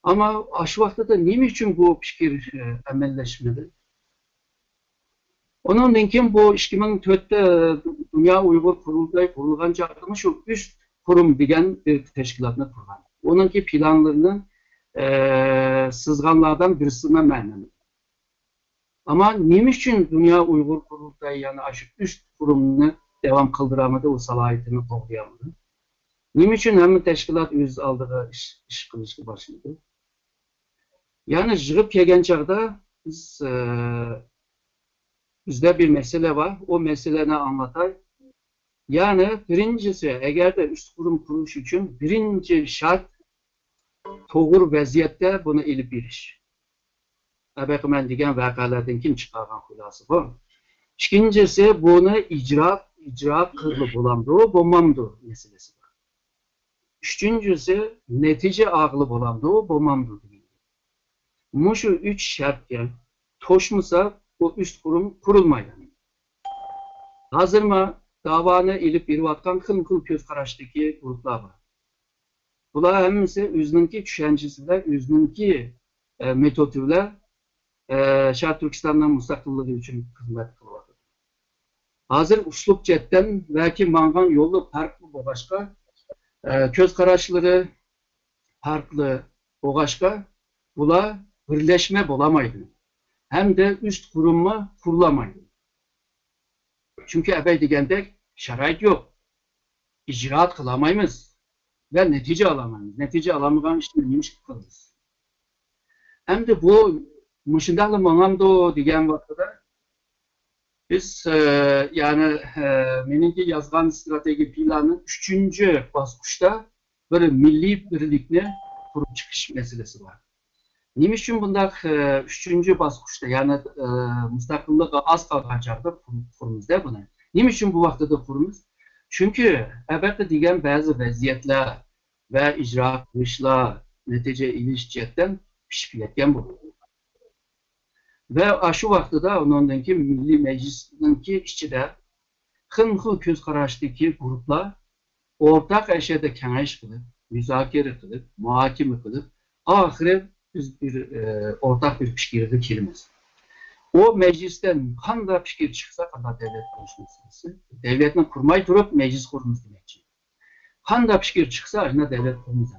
ئەمما ئاشۇ ۋاقتىدا نېمە ئۈچۈن بۇ پىكىر، ئە، ئەمەللەشمىدى؟ ئۇنىڭدىن كېيىن بۇ ئىككى مىڭ تۆتتە دۇنيا ئۇيغۇر قۇرۇلتىيى قۇرۇلغان چاغدىمۇ شۇ ئۈست قۇرۇم دېگەن بىر تەشكىلاتنى قۇرغان. ئۇنىڭكى پىلانلىرىنى، ئە، سىزغانلاردىن بىرسىمۇ مەن. ئەمما نېمە ئۈچۈن دۇنيا ئۇيغۇر قۇرۇلتىيى يەنە ئاشۇ ئۈست قۇرۇمنى داۋام قىلدۇرالمىدى، ئۇ سالاھىيىتىنى قوغدىيالمىدى؟ نېمە ئۈچۈن ھەممە تەشكىلات ئۆز ئالدىغا ئىش، ئىش قىلىشقا باشلىدى؟ يەنى يىغىپ كەلگەن چاغدا بىز، ئە، بىزدە بىر مەسىلە بار، ئۇ مەسىلىنى ئاڭلىتاي. يەنى بىرىنچىسى، ئەگەردە ئۈست قۇرۇم قۇرۇش ئۈچۈن بىرىنچى شەرت توغرا ۋەزىيەتتە بۇنى ئېلىپ بېرىش. ئەبەقى مەن دېگەن ۋەقەلەردىن كېيىن چىقارغان خۇلاسە بۇ. ئىككىنچىسى، بۇنى ئىجرا، ئىجرا قىلغىلى بولامدۇ، بولمامدۇ مەسىلىسى بار. ئۈچىنچىسى، نەتىجە ئالغىلى بولامدۇ، بولمامدۇ دېگەن. مۇشۇ ئۈچ شەرتكە توشمىسا، بۇ ئۈست قۇرۇم قۇرۇلمايدۇ. ھازىرمۇ داۋانى ئېلىپ بېرىۋاتقان خىلمۇ خىل كۆز قاراشتىكى گۇرۇپلار بار. بۇلار ھەممىسى ئۆزىنىڭكى چۈشەنچىسى بىلەن، ئۆزىنىڭكى، ئە، مېتودى بىلەن، ئە، شەرقىي تۈركىستاننىڭ مۇستەقىللىقى ئۈچۈن خىزمەت قىلىۋاتىدۇ. ھازىر ئۇسلۇب جەھەتتىن ۋەكى ماڭغان يولى پەرقلىق بولغاچقا، ئە، كۆز قاراشلىرى پەرقلىق بولغاچقا، بۇلار بىرلەشمە بولالمايدۇ ھەمدە ئۈست قۇرۇممۇ قۇرۇلالمايدۇ. چۈنكى ئەبەي دېگەندەك شارائىت يوق. ئىجرائات قىلالمايمىز ۋە نەتىجە ئالالمايمىز. نەتىجە ئالالمىغان ئىشنى نېمىشقا قىلىمىز؟ ئەمدى بۇ مۇشۇنداقلا ماڭامدۇ دېگەن ۋاقتىدا بىز، ئە، يەنى، ئە، مېنىڭكى يازغان ئىستراتېگىيە پىلانى ئۈچىنچى باسقۇچتا بىر مىللىي بىرلىكنى قۇرۇپ چىقىش مەسىلىسى بار. نېمە ئۈچۈن بۇنداق، ئە، ئۈچىنچى باسقۇچتا، يەنى، ئە، مۇستەقىللىقى ئاز قالغان چاغدا قۇر-، قۇرىمىز-دە بۇنى. نېمە ئۈچۈن بۇ ۋاقتىدا قۇرىمىز؟ چۈنكى ئەبەقى دېگەن بەزى ۋەزىيەتلەر ۋە ئىجرا قىلىشلار، نەتىجە ئېلىش جەھەتتىن پىشىپ يەتكەن بولىدۇ. ۋە ئاشۇ ۋاقتىدا ئۇنىڭدىن كېيىن مىللىي مەجلىسنىڭكى ئىچىدە خىلمۇ خىل كۆز قاراشتىكى گۇرۇپلار ئورتاق ئەشەدە كېڭەش قىلىپ، مۇزاكىرە قىلىپ، مۇھاكىمە قىلىپ، ئاخىرى بىز بىر ئورتاق بىر پىكىرگە كېلىمىز. ئۇ مەجلىستىن قانداق پىكىر چىقسا، قانداق دۆلەت قۇرۇش مەسىلىسى، دۆلەتنى قۇرماي تۇرۇپ مەجلىس قۇرىمىز دېمەكچى. قانداق پىكىر چىقسا، ئاشۇنداق دۆلەت قۇرىمىز.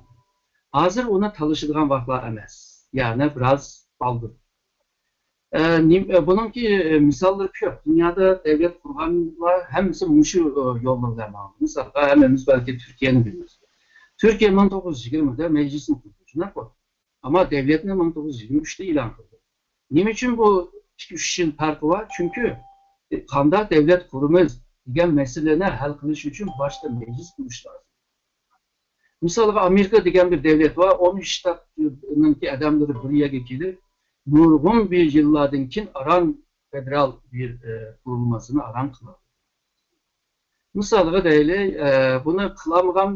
ھازىر ئۇنى تالىشىدىغان ۋاقىتلار ئەمەس. يەنى بىراز ئالدىن. ئە، نېم-، ئە، بۇنىڭكى، ئە، مىساللىرى كۆپ. دۇنيادا دۆلەت قۇرغانلار ھەممىسى مۇشۇ، ئە، يولنى بىلەن ماڭىدۇ. مىسالغا، ھەممىمىز بەلكى تۈركىيەنى بىلىمىز. تۈركىيە مىڭ توققۇز يۈز يىگىرمىدە مەجلىسنى قۇردى، شۇنداققۇ؟ ئەمما دۆلەتنى مىڭ توققۇز يۈز يىگىرمە ئۈچتە ئېلان قىلدى. نېمە ئۈچۈن بۇ ئىككى، ئۈچ يىل پەرقى بار؟ چۈنكى، ئە، قانداق دۆلەت قۇرىمىز دېگەن مەسىلىنى ھەل قىلىش ئۈچۈن باشتا مەجلىس قۇرۇش لازىم. مىسالغا، ئامېرىكا دېگەن بىر دۆلەت بار، ئون ئۈچ شتاتنىڭكى ئادەملىرى بىر يەرگە كېلىپ، نۇرغۇن بىر يىللاردىن كېيىن ئاران فېدېرال بىر، ئە، قۇرۇلمىسىنى ئاران قىلىۋاتىدۇ. مىسالغا دەيلى، ئە، بۇنى قىلالمىغان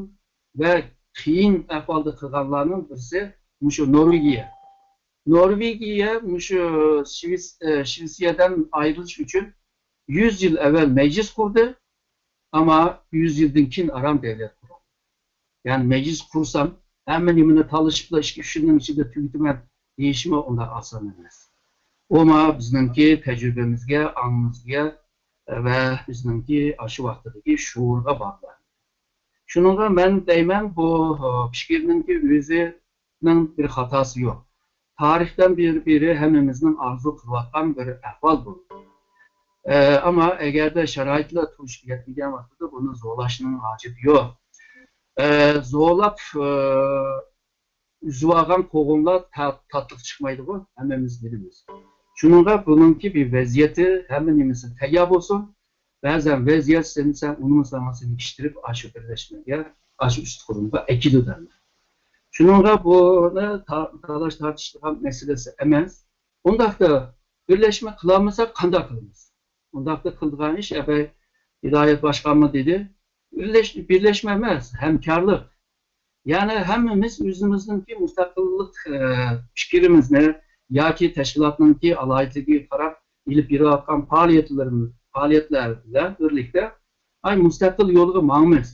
ۋە قىيىن ئەھۋالدا قىلغانلارنىڭ بىرسى مۇشۇ نورۋېگىيە. نورۋېگىيە مۇشۇ شىۋېتس-، ئە، شىۋېتسىيەدىن ئايرىلىش ئۈچۈن يۈز يىل ئەۋۋەل مەجلىس قۇردى، ئەمما يۈز يىلدىن كېيىن ئاران دۆلەت قۇردى. يەنى مەجلىس قۇرسام، ھەممە نېمىنى تالىشىپلا ئىككى، ئۈچ يىلنىڭ ئىچىدە تۈگىتىمەن دېيىشمۇ ئۇنداق ئاسان ئەمەس. ئۇ مانا بىزنىڭكى تەجرىبىمىزگە، ئاڭىمىزغا ۋە بىزنىڭكى ئاشۇ ۋاقتىدىكى شۇئۇرغا باغلىق. شۇنىڭغا مەن دەيمەن، بۇ، ئۇ، پىكىرنىڭكى ئۆزىنىڭ بىر خاتاسى يوق. تارىختىن بېرى، بېرى ھەممىمىزنىڭ ئارزۇ قىلىۋاتقان بىر ئەھۋال بۇ. ئە، ئەمما ئەگەردە شارائىتلار تۇرۇشۇپ يەتمىگەن ۋاقتىدا بۇنى زورلاشنىڭ ھاجىتى يوق. ئە، زورلاپ، ئە، ئۈزۈۋالغان قوغۇنلار تا-، تاتلىق چىقمايدىغۇ، ھەممىمىز بىلىمىز. شۇنىڭغا بۇنىڭكى بىر ۋەزىيىتى، ھەممە نېمىسى تەييار بولسۇن. بەزەن ۋەزىيەت سېنى، سەن ئۇنىمىساڭ سېنى كىشتىرىپ، ئاشۇ بىرلەشمىگە، ئاشۇ ئۈستى قۇرۇمغا ئەكېلىدۇ. شۇنىڭغا بۇنى تا-، تالاش تارتىشىدىغان مەسىلىسى ئەمەس. ئۇنداقتا بىرلەشمە قىلالمىساق قانداق قىلىمىز؟ ئۇنداقتا قىلىدىغان ئىش، ئەبەي ھىدايەت باشقانمۇ دېدى، بىرلەش-، بىرلەشمە ئەمەس، ھەمكارلىق. يەنى ھەممىمىز ئۆزىمىزنىڭكى مۇستەقىللىق، ئە، پىكرىمىزنى ياكى تەشكىلاتنىڭكى ئالاھىدىلىكىگە قاراپ ئېلىپ بېرىۋاتقان پائالىيەتلىرىمىز، پائالىيەتلەر بىلەن بىرلىكتە، ئاي، مۇستەقىل يولغا ماڭىمىز.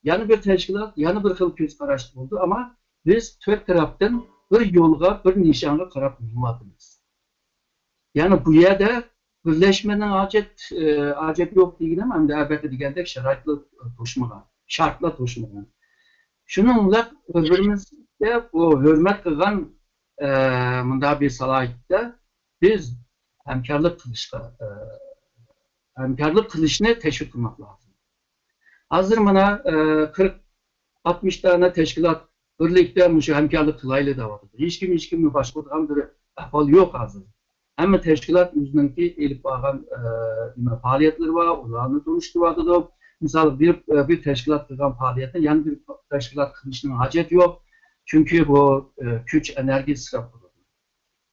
يەنە بىر تەشكىلات، يەنە بىر خىل كۆز قاراشتا بولىدۇ، ئەمما بىز تۆت تەرەپتىن بىر يولغا، بىر نىشانغا قاراپ مېڭىۋاتىمىز. يەنى بۇ يەردە بىرلەشمىنىڭ ھاجەت، ئە، ھاجەت يوق دېگىنىم، ئەمدى ئەلبەتتە دېگەندەك شارائىتلار توشمىغان، شارتلار توشمىغان. شۇنىڭ بىلەن بىر-، بىرىمىزگە بۇ ھۆرمەت قىلغان، ئە، مۇنداق بىر سالاھىيەتتە بىز ھەمكارلىق قىلىشقا، ئە، ھەمكارلىق قىلىشنى تەشۋىق قىلماق لازىم. ھازىر مانا، ئە، قىرىق، ئاتمىش دانە تەشكىلات بىرلىكتە مۇشۇ ھەمكارلىق قىلايلى دەۋاتىدۇ. ھېچكىم ھېچكىمنى باشقۇرىدىغان بىر ئەھۋال يوق ھازىر. ھەممە تەشكىلات ئۆزىنىڭكى ئېلىپ بارغان، ئە، نېمە، پائالىيەتلىرى بار، ئۇلارنى تونۇشتۇرۇۋاتىدۇ. مىسال، بىر، ئە، بىر تەشكىلات قىلغان پائالىيەتنى يەنە بىر تەشكىلات قىلىشنىڭ ھاجەت يوق. چۈنكى بۇ، ئە، كۈچ، ئېنېرگىيە ئىسراپ بولىدۇ.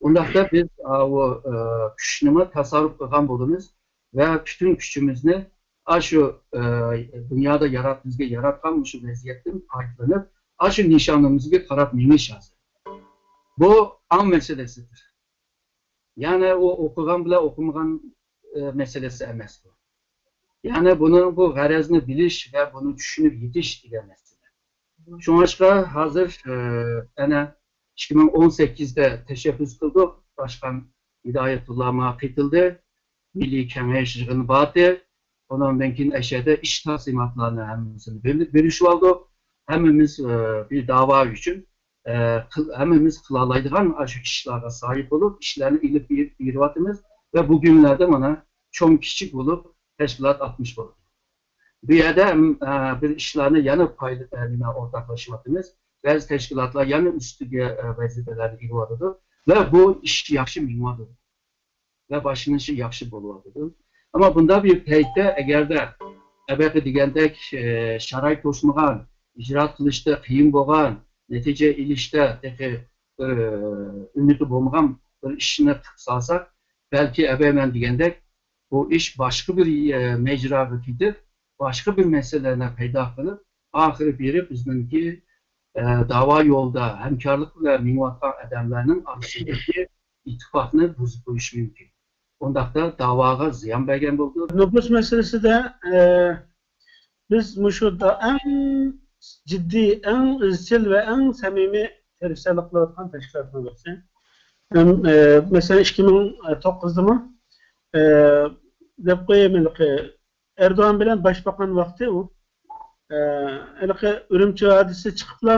ئۇنداقتا بىز، ئاۋۇ، ئە، كۈچنىمۇ تاساررۇپ قىلغان بولىمىز ۋە پۈتۈن كۈچىمىزنى ئاشۇ، ئە، دۇنيادا يارات-، بىزگە ياراتقان مۇشۇ ۋەزىيەتتىن پايدىلىنىپ، ئاشۇ نىشانىمىزغا قاراپ مېڭىش لازىم. بۇ ئاڭ مەسىلىسىدۇر. يەنى ئۇ ئوقۇغان بىلەن ئوقۇمىغان، ئە، مەسىلىسى ئەمەس بۇ. يەنى بۇنىڭ، بۇ غەرەزنى بىلىش ۋە بۇنى چۈشىنىپ يېتىش دېگەن مەسىلە. شۇڭلاشقا ھازىر، ئە، ئەنە ئىككى مىڭ ئون سەككىزدە تەشەببۇس قىلدۇق. باشقان ھىدايەتۇللا ماڭا قېتىلدى. مىللىي كېڭەش يىغىنى باردى. ئۇنىڭدىن كېيىن ئەشەدە ئىش تەقسىماتلارنى ھەممىسىنى بۆل-، بۆلۈشۈۋالدۇق. ھەممىمىز، ئە، بىر داۋا ئۈچۈن، ئە، قىل-، ھەممىمىز قىلالايدىغان ئاشۇ ئىشلارغا ساھىب بولۇپ، ئىشلارنى ئېلىپ بېرىپ، بېرىۋاتىمىز ۋە بۈگۈنلەردە مانا چوڭ كىچىك بولۇپ تەشكىلات ئاتمىش بولدى. بۇ يەردە، ئە، بىر ئىشلارنى يەنە پايدا-، ئە، نېمە، ئورتاقلىشىۋاتىمىز. بەزى تەشكىلاتلار يەنە ئۈستىگە، ئە، ۋەزىپىلەرنى ئېلىۋاتىدۇ ۋە بۇ ئىش ياخشى مېڭىۋاتىدۇ ۋە باشلىنىشى ياخشى بولۇۋاتىدۇ. ئەمما بۇنداق بىر پەيتتە ئەگەردە ئەبەقى دېگەندەك، ئە، شارائىت توشمىغان، ئىجرائات قىلىشتا قىيىن بولغان، نەتىجە ئېلىشتا تېخى، ئە، ئۈمىدى بولمىغان بىر ئىشنى قىلىپ سالساق، بەلكى ئەبەي مەن دېگەندەك، بۇ ئىش باشقا بىر، ئە، مەجراغا كېتىپ، باشقا بىر مەسىلىلەرنى پەيدا قىلىپ، ئاخىرى بېرىپ بىزنىڭكى، ئە، داۋا يولىدا ھەمكارلىق بىلەن مېڭىۋاتقان ئادەملەرنىڭ ئارىسىدىكى ئىتتىپاقنى بۇزۇپ قويۇشى مۇمكىن. ئۇنداقتا داۋاغا زىيان بەرگەن بولىدۇ. نوپۇس مەسىلىسىدە، ئە، بىز مۇشۇ دا-، ئەڭ جىددىي، ئەڭ ئىزچىل ۋە ئەڭ سەمىمىي تىرىشچانلىق قىلىۋاتقان تەشكىلاتنىڭ بىرسى. ھەم، ئە، مەسىلەن، ئىككى مىڭ توققۇزدىمۇ، ئە، دەپ قويايمەن، ئەردوغان بىلەن باشباقان ۋاقتى ئۇ، ئە، ھېلىقى ئۈرۈمچى ھادىسىسى چىقىپلا،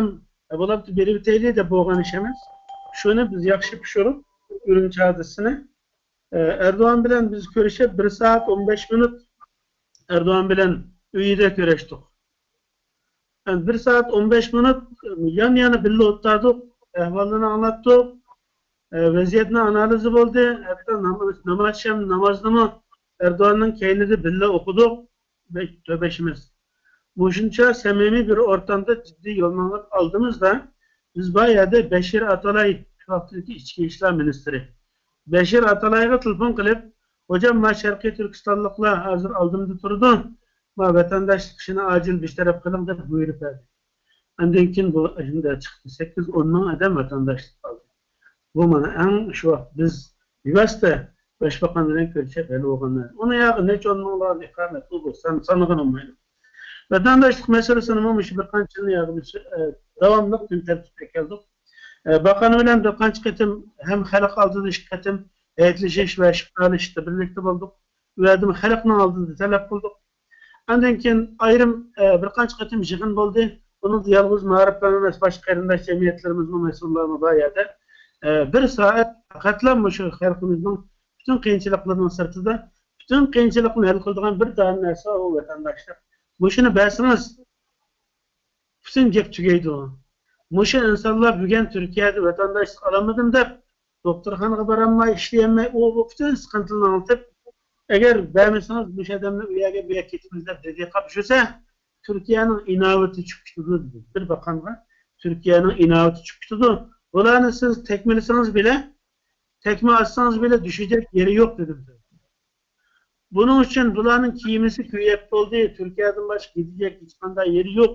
ئە، بولاپتۇ، بېرىۋېتەيلى دەپ بولغان ئىش ئەمەس. شۇنى بىز ياخشى پىشۇرۇپ، ئۈرۈمچى ھادىسىسىنى، ئە، ئەردوغان بىلەن بىز كۆرۈشۈپ، بىر سائەت ئون بەش مىنۇت ئەردوغان بىلەن ئۆيىدە كۆرۈشتۇق. يەنى بىر سائەت ئون بەش مىنۇت يان-يانا بىللە ئولتۇردۇق، ئەھۋاللىرىنى ئاڭلاتتۇق، ئە، ۋەزىيەتنىڭ ئانالىزى بولدى. ھەتتا نام-، ناماز شەم نامازنىمۇ ئەردوغاننىڭ كەينىدە بىللە ئوقۇدۇق، بە-، تۆبەشىمىز. مۇشۇنچە سەمىمىي بىر ئورتامدا جىددىي يول ماڭغان ئالدىمىزدا بىز بار يەردە بەشىر ئاتالاي، شۇ ۋاقىتتىكى ئىچكى ئىشلار مىنىستىرى بەشىر ئاتالايغا تېلېفون قىلىپ، «ھوجام، ما شەرقىي تۈركىستانلىقلار ھازىر ئالدىمدا تۇرىدۇ، ما ۋەتەنداشلىق ئىشىنى ئاجىل بىر تەرەپ قىلىڭ» دەپ بۇيرۇق بەردى. ئاندىن كېيىن بۇ شۇنداق چىقتى. سەككىز ئون مىڭ ئادەم ۋەتەنداشلىق ئالدى. بۇ مانا ئەڭ شۇ ۋاقىت بىز بىۋاسىتە باشباقان بىلەن كۆرۈشۈپ ھەل بولغان. ئۇنىڭ ياغى نەچچە ئون مىڭلار ئىقامەت، ئۇ بولسا سان-، سانىغىنى بولمايدۇ. ۋەتەنداشلىق مەسىلىسىنىمۇ مۇشۇ بىر قانچە يىلنىڭ ياغى بىز، ئە، داۋاملىق كۈن تەرتىپكە كەلدۇق. ئە، باققان بىلەن بىر قانچە قېتىم ھەم خەلق ئالدىدا ئىككى قېتىم ھەيئەتلىشىش ۋە شىپالىشىشتا بىرلىكتە بولدۇق. ئۇ يەردىمۇ خەلقنىڭ ئالدىدا تەلەپ قىلدۇق. ئاندىن كېيىن ئايرىم، ئە، بىر قانچە قېتىم يىغىن بولدى. ئۇنىڭدا يالغۇز مائارىپلار ئەمەس، باشقا قېرىنداش جەمئىيەتلىرىمىزمۇ، مەسئۇللارمۇ بار يەردە، ئە، بىر سائەت پەقەتلا مۇشۇ خەلقىمىزنىڭ پۈتۈن قىيىنچىلىقلىرىنىڭ سىرتىدا، پۈتۈن قىيىنچىلىقنى ھەل قىلىدىغان بىر دانە نەرسە، ئۇ ۋەتەنداشلىق. مۇشۇنى بەرسىڭىز، پۈتۈن گەپ تۈگەيدۇ. مۇشۇ ئىنسانلار بۈگۈن تۈركىيەدە ۋەتەنداشلىق ئالالمىدىم دەپ، دوختۇرخانىغا بارالماي، ئىشلىيەلمەي، ئۇ، بۇ پۈتۈن سىقىنتىلىرىنى ئاڭلىتىپ، «ئەگەر بەرمىسىڭىز، مۇشۇ ئادەمنى ئۇ يەرگە، بۇ يەرگە كېتىمىز» دەپ دېدى قاپ يۈرسە، تۈركىيەنىڭ ئىناۋىتى چۈشۈپ كېتىدۇ دېدى. بىر باققانغا تۈركىيەنىڭ ئىناۋىتى چۈشۈپ كېتىدۇ. بۇلارنى سىز تەكمىلىسىڭىز بىلە، تەكمە ئاتسىڭىز بىلە، دۈشىدەك يېرى يوق دېدىم. بۇنىڭ ئۈچۈن بۇلارنىڭ كىيىمىسى كۆيۈپ بولدى، تۈركىيەدىن باشقا كېتىدىغان ھېچقانداق يېرى يوق.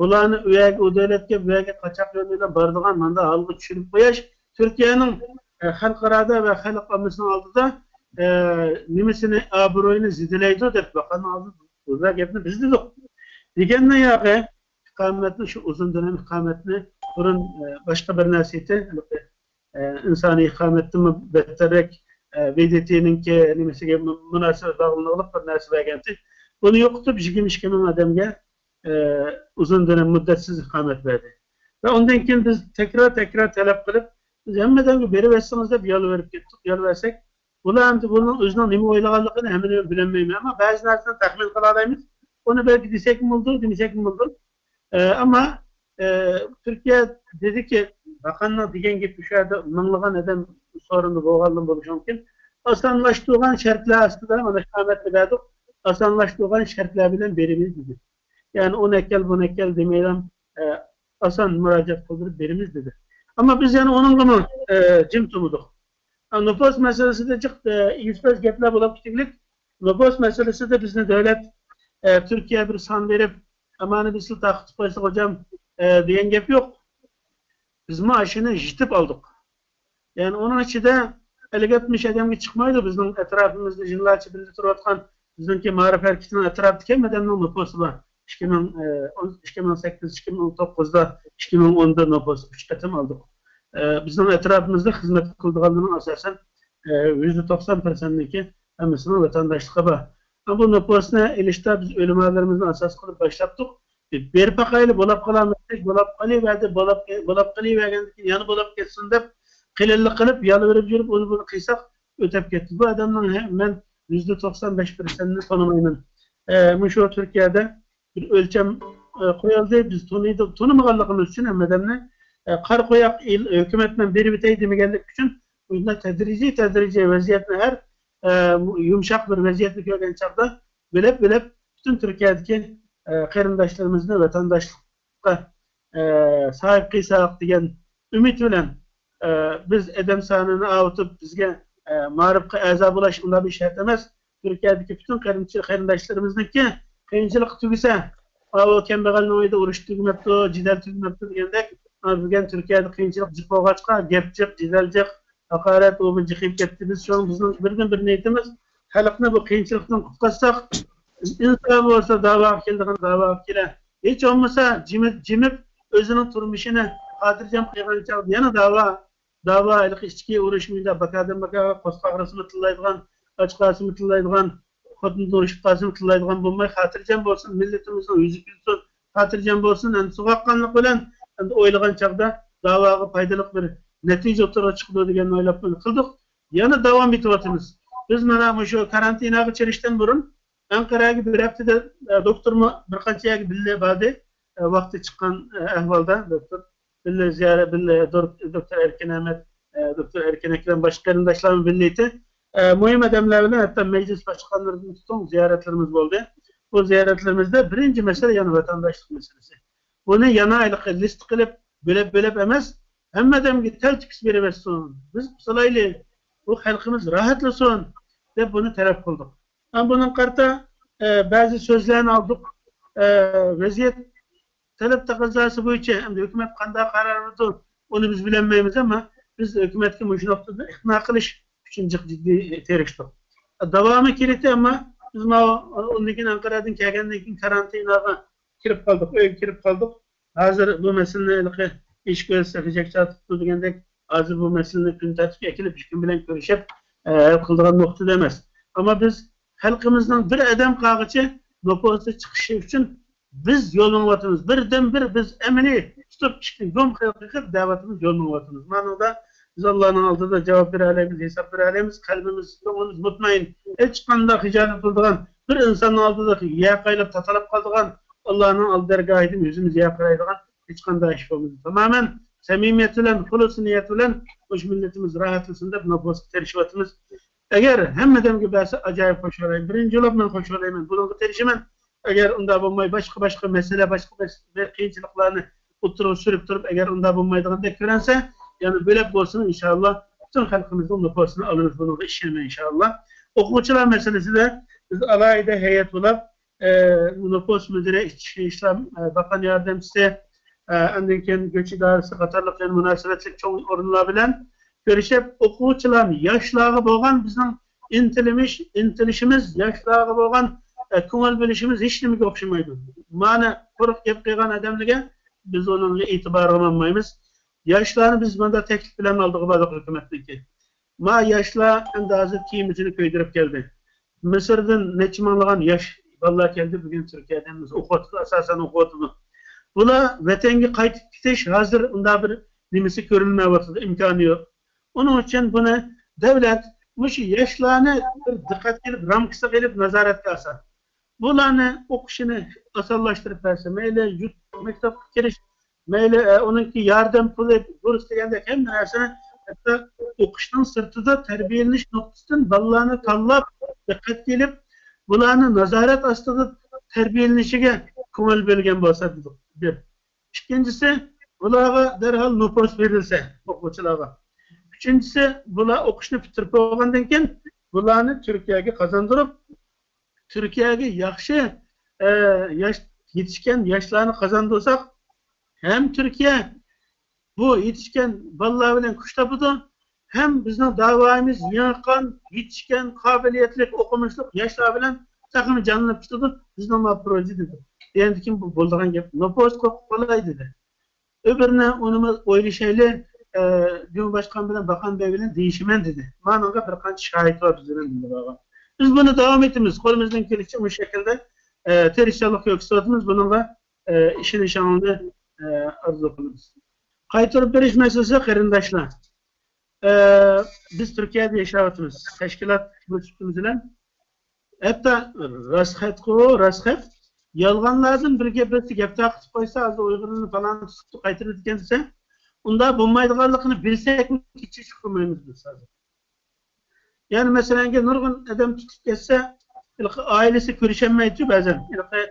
بۇلارنى ئۇ يەرگە، ئۇ دۆلەتكە، بۇ يەرگە قاچاق يولى بىلەن بارىدىغان مانداق ھالغا چۈشۈرۈپ قويۇش تۈركىيەنىڭ، ئە، خەلقئارادا ۋە خەلق ئاممىسىنىڭ ئالدىدا، ئە، نېمىسىنى، ئابرۇيىنى زېدىلەيدۇ دەپ، باققاننىڭ ئالدىدا بۇ گەپنى بىز دېدۇق. دېگەننىڭ ياغى ئىقامەتنى، شۇ ئۇزۇن دۆلەم ئىقامەتنى بۇرۇن، ئە، باشقا بىر نەرسە ئىدى. ئە، ئىنسانىي ئىقامەتتىنمۇ بەتتەررەك، ئە، ۋى دې تېنىڭكى نېمىسىگە مۇ-، مۇناسىۋەت باغلىنىغلىق بىر نەرسە بەرگەنتى. بۇنى يوقىتىپ، يىگىرمە ئىككى مىڭ ئادەمگە، ئە، ئۇزۇن دۆلەم مۇددەتسىز ئىقامەت بەردى. ۋە ئۇندىن كېيىن بىز تەكرار، تەكرار تەلەپ قىلىپ، بىز ھەممە ئادەمگە بېرىۋەتسىڭىز دەپ يالۋۇرۇپ كەتتۇق. يالۋەرسەك، بۇلار ئەمدى بۇنىڭ ئۆزىنىڭ نېمە ئويلىغانلىقىنى ھەممىنى بىلەلمەيمەن. ئەمما بەزى نەرسىلەرنى تەخمىن قىلالايمىز. ئۇنى بەلكى دېسەكمۇ بولىدۇ، دېمىسەكمۇ بولىدۇ. ئە، ئەمما، ئە، تۈركىيە دېدىكى، باقاننىڭ دېگەن گېپى شۇ يەردە مىڭلىغان ئادەم سورۇندا بولغاندىن بولۇشى مۇمكىن. ئاسانلاشتۇرغان شەرتلەر ئاستىدا مانا ئىقامەتنى بەردۇق. ئاسانلاشتۇرغان شەرتلەر بىلەن بېرىمىز دېدى. يەنى ئۇنى ئەكەل، بۇنى ئەكەل دېمەيلا، ئە، ئاسان مۇراجىئەت قىلدۇرۇپ بېرىمىز دېدى. ئەمما بىز يەنە ئۇنىڭغىمۇ، ئە، جىم تۇرمىدۇق. نوپۇس مەسىلىسىدە جىق، ئە، ئېگىز-پەس گەپلەر بولۇپ كېتىگلىك. نوپۇس مەسىلىسىدە بىزنى دۆلەت، ئە، تۈركىيە بىر سان بېرىپ، «ئەمانى بىز سىلى تارقىتىپ قويساق، ھوجام»، ئە، دېگەن گەپ يوق. بىزمۇ ئاشۇنى يىتىپ ئالدۇق. يەنى ئۇنىڭ ئىچىدە ئەللىك ئاتمىش ئادەمگە چىقمايدۇ. بىزنىڭ ئەتراپىمىزدا يىللارچە بىللە تۇرۇۋاتقان، بىزنىڭكى مائارىپ ھەرىكىتىنىڭ ئەتراپىدىكى ھەممە ئادەمنىڭ نوپۇسى بار. ئىككى مىڭ، ئە، ئون، ئىككى مىڭ سەككىز، ئىككى مىڭ توققۇزدا، ئىككى مىڭ ئوندا نوپۇس ئۈچ قېتىم ئالدۇق. ئە، بىزنىڭ ئەتراپىمىزدا خىزمەت قىلىدىغانلارنىڭ ئاساسەن، ئە، يۈزدە توقسان پىرسەنتنىڭكى ھەممىسىنىڭ ۋەتەنداشلىقى بار. ئەمما بۇ نوپۇسنى ئېلىشتا بىز ئۆلىمالىرىمىزنى ئاساس قىلىپ باشلاپتۇق. بېرىپ باقايلى، بولاپ قالامىزدەك، بولاپ قېلىۋەردى، بولاپ، بولاپ قېلىۋەرگەندىن كېيىن يەنە بولاپ كەتسۇن دەپ، قېلىنلىق قىلىپ، يالۋۇرۇپ يۈرۈپ، ئۇنى بۇنى قىلساق ئۆتۈپ كەتتى. بۇ ئادەمنىڭ ھە-، مەن يۈزدە توقسان بەش پىرسەنتىنى تونۇمايمەن. ئە، مۇشۇ تۈركىيەدە بىر ئۆلچەم، ئە، قويۇلدى. بىز تونۇيدۇ-، تونۇمىغانلىقىمىز ئۈچۈن ھەممە ئادەمنى، ئە، قارا قوياق ئېل-، ھۆكۈمەت بىلەن بېرىۋېتەي دېمىگەنلىك ئۈچۈن، بۇنداق تەدرىجىي، تەدرىجىي ۋەزىيەتنى ھەر، ئە، يۇمشاق بىر ۋەزىيەتنى كۆرگەن چاغدا بۆلەپ، بۆلەپ پۈتۈن تۈركىيەدىكى، ئە، قېرىنداشلىرىمىزنى ۋەتەنداشلىققا، ئە، ساھىب قىلساق دېگەن ئۈمىد بىلەن، ئە، بىز ئادەم سانىنى ئاۋۇتۇپ، بىزگە، ئە، مائارىپقا ئەزا بولاش ئۇنداق بىر شەرت ئەمەس. تۈركىيەدىكى پۈتۈن قېرىندىش-، قېرىنداشلىرىمىزنىڭكى قىيىنچىلىقى تۈگىسە، «ئاۋۇ كەمبەغەلنىڭ ئۆيىدە ئۇرۇش تۈگىمەپتۇ، جېدەل تۈگىمەپتۇ» دېگەندەك، بۈگۈن تۈركىيەدە قىيىنچىلىق جىق بولغاچقا، گەپ جىق، جېدەل جىق، ھاقارەت، ئۇ بىر جىقىيىپ كەتتى. بىز شۇڭا بىزنىڭ بىردىن بىر نىيىتىمىز، خەلقنى بۇ قىيىنچىلىقتىن قۇتقارساق، ئىنسان بولسا داۋاغا كېلىدىغان داۋاغا كېلە. ھېچ بولمىسا جىمىپ، جىمىپ ئۆزىنىڭ تۇرمۇشىنى خاتىرجەم قىلغان چاغدا يەنە داۋا، داۋا، ھېلىقى ئىچكى ئۇرۇش، مۇنداق باكادىن باكاغا قورساق ئاغرىسىمۇ تىللايدىغان، ئاچ قالسىمۇ تىللايدىغان، خوتۇنىدىن ئۇرۇشۇپ قالسىمۇ تىللايدىغان بولماي، خاتىرجەم بولسۇن، مىللىتىمىزنىڭ يۈزى كۈلسۇن، خاتىرجەم بولسۇن. ئەمدى سوغۇققانلىق بىلەن ئەمدى ئويلىغان چاغدا داۋاغا پايدىلىق بىر نەتىجە ئوتتۇرىغا چىقىدۇ دېگەن ئويلاپ بۇنى قىلدۇق. يەنە داۋام ئېتىۋاتىمىز. بىز مانا مۇشۇ كارانتىناغا چىرىشتىن بۇرۇن ئەنقەرەگە بىر ھەپتىدە، ئە، دوكتورمۇ بىر قانچە يەرگە بىللە باردى. ئە، ۋاقتى چىققان، ئە، ئەھۋالدا دوكتور بىللە زىيارەت، بىللە دور-، دوكتور ئەركىن ئەمەت، ئە، دوكتور ئەركىن ئەكرەم، باشقا قېرىنداشلارمۇ بىللە ئىدى. ئە، مۇھىم ئادەملەر بىلەن ھەتتا مەجلىس باشقانلىرىدىن تۇتۇڭ زىيارەتلىرىمىز بولدى. بۇ زىيارەتلىرىمىزدە بىرىنچى مەسىلە يەنە ۋەتەنداشلىق مەسىلىسى. بۇنى يەنە ھېلىقى لىست قىلىپ، بۆلەپ-بۆلەپ ئەمەس، ھەممە ئادەمگە تەلتۆكۈس بېرىۋەتسۇن. بىز قۇتۇلايلى، بۇ خەلقىمىز راھەتلىسۇن، دەپ بۇنى تەلەپ قىلدۇق. ھەم بۇنىڭغا قارىتا، ئە، بەزى سۆزلەرنى ئالدۇق. ئە، ۋەزىيەت تەلەپ تەقەززاسى بويىچە ئەمدى ھۆكۈمەت قانداق قارار ئالىدۇ، ئۇنى بىز بىلەلمەيمىز، ئەمما بىز ھۆكۈمەتكە مۇشۇ نۇقتىدا ئىقنا قىلىش ئۈچۈن جىق جىددىي تىرىشتۇق. داۋامى كېلىدۇ، ئەمما بىز ماۋۇ ئۇندىن كېيىن ئەنقەرەدىن كەلگەندىن كېيىن كارانتىناغا كىرىپ قالدۇق، ئۆيگە كىرىپ قالدۇق. ھازىر بۇ مەسىلىنى ھېلىقى ئىش كۆرسە غىجەك چاتىپتۇ دېگەندەك، ھازىر بۇ مەسىلىنى كۈن تەرتىپكە ئەكېلىپ، ئىككى كۈن بىلەن كۆرۈشۈپ، ئە، ھەل قىلىدىغان نۇقتىدا ئەمەس. ئەمما بىز خەلقىمىزنىڭ بىر ئادەم قالغىچە نوپۇسى چىقىشى ئۈچۈن بىز يول مېڭىۋاتىمىز. بىردىنبىر بىز ئەمەلىي تۇتۇپ ئىشتىن گۇم قېقىپ دەۋاتىمىز، يول مېڭىۋاتىمىز. مانىڭدا بىز ئاللانىڭ ئالدىدا جاۋاب بېرەلەيمىز، ھېساب بېرەلەيمىز. قەلبىمىز، كۆڭلىمىز مۇتمەئىن. ھېچقانداق خىجالەت بولىدىغان، بىر ئىنساننىڭ ئالدىدا يەر قايلاپ تاتىلاپ قالىدىغان، ئاللانىڭ ئالدى دەرگاھىدىن يۈزىمىز يەر قارايدىغان ھېچقانداق ئىش بولمىدى. تامامەن سەمىمىيەت بىلەن، خۇلۇس نىيەت بىلەن مۇشۇ مىللىتىمىز راھەتلىسۇن دەپ نوپۇسقا تىرىشىۋاتىمىز. ئەگەر ھەممە ئادەمگە بەرسە، ئاجايىپ خوش بولاي. بىرىنچى بولۇپ مەن خوش بولايمەن. بۇنىڭغا تىرىشىمەن. ئەگەر ئۇنداق بولماي، باشقا، باشقا مەسىلە، باشقا بەش-، بىر قىيىنچىلىقلارنى ئوتتۇرىغا سۈرۈپ تۇرۇپ، ئەگەر ئۇنداق بولمايدىغاندەك كۆرۈنسە، يەنە بۆلەپ بولسىمۇ، ئىنشاللا، پۈتۈن خەلقىمىزنىڭ نوپۇسىنى ئالىمىز. بۇنىڭغا ئىشىنىمەن، ئىنشاللا. ئوقۇغۇچىلار مەسىلىسىدە بىز ئالاھىدە ھەيئەت بولاپ، ئە، نوپۇس مۇدىرى، ئىچكى ئىشلار، ئە، باققان ياردەمچىسى، ئە، ئاندىن كېيىن گۆش ئىدارىسى قاتارلىق يەنە مۇناسىۋەتلىك چوڭ ئورۇنلار بىلەن كۆرۈشۈپ، ئوقۇغۇچىلارنى، ياشلارغا بولغان بىزنىڭ ئىنتىلىمىش، ئىنتىلىشىمىز، ياشلارغا بولغان، ئە، كۆڭۈل بۆلۈشىمىز ھېچنېمىگە ئوخشىمايدۇ. مانا، قۇرۇق گەپ قىلغان ئادەملەرگە بىز ئۇنىڭغا ئېتىبارغا ئالمايمىز. ياشلارنى بىز مۇنداق تەكلىپ بىلەن ئالدىغا باردۇق ھۆكۈمەتنىڭكى. ما ياشلار ئەمدى ھازىر كىيىمىنى كۆيدۈرۈپ كەلدى. مىسىردىن نەچچە مىڭلىغان ياش بالىلار كەلدى، بۈگۈن تۈركىيەدە ھەممىسى ئوقۇۋاتىدۇ، ئاساسەن ئوقۇۋاتىدۇ. بۇلار ۋەتەنگە قايتىپ كېتىش ھازىر ئۇنداق بىر نېمىسى كۆرۈنمەيۋاتىدۇ، ئىمكانى يوق. ئۇنىڭ ئۈچۈن بۇنى دۆلەت مۇشۇ ياشلارنى بىر دىققەتكە ئېلىپ، رامكىسىغا ئېلىپ نازارەتكە ئالسا، بۇلارنى ئوقۇشىنى ئاسانلاشتۇرۇپ بەرسە، مەيلى يۇرت مەكتەپكە كىرىش، مەيلى، ئە، ئۇنىڭكى ياردەم پۇلى، بۇرس دېگەندەك ھەممە نەرسىنى، ھەتتا ئوقۇشنىڭ سىرتىدا تەربىيەلىنىش نۇقتىسىدىن بالىلارنى تاللاپ، دىققەتكە ئېلىپ، بۇلارنى نازارەت ئاستىدا تەربىيەلىنىشىگە كۆڭۈل بۆلگەن بولسا دېدۇق، بىر. ئىككىنچىسى، بۇلارغا دەرھال نوپۇس بېرىلسە، ئوقۇغۇچىلارغا. ئۈچىنچىسى، بۇلار ئوقۇشنى پۈتتۈرۈپ بولغاندىن كېيىن، بۇلارنى تۈركىيەگە قازاندۇرۇپ، تۈركىيەگە ياخشى، ئە، ياش، يېتىشكەن ياشلارنى قازاندۇرساق، ھەم تۈركىيە بۇ يېتىشكەن بالىلار بىلەن كۈچ تاپىدۇ، ھەم بىزنىڭ داۋايىمىز يېڭىقان، يېتىشكەن، قابىلىيەتلىك، ئوقۇمۇشلۇق ياشلار بىلەن تېخىمۇ جانلىنىپ كېتىدۇ. بىزنىڭ ما پروژې دېدى. دېگەندىكىن بۇ بولىدىغان گەپ. نوپۇس قولاي دېدى. ئۆبۈرنى ئۇنىمۇ ئويلىشايلى، ئە، جۇمھۇرباشقان بىلەن باقان بەگ بىلەن دېيىشىمەن دېدى. مانىڭغا بىر قانچە شاھىت بار بىز بىلەن بىللە بارغان. بىز بۇنى داۋام ئېتىمىز. قولىمىزدىن كېلىشىچە مۇشۇ شەكىلدە، ئە، تىرىشچانلىق كۆرسىتىۋاتىمىز. بۇنىڭغا، ئە، ئىشىنىشىڭىزنى، ئە، ئارزۇ قىلىمىز. قايتۇرۇپ بېرىش مەسىلىسى، قېرىنداشلار. ئە، بىز تۈركىيەدە ياشاۋاتىمىز. تەشكىلات بۇ سۈپىتىمىز بىلەن ھەتتا راست خەتقۇ، راست خەت. يالغانلاردىن بىر گەپ بىرسى گەپ تارقىتىپ قويسا، ھازىر ئۇيغۇرلارنى پالان تۇتۇپتۇ، قايتۇرىدۇ دېگەن دېسە، ئۇنداق بولمايدىغانلىقىنى بىلسەكمۇ كېچىشىپ قويمايمىز بىز ھازىر. يەنى مەسىلەنگە نۇرغۇن ئادەم تۇتۇپ كەتسە، ھېلىقى ئائىلىسى كۆرۈشەلمەيدۇ بەزەن. ھېلىقى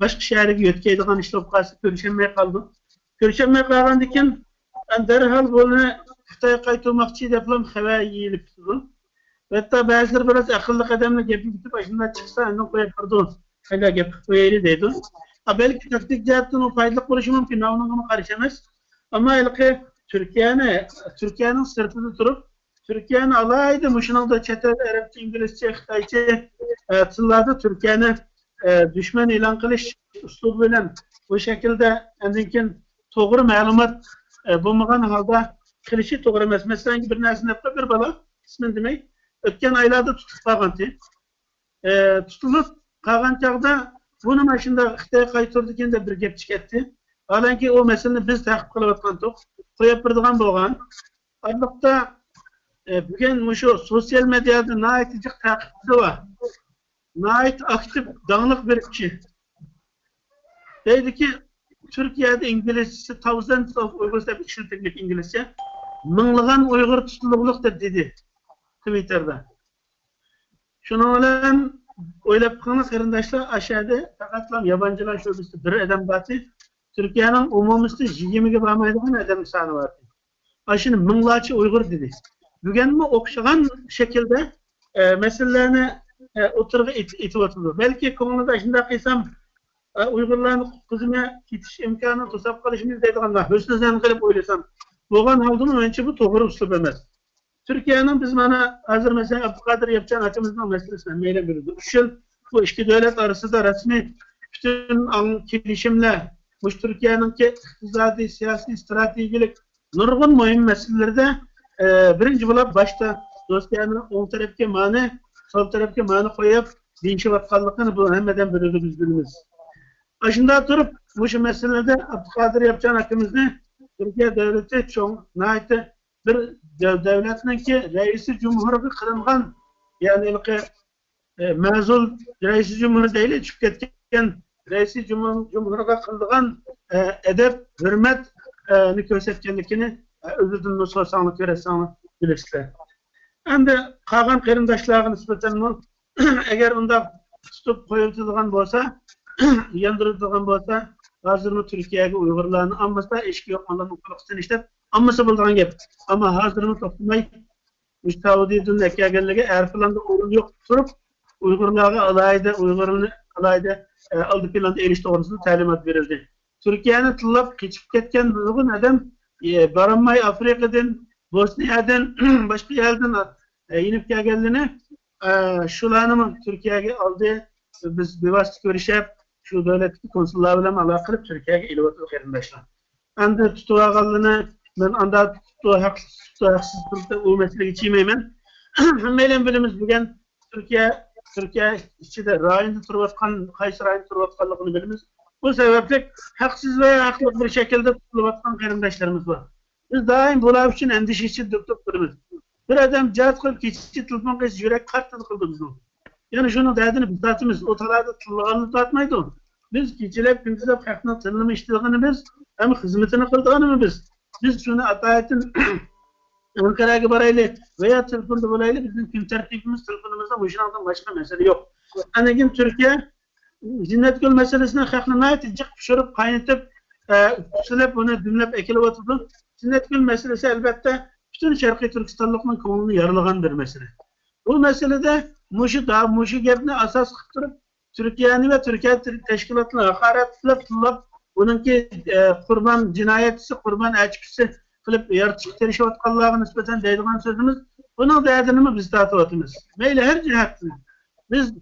باشقا شەھەرگە يۆتكەيدىغان ئىش بولۇپ قالسا، كۆرۈشەلمەي قالىدۇ. كۆرۈشەلمەي قالغاندىن كېيىن، دەرھال بۇنى خىتايغا قايتۇرماقچى دەپلا خەۋەر يېيىلىپ كېتىدۇ. ھەتتا بەزىلىرى بىراز ئەقىللىق ئادەملەر گېپىنى كۈتۈپ، ئاشۇنداق چىقسا، ئاندىن قويۇپ بېرىدۇ. قايلا گەپ قىلىپ قويايلى دەيدۇ. ھا، بەلكى تاكتىك جەھەتتىن ئۇ پايدىلىق بولۇشى مۇمكىن، مەن ئۇنىڭغىمۇ قارشى ئەمەس. ئەمما ھېلىقى تۈركىيەنى، تۈركىيەنىڭ سىرتىدا تۇرۇپ، تۈركىيەنى ئالاھىدە مۇشۇنىڭدا چەت ئەل ئەرەبچە، ئىنگلىزچە، خىتايچە، ئە، تىللاردا تۈركىيەنى، ئە، دۈشمەن ئېلان قىلىش ئۇسلۇبى بىلەن بۇ شەكىلدە ئاندىن كېيىن توغرا مەلۇمات، ئە، بولمىغان ھالدا قىلىشى توغرا ئەمەس. مەسىلەن، بىر نەرسىنى دەپ قويۇپ، بىر بالا، ئىسمىنى دېمەي، ئۆتكەن ئايلاردا تۇتۇپ قالغانتى. ئە، تۇتۇلۇپ قالغان چاغدا بۇنى مانا شۇنداق خىتاي قايتۇرىدىكەن دەپ بىر گەپ چىقاتتى. ھالانكى ئۇ مەسىلىنى بىز تەقىب قىلىۋاتقانتۇق. قويۇپ بېرىدىغان بولغان. ئارىلىقتا، ئە، بۈگۈن مۇشۇ سوتسىيال مېدىيادا ناھايىتى جىق تەقىبچىسى بار. ناھايىتى ئاكتىپ، داڭلىق بىر كىشى. دەيدىكى، تۈركىيەدە ئىنگلىزچىسى، thousands of Uyghurs دەپ ئىشلىتىلگەن ئىنگلىزچە، مىڭلىغان ئۇيغۇر تۇتۇلۇقلۇق دەپ دېدى تىۋىتتېردا. شۇنىڭ بىلەن ئويلاپ بېقىڭلار قېرىنداشلار، ئاشۇ يەردە پەقەتلا يابانچىلار شۆبىسىدە بىر ئادەم بارتى. تۈركىيەنىڭ ئومۇمىيسىدە يىگىرمىگە بارمايدىغان ئادەم سانى بارتى. ئاشۇنى مىڭلارچە ئۇيغۇر دېدى. بۈگۈنمۇ ئوخشىغان شەكىلدە، ئە، مەسىلىلەرنى، ئە، ئوتتۇرىغا ئېت-، ئېتىۋاتىدۇ. بەلكى كۆڭلىدە شۇنداق قىلسام، ئە، ئۇيغۇرلارنى قۇتقۇزىمەن، كېتىش ئىمكانىنى توساپ قالىشىمىز دەيدىغان ھۆسنى زەن قىلىپ ئويلىسام، بولغان ھالدىمۇ مېنىڭچە بۇ توغرا ئۇسلۇب ئەمەس. تۈركىيەنىڭ بىز مانا ھازىر مەسىلەن ئابدۇقادىر ياپچان ئاكىمىزنىڭ مەسىلىسىنى ھەممەيلەن بىلىدۇ. ئۈچ يىل بۇ ئىككى دۆلەت ئارىسىدا رەسمىي پۈتۈن ئاڭ-، كېلىشىملەر، مۇشۇ تۈركىيەنىڭكى ئىقتىسادىي، سىياسىي، ئىستراتېگىيەلىك نۇرغۇن مۇھىم مەسىلىلەردە، ئە، بىرىنچى بولۇپ باشتا دوستىيەنىڭ ئوڭ تەرەپكە مانى، سول تەرەپكە مانى قويۇپ دېيىشىۋاتقانلىقىنى بۇ ھەممىدىن بىلىدۇ، بىز بىلىمىز. ئاشۇنداق تۇرۇپ، مۇشۇ مەسىلىدە ئابدۇقادىر ياپچان ئاكىمىزنى تۈركىيە دۆلىتى چوڭ، ناھايىتى بىر دەۋ-، دۆلەتنىڭكى رەئىسى جۇمھۇرىغا قىلىنغان، يەنى ھېلىقى، ئە، مەزۇل رەئىسى جۇمھۇر دەيلى، چۈشۈپ كەتكەن رەئىسى جۇمھۇر-، جۇمھۇرغا قىلىدىغان، ئە، ئەدەپ، ھۆرمەت، ئە، نى كۆرسەتكەنلىكىنى، ئە، ئۆزىدىن سورىساڭلار، كۆرەتسەڭلار بىلىسىلەر. ئەمدى قالغان قېرىنداشلارغا نىسبەتەنمۇ ئەگەر ئۇنداق تۇتۇپ قويۇۋېتىدىغان بولسا، ياندۇرۇۋېتىدىغان بولسا، ھازىرمۇ تۈركىيەگە ئۇيغۇرلارنى ئالمىسا، ئىشىكى يوق ماللارنىڭ قۇلىقى سىنىش دەپ ئالمىسا بولىدىغان گەپ. ئەمما ھازىرمۇ توختىماي، مۇشۇ سائۇدىدىن ئەكەلگەنلىرىگە ئەرپلاندا ئورۇن يوق تۇرۇپ، ئۇيغۇرلارغا ئالاھىدە، ئۇيغۇرنى ئالاھىدە، ئە، ئالدى پىلاندا ئېلىش توغرىسىدا تەلىمات بېرىلدى. تۈركىيەنى تىللاپ قېچىپ كەتكەن نۇرغۇن ئادەم، ئە، بارالماي ئافرىقىدىن، بوسنىيەدىن، باشقا يەردىن، ئە، يېنىپ كەلگەنلىرىنى، ئە، شۇلارنىمۇ تۈركىيەگە ئالدى. بىز بىۋاسىتە كۆرۈشۈپ، شۇ دۆلەتتىكى كونسۇللار بىلەن ئالاقە قىلىپ، تۈركىيەگە ئېلىۋاتىدۇ قېرىنداشلار. ئەمدى تۇتۇۋالغانلىرىنى مەن ئاندا تۇتۇپتۇ، ھەقسىز تۇتۇپتۇ، ھەقسىز تۇتۇپتۇ، ئۇ مەسىلىگە چىيمەيمەن. ھەممەيلەن بىلىمىز، بۈگۈن تۈركىيە، تۈركىيە ئىچىدە، رايوندا تۇرۇۋاتقان، قايسى رايوندا تۇرۇۋاتقانلىقىنى بىلىمىز. بۇ سەۋەبلىك ھەقسىز ۋە ھەقلىق بىر شەكىلدە تۇتۇلۇۋاتقان قېرىنداشلىرىمىز بار. بىز دائىم بۇلار ئۈچۈن ئەندىشە ئىچىدە دۈك-دۈك تۇرىمىز. بىر ئادەم جىھاد قىلىپ كېچىچە تېلېفون قىلسا يۈرەك قارتىدى قىلدى بىزنىڭ. يەنى شۇنىڭ دەردىنى بىز تارتىمىز. ئۇ تالادا تىللىغانلا تارتمايدۇ. بىز كېچىلەپ كۈندۈزلەپ خەقنىڭ تىلىنىمۇ ئىشلىتىدىغىنىمىز، ھەم خىزمىتىنى قىلىدىغىنىمۇ بىز. بىز شۇنى ئاتايىتىن ئەنقەرەگە بارايلى ۋە يا تېلېفوندا بولايلى، بىزنىڭ كۈن تەرتىپىمىز، تېلېفونىمىزدا مۇشۇنىڭدىن باشقا مەسىلە يوق. ئاندىن كېيىن تۈركىيە زىننەتگۈل مەسىلىسىنى خەقنى ناھايىتى جىق پىشۇرۇپ، قاينىتىپ، ئە، ئۈپسىلەپ، ئۇنى دۈملەپ ئەكېلىۋاتىدۇ. زىننەتگۈل مەسىلىسى، ئەلۋەتتە، پۈتۈن شەرقىي تۈركىستانلىقنىڭ كۆڭلىنى يارىلىغان بىر مەسىلە. بۇ مەسىلىدە مۇشۇ دا-، مۇشۇ گەپنى ئاساس قىلىپ تۇرۇپ، تۈركىيەنى ۋە تۈركىيە تەشكىلاتىنى ھاقارەتلەپ، تىللاپ، ئۇنىڭكى، ئە، قۇربان جىنايەتچىسى، قۇربان ئەچكىسى قىلىپ يارىتىشقا تىرىشىۋاتقانلارغا نىسبەتەن دەيدىغان سۆزىمىز، بۇنىڭ دەردىنىمۇ بىز تارتىۋاتىمىز. مەيلى، ھەر جەھەتتىن. بىز،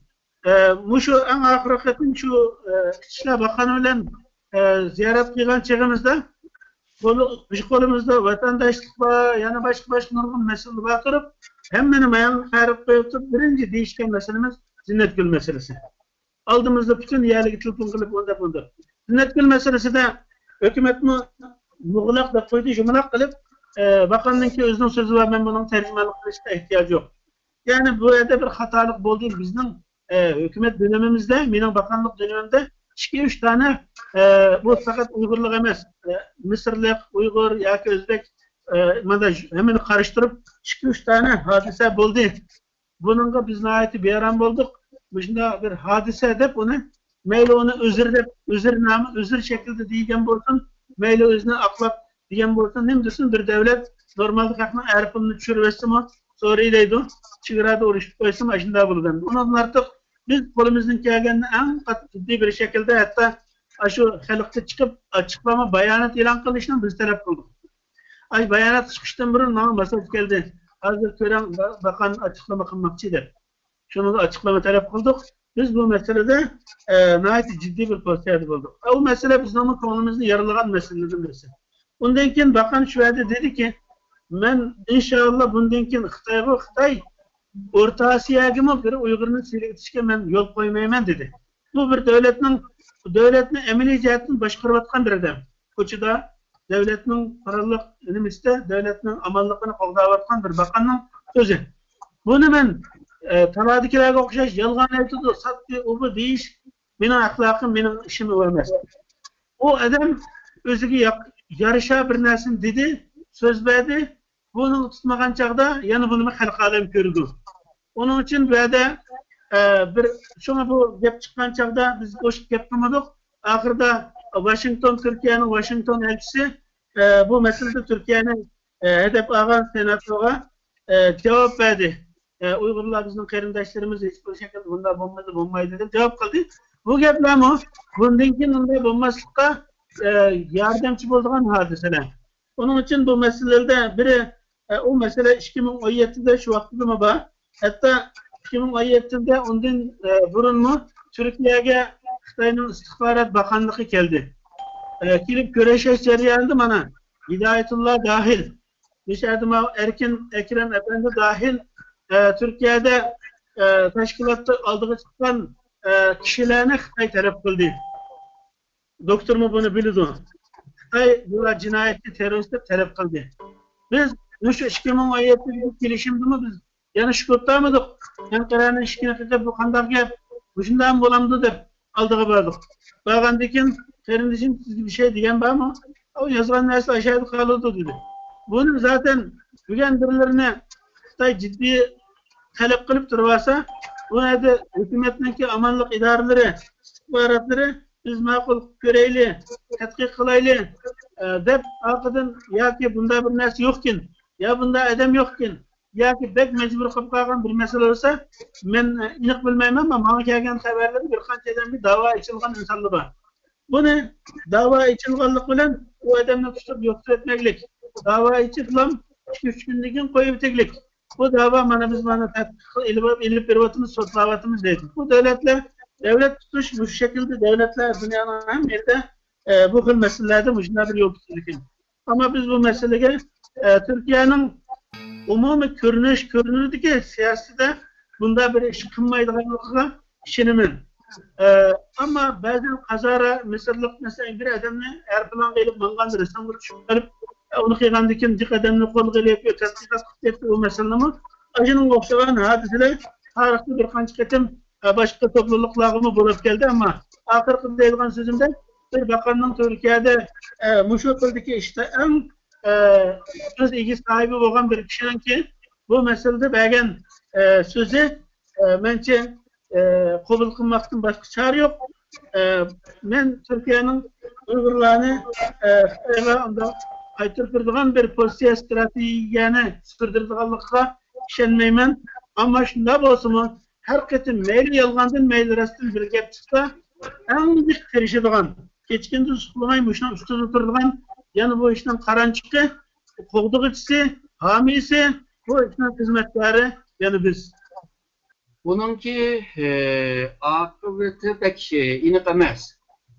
ئە، مۇشۇ ئەڭ ئاخىرقى قېتىم شۇ، ئە، ئىچكى ئىشلار باققانى بىلەن، ئە، زىيارەت قىلغان چېغىمىزدا، قول-، مۇشۇ قولىمىزدا ۋەتەنداشلىق بار، يەنە باشقا، باشقا نۇرغۇن مەسىلىلەر بار تۇرۇپ، ھەممىنى مايان قايرىپ قويۇپ تۇرۇپ، بىرىنچى دېيىشكەن مەسىلىمىز زىننەتگۈل مەسىلىسى. ئالدىمىزدا پۈتۈن يەرلىككە تېلېفون قىلىپ، ئۇنداق، بۇنداق. زىننەتگۈل مەسىلىسىدە ھۆكۈمەتمۇ مۇغلەق دەپ قويدى، يۇمىلاق قىلىپ، ئە، باققاندىن كېيىن ئۆزىنىڭ سۆزى بار، مەن بۇنىڭ تەرجىمانلىق قىلىشقا ئېھتىياج يوق. يەنى بۇ يەردە بىر خاتالىق بولدى. بىزنىڭ، ئە، ھۆكۈمەت دۆنىمىمىزدە، مېنىڭ باققانلىق دۆنىمىمدە ئىككى، ئۈچ دانە، ئە، بۇ پەقەت ئۇيغۇرلۇق ئەمەس، ئە، مىسىرلىق، ئۇيغۇر ياكى ئۆزبەك، ئە، مانا ھەممىنى قارىشتۇرۇپ، ئىككى، ئۈچ دانە ھادىسە بولدى. بۇنىڭغا بىز ناھايىتى بىئارام بولدۇق. مۇشۇنداق بىر ھادىسە دەپ ئۇنى، مەيلى ئۇنى ئۆزۈر دەپ، ئۆزۈر نامى، ئۆزۈر شەكلىدە دېگەن بولسۇن، مەيلى ئۆزىنى ئاقلاپ دېگەن بولسۇن، نېمە دېسۇن، بىر دەۋلەت نورمالدا خەقنىڭ ئەر پۇلىنى چۈشۈرۈۋەتسىمۇ، سورىيەلەيدۇ، چېگرادا ئۇرۇشۇپ قويسىمۇ، ئاشۇنداق بولىدۇ. ئۇنىڭدىن ئارتۇق بىز قولىمىزدىن كەلگەننى ئەڭ قاتتىق جىددىي بىر شەكىلدە، ھەتتا ئاشۇ خەلققە چىقىپ، ئاچچىقلانما بايانات ئېلان قىلىشنى بىز تەلەپ قىلدۇق. ئاي، بايانات چىقىشتىن بۇرۇن ماڭا ماساج كەلدى. ھازىر كۆرۈڭ، باقان ئاچىقلىما قىلماقچى دەپ. شۇنىڭغا ئاچىقلىما تەلەپ قىلدۇق. بىز بۇ مەسىلىدە، ئە، ناھايىتى جىددىي بىر پوزىتسىيەدە بولدۇق. ئە، ئۇ مەسىلە بىزنىڭمۇ كۆڭلىمىزنى يارىلىغان مەسىلىلەردىن بىرسى. ئۇندىن كېيىن باقان شۇ يەردە دېدىكى، مەن ئىنشائاللا بۇندىن كېيىن خىتايغۇ خىتاي، ئورتا ئاسىياگىمۇ بىر ئۇيغۇرنى سېلىۋېتىشكە مەن يول قويمايمەن، دېدى. بۇ بىر دۆلەتنىڭ، دۆلەتنى ئەمەلىي جەھەتتىن باشقۇرۇۋاتقان بىر ئادەم. كوچىدا دۆلەتنىڭ قوراللىق نېمىسىدە دۆلەتنىڭ ئامانلىقىنى قوغداۋاتقان بىر باقاننىڭ سۆزى. بۇنى مەن، ئە، تالادىكىلەرگە ئوخشاش يالغان ئېيتىدۇ، ساتتى، ئۇ بۇ دېيىش مېنىڭ ئەخلاقىم، مېنىڭ ئىشىم ئەمەس. ئۇ ئادەم ئۆزىگە ياق-، يارىشا بىر نەرسىنى دېدى، سۆز بەردى. بۇنى تۇتمىغان چاغدا يەنە بۇنىمۇ خەلق ئادەم كۆرىدۇ. ئۇنىڭ ئۈچۈن بۇ يەردە، ئە، بىر، شۇڭا بۇ گەپ چىققان چاغدا بىز قوشۇپ گەپ قىلمىدۇق. ئاخىرىدا ۋاشىنگتون، تۈركىيەنىڭ ۋاشىنگتون ئەلچىسى، ئە، بۇ مەسىلىدە تۈركىيەنى، ئە، ھەدەپ ئالغان سېناتورغا، ئە، جاۋاب بەردى. ئە، ئۇيغۇرلار بىزنىڭ قېرىنداشلىرىمىز، ھېچ بىر شەكىلدە بۇنداق بولمىدى، بولمايدۇ دەپ جاۋاب قىلدى. بۇ گەپلەرمۇ بۇندىن كېيىن ئۇنداق بولماسلىققا، ئە، ياردەمچى بولىدىغان ھادىسىلەر. ئۇنىڭ ئۈچۈن بۇ مەسىلىلەردە بىرى، ئە، ئۇ مەسىلە ئىككى مىڭ ئون يەتتىدە شۇ ۋاقىتتىمۇ بار. ھەتتا ئىككى مىڭ ئون يەتتىدە ئۇندىن، ئە، بۇرۇنمۇ تۈركىيەگە خىتاينىڭ ئىستىخبارات باقانلىقى كەلدى. ئە، كېلىپ كۆرۈشۈش جەريانىدا مانا ھىدايەتۇللا داھىل، مۇشۇ يەردە ماۋۇ ئەركىن ئەكرەم ئەپەندى داھىل، ئە، تۈركىيەدە، ئە، تەشكىلاتتا ئالدىغا چىققان، ئە، كىشىلەرنى خىتاي تەلەپ قىلدى. دوكتورمۇ بۇنى بىلىدۇ. خىتاي بۇلار جىنايەتچى، تېررورىست دەپ تەلەپ قىلدى. بىز مۇشۇ ئىككى مىڭ ئون يەتتىدىكى كېلىشىمدىمۇ بىز يەنە شۇ كۆتتامىدۇق. ئەنقەرەنىڭ ئىشىكىنى قېقىپ، بۇ قانداق گەپ؟ مۇشۇنداقمۇ بولامدۇ دەپ ئالدىغا باردۇق. بارغاندىن كېيىن، قېرىندىشىم، سىزگە بىر شەي دېگەن بارمۇ؟ ئۇ يازغان نەرسە ئاشۇ يەردە قالىدۇ، دېدى. بۇنى زاتەن بۈگۈن بىرلىرىنى خىتاي جىددىي تەلەپ قىلىپ تۇرۇۋالسا، بۇ يەردە ھۆكۈمەتنىڭكى ئامانلىق ئىدارىلىرى، ئىستىخباراتلىرى بىز ماقۇل كۆرەيلى، تەتقىق قىلايلى، ئە، دەپ ئارقىدىن ياكى بۇنداق بىر نەرسە يوقكىن، يا بۇنداق ئادەم يوقكىن، ياكى بەك مەجبۇر قىلىپ قالغان بىر مەسىلە بولسا، مەن، ئە، ئېنىق بىلمەيمەن، ئەمما ماڭا كەلگەن خەۋەرلەردە بىر قانچە ئادەمگە داۋا ئېچىلغان ئىنسانلار بار. بۇنى داۋا ئېچىلغانلىق بىلەن ئۇ ئادەمنى تۇتۇپ يوقىتىۋەتمەكلىك، داۋا ئېچىپلام ئىككى-ئۈچ كۈندىن كېيىن قويۇۋېتەيلىك. بۇ داۋا مانا بىز مانا تەتقىق ئېلىپ، ئېلىپ بېرىۋاتىمىز، سوتلاۋاتىمىز دەيدۇ. بۇ دۆلەتلەر، دۆلەت تۇتۇش مۇشۇ شەكىلدە دۆلەتلەر دۇنيانىڭ ھەممە يېرىدە، ئە، بۇ خىل مەسىلىلەردە مۇشۇنداق بىر يول تۇتىدىكەن. ئەمما بىز بۇ مەسىلىگە، ئە، تۈركىيەنىڭ ئومۇمىي كۆرۈنۈش، كۆرۈنۈشىدىكى سىياسىتىدە بۇنداق بىر ئىش قىلمايدىغانلىقىغا ئىشىنىمەن. ئە، ئەمما بەزەن قازارا مىسىرلىق، مەسىلەن، بىر ئادەمنى ئەيروپىلانغا ئېلىپ ماڭغاندا رەسىمگە چۈشۈپ قېلىپ، ئۇنى قىلغاندىن كېيىن جىق ئادەمنى قولغا ئېلىپ، تەتقىقات قىلىپ كەتتى، ئۇ مەسىلىنىمۇ ئاشۇنىڭغا ئوخشىغان ھادىسىلەر تارىختا بىر قانچە قېتىم، ئە، باشقا توپلۇملۇقلارغىمۇ بولۇپ كەلدى. ئەمما ئاخىرقى دەيدىغان سۆزۈمدە، بىر باقاننىڭ تۈركىيەدە، ئە، مۇشۇ خىلدىكى ئىشتا ئەڭ، ئە، سۆز ئىگە ساھىبى بولغان بىر كىشىنىڭكى بۇ مەسىلىدە بەرگەن، ئە، سۆزى، ئە، مەنچە، ئە، قوبۇل قىلماقتىن باشقا چارە يوق. ئە، مەن تۈركىيەنىڭ ئۇيغۇرلارنى، ئە، خىتايغا ئۇنداق قايتۇرۇپ بېرىدىغان بىر پوزىتسىيە، ستراتېگىيەنى سۈردۈرىدىغانلىقىغا ئىشەنمەيمەن. ئەمما شۇنداق بولسىمۇ، ھەر قېتىم مەيلى يالغاندىن، مەيلى راستتىن بىر گەپ چىقسا، ئەڭ جىق تىرىشىدىغان، كېچە-كۈندۈز ئۇخلىماي مۇشۇنىڭ ئۈستىدە تۇرىدىغان، يەنە بۇ ئىشنىڭ قارانچۇقى، قوغدىغۇچىسى، ھامىيسى، بۇ ئىشنىڭ خىزمەتكارى يەنە بىز. بۇنىڭكى، ئى، ئاقىۋىتى بەك، ئى، ئېنىق ئەمەس.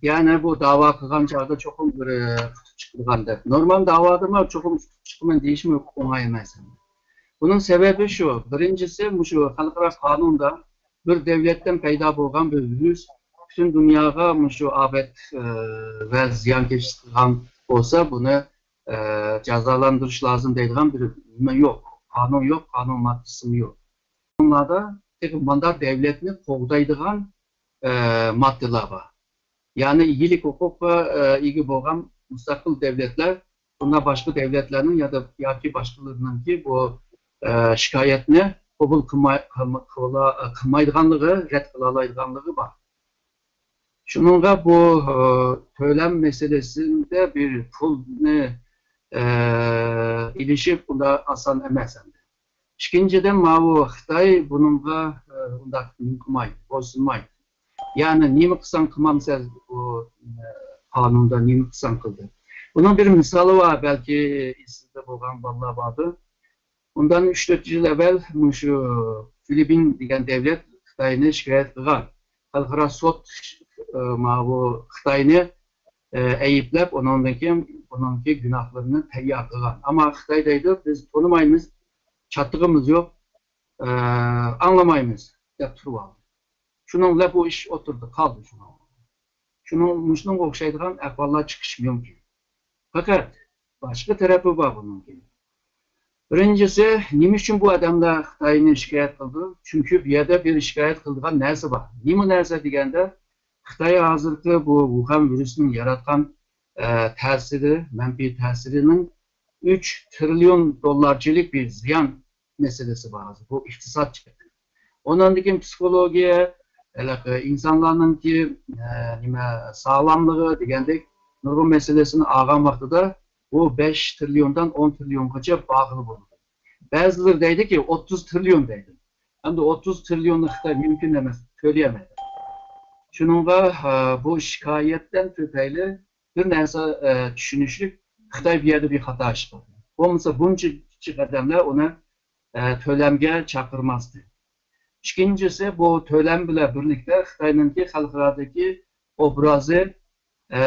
يەنى بۇ داۋا قىلغان چاغدا چوقۇم بىر، ئى، ئۇتۇپ چىقىدىغان دەپ. نورمال داۋادىمۇ چوقۇم ئۇتۇپ چىقىمەن دېيىشمۇ ئوڭاي ئەمەس. بۇنىڭ سەۋەبى شۇ. بىرىنچىسى، مۇشۇ خەلقئارا قانۇندا بىر دۆلەتتىن پەيدا بولغان بىر ۋىرۇس پۈتۈن دۇنياغا مۇشۇ ئاپەت، ئى، ۋە زىيانكەشلىك قىلغان بولسا، بۇنى، ئى، جازالاندۇرۇش لازىم دەيدىغان بىر نېمە يوق. قانۇن يوق، قانۇن ماددىسىمۇ يوق. قانۇنلاردا تېخى مۇنداق دۆلەتنى قوغدايدىغان، ئى، ماددىلار بار. يەنى ئىگىلىك ھوقۇققا، ئى، ئىگە بولغان مۇستەقىل دۆلەتلەر بۇنداق باشقا دۆلەتلەرنىڭ يا دا ياكى باشقىلىرىنىڭكى بۇ، ئى، شىكايەتنى قوبۇل قىلماي-، قىلما-، قىلا-، قىلمايدىغانلىقى، رەت قىلالايدىغانلىقى بار. شۇنىڭغا بۇ، ئى، تۆلەم مەسىلىسىدە بىر پۇلنى، ئى، ئېلىشىپ ئۇنداق ئاسان ئەمەس ئەمدى. ئىككىنچىدىن، ماۋۇ خىتاي بۇنىڭغا، ئى، ئۇنداق نېمە قىلمايدۇ، بويسۇنمايدۇ. يەنى نېمە قىلساڭ قىلمامسەن، بۇ، ئى، قانۇندا نېمە قىلساڭ قىلدى. بۇنىڭ بىر مىسالى بار، بەلكى ئېسىدە بولغان بالىلار باردۇر. ئۇندىن ئۈچ تۆت يىل ئەۋۋەل مۇشۇ فىلىپپىن دېگەن دەۋلەت خىتاينى شىكايەت قىلغان. خەلقئارا سوت، ئە، ماۋۇ خىتاينى، ئە، ئەيىبلەپ، ئۇنىڭدىن كېيىن ئۇنىڭكى گۇناھلىرىنى تەييار قىلغان. ئەمما خىتاي دەيدۇ، بىز تونۇمايمىز، چاتىقىمىز يوق، ئە، ئاڭلىمايمىز، دەپ تۇرۇۋالدى. شۇنىڭ بىلەن بۇ ئىش ئوتتۇرىدا قالدى شۇنىڭ. شۇنىڭ، مۇشۇنىڭغا ئوخشايدىغان ئەھۋاللار چىقىشى مۇمكىن. پەقەت باشقا تەرىپى بار بۇنىڭكى. بىرىنچىسى، نېمە ئۈچۈن بۇ ئادەملەر خىتاينى شىكايەت قىلىدۇ؟ چۈنكى بۇ يەردە بىر شىكايەت قىلىدىغان نەرسە بار. نېمە نەرسە دېگەندە، خىتاي ھازىرقى بۇ ۋۇخەن ۋىرۇسىنىڭ ياراتقان، ئە، تەسىرى، مەنپىي تەسىرىنىڭ ئۈچ تىرىليون دوللارچىلىك بىر زىيان مەسىلىسى بار ھازىر، بۇ ئىقتىساد جەھەتتىن. ئۇنىڭدىن كېيىن پسىخولوگىيە، ھېلىقى ئىنسانلارنىڭكى، ئە، نېمە، ساغلاملىقى دېگەندەك نۇرغۇن مەسىلىسىنى ئالغان ۋاقتىدا بۇ بەش تىرىليوندىن ئون تىرىليونغىچە باھالىغىلى بولىدۇ. بەزىلىرى دەيدۇكى، ئوتتۇز تىرىليون دەيدۇ. ئەمدى ئوتتۇز تىرىليوننى خىتاي مۇمكىن ئەمەس، تۆلىيەلمەيدۇ. شۇنىڭغا، ئە، بۇ شىكايەتتىن تۆپەيلى بىر نەرسە، ئە، چۈشىنىشلىك، خىتاي بۇ يەردە بىر خاتا ئىش قىلدى. بولمىسا بۇنچە كىچىك ئادەملەر ئۇنى، ئە، تۆلەمگە چاقىرماستى. ئىككىنچىسى، بۇ تۆلەم بىلەن بىرلىكتە خىتاينىڭكى خەلقئارادىكى ئوبرازى، ئە،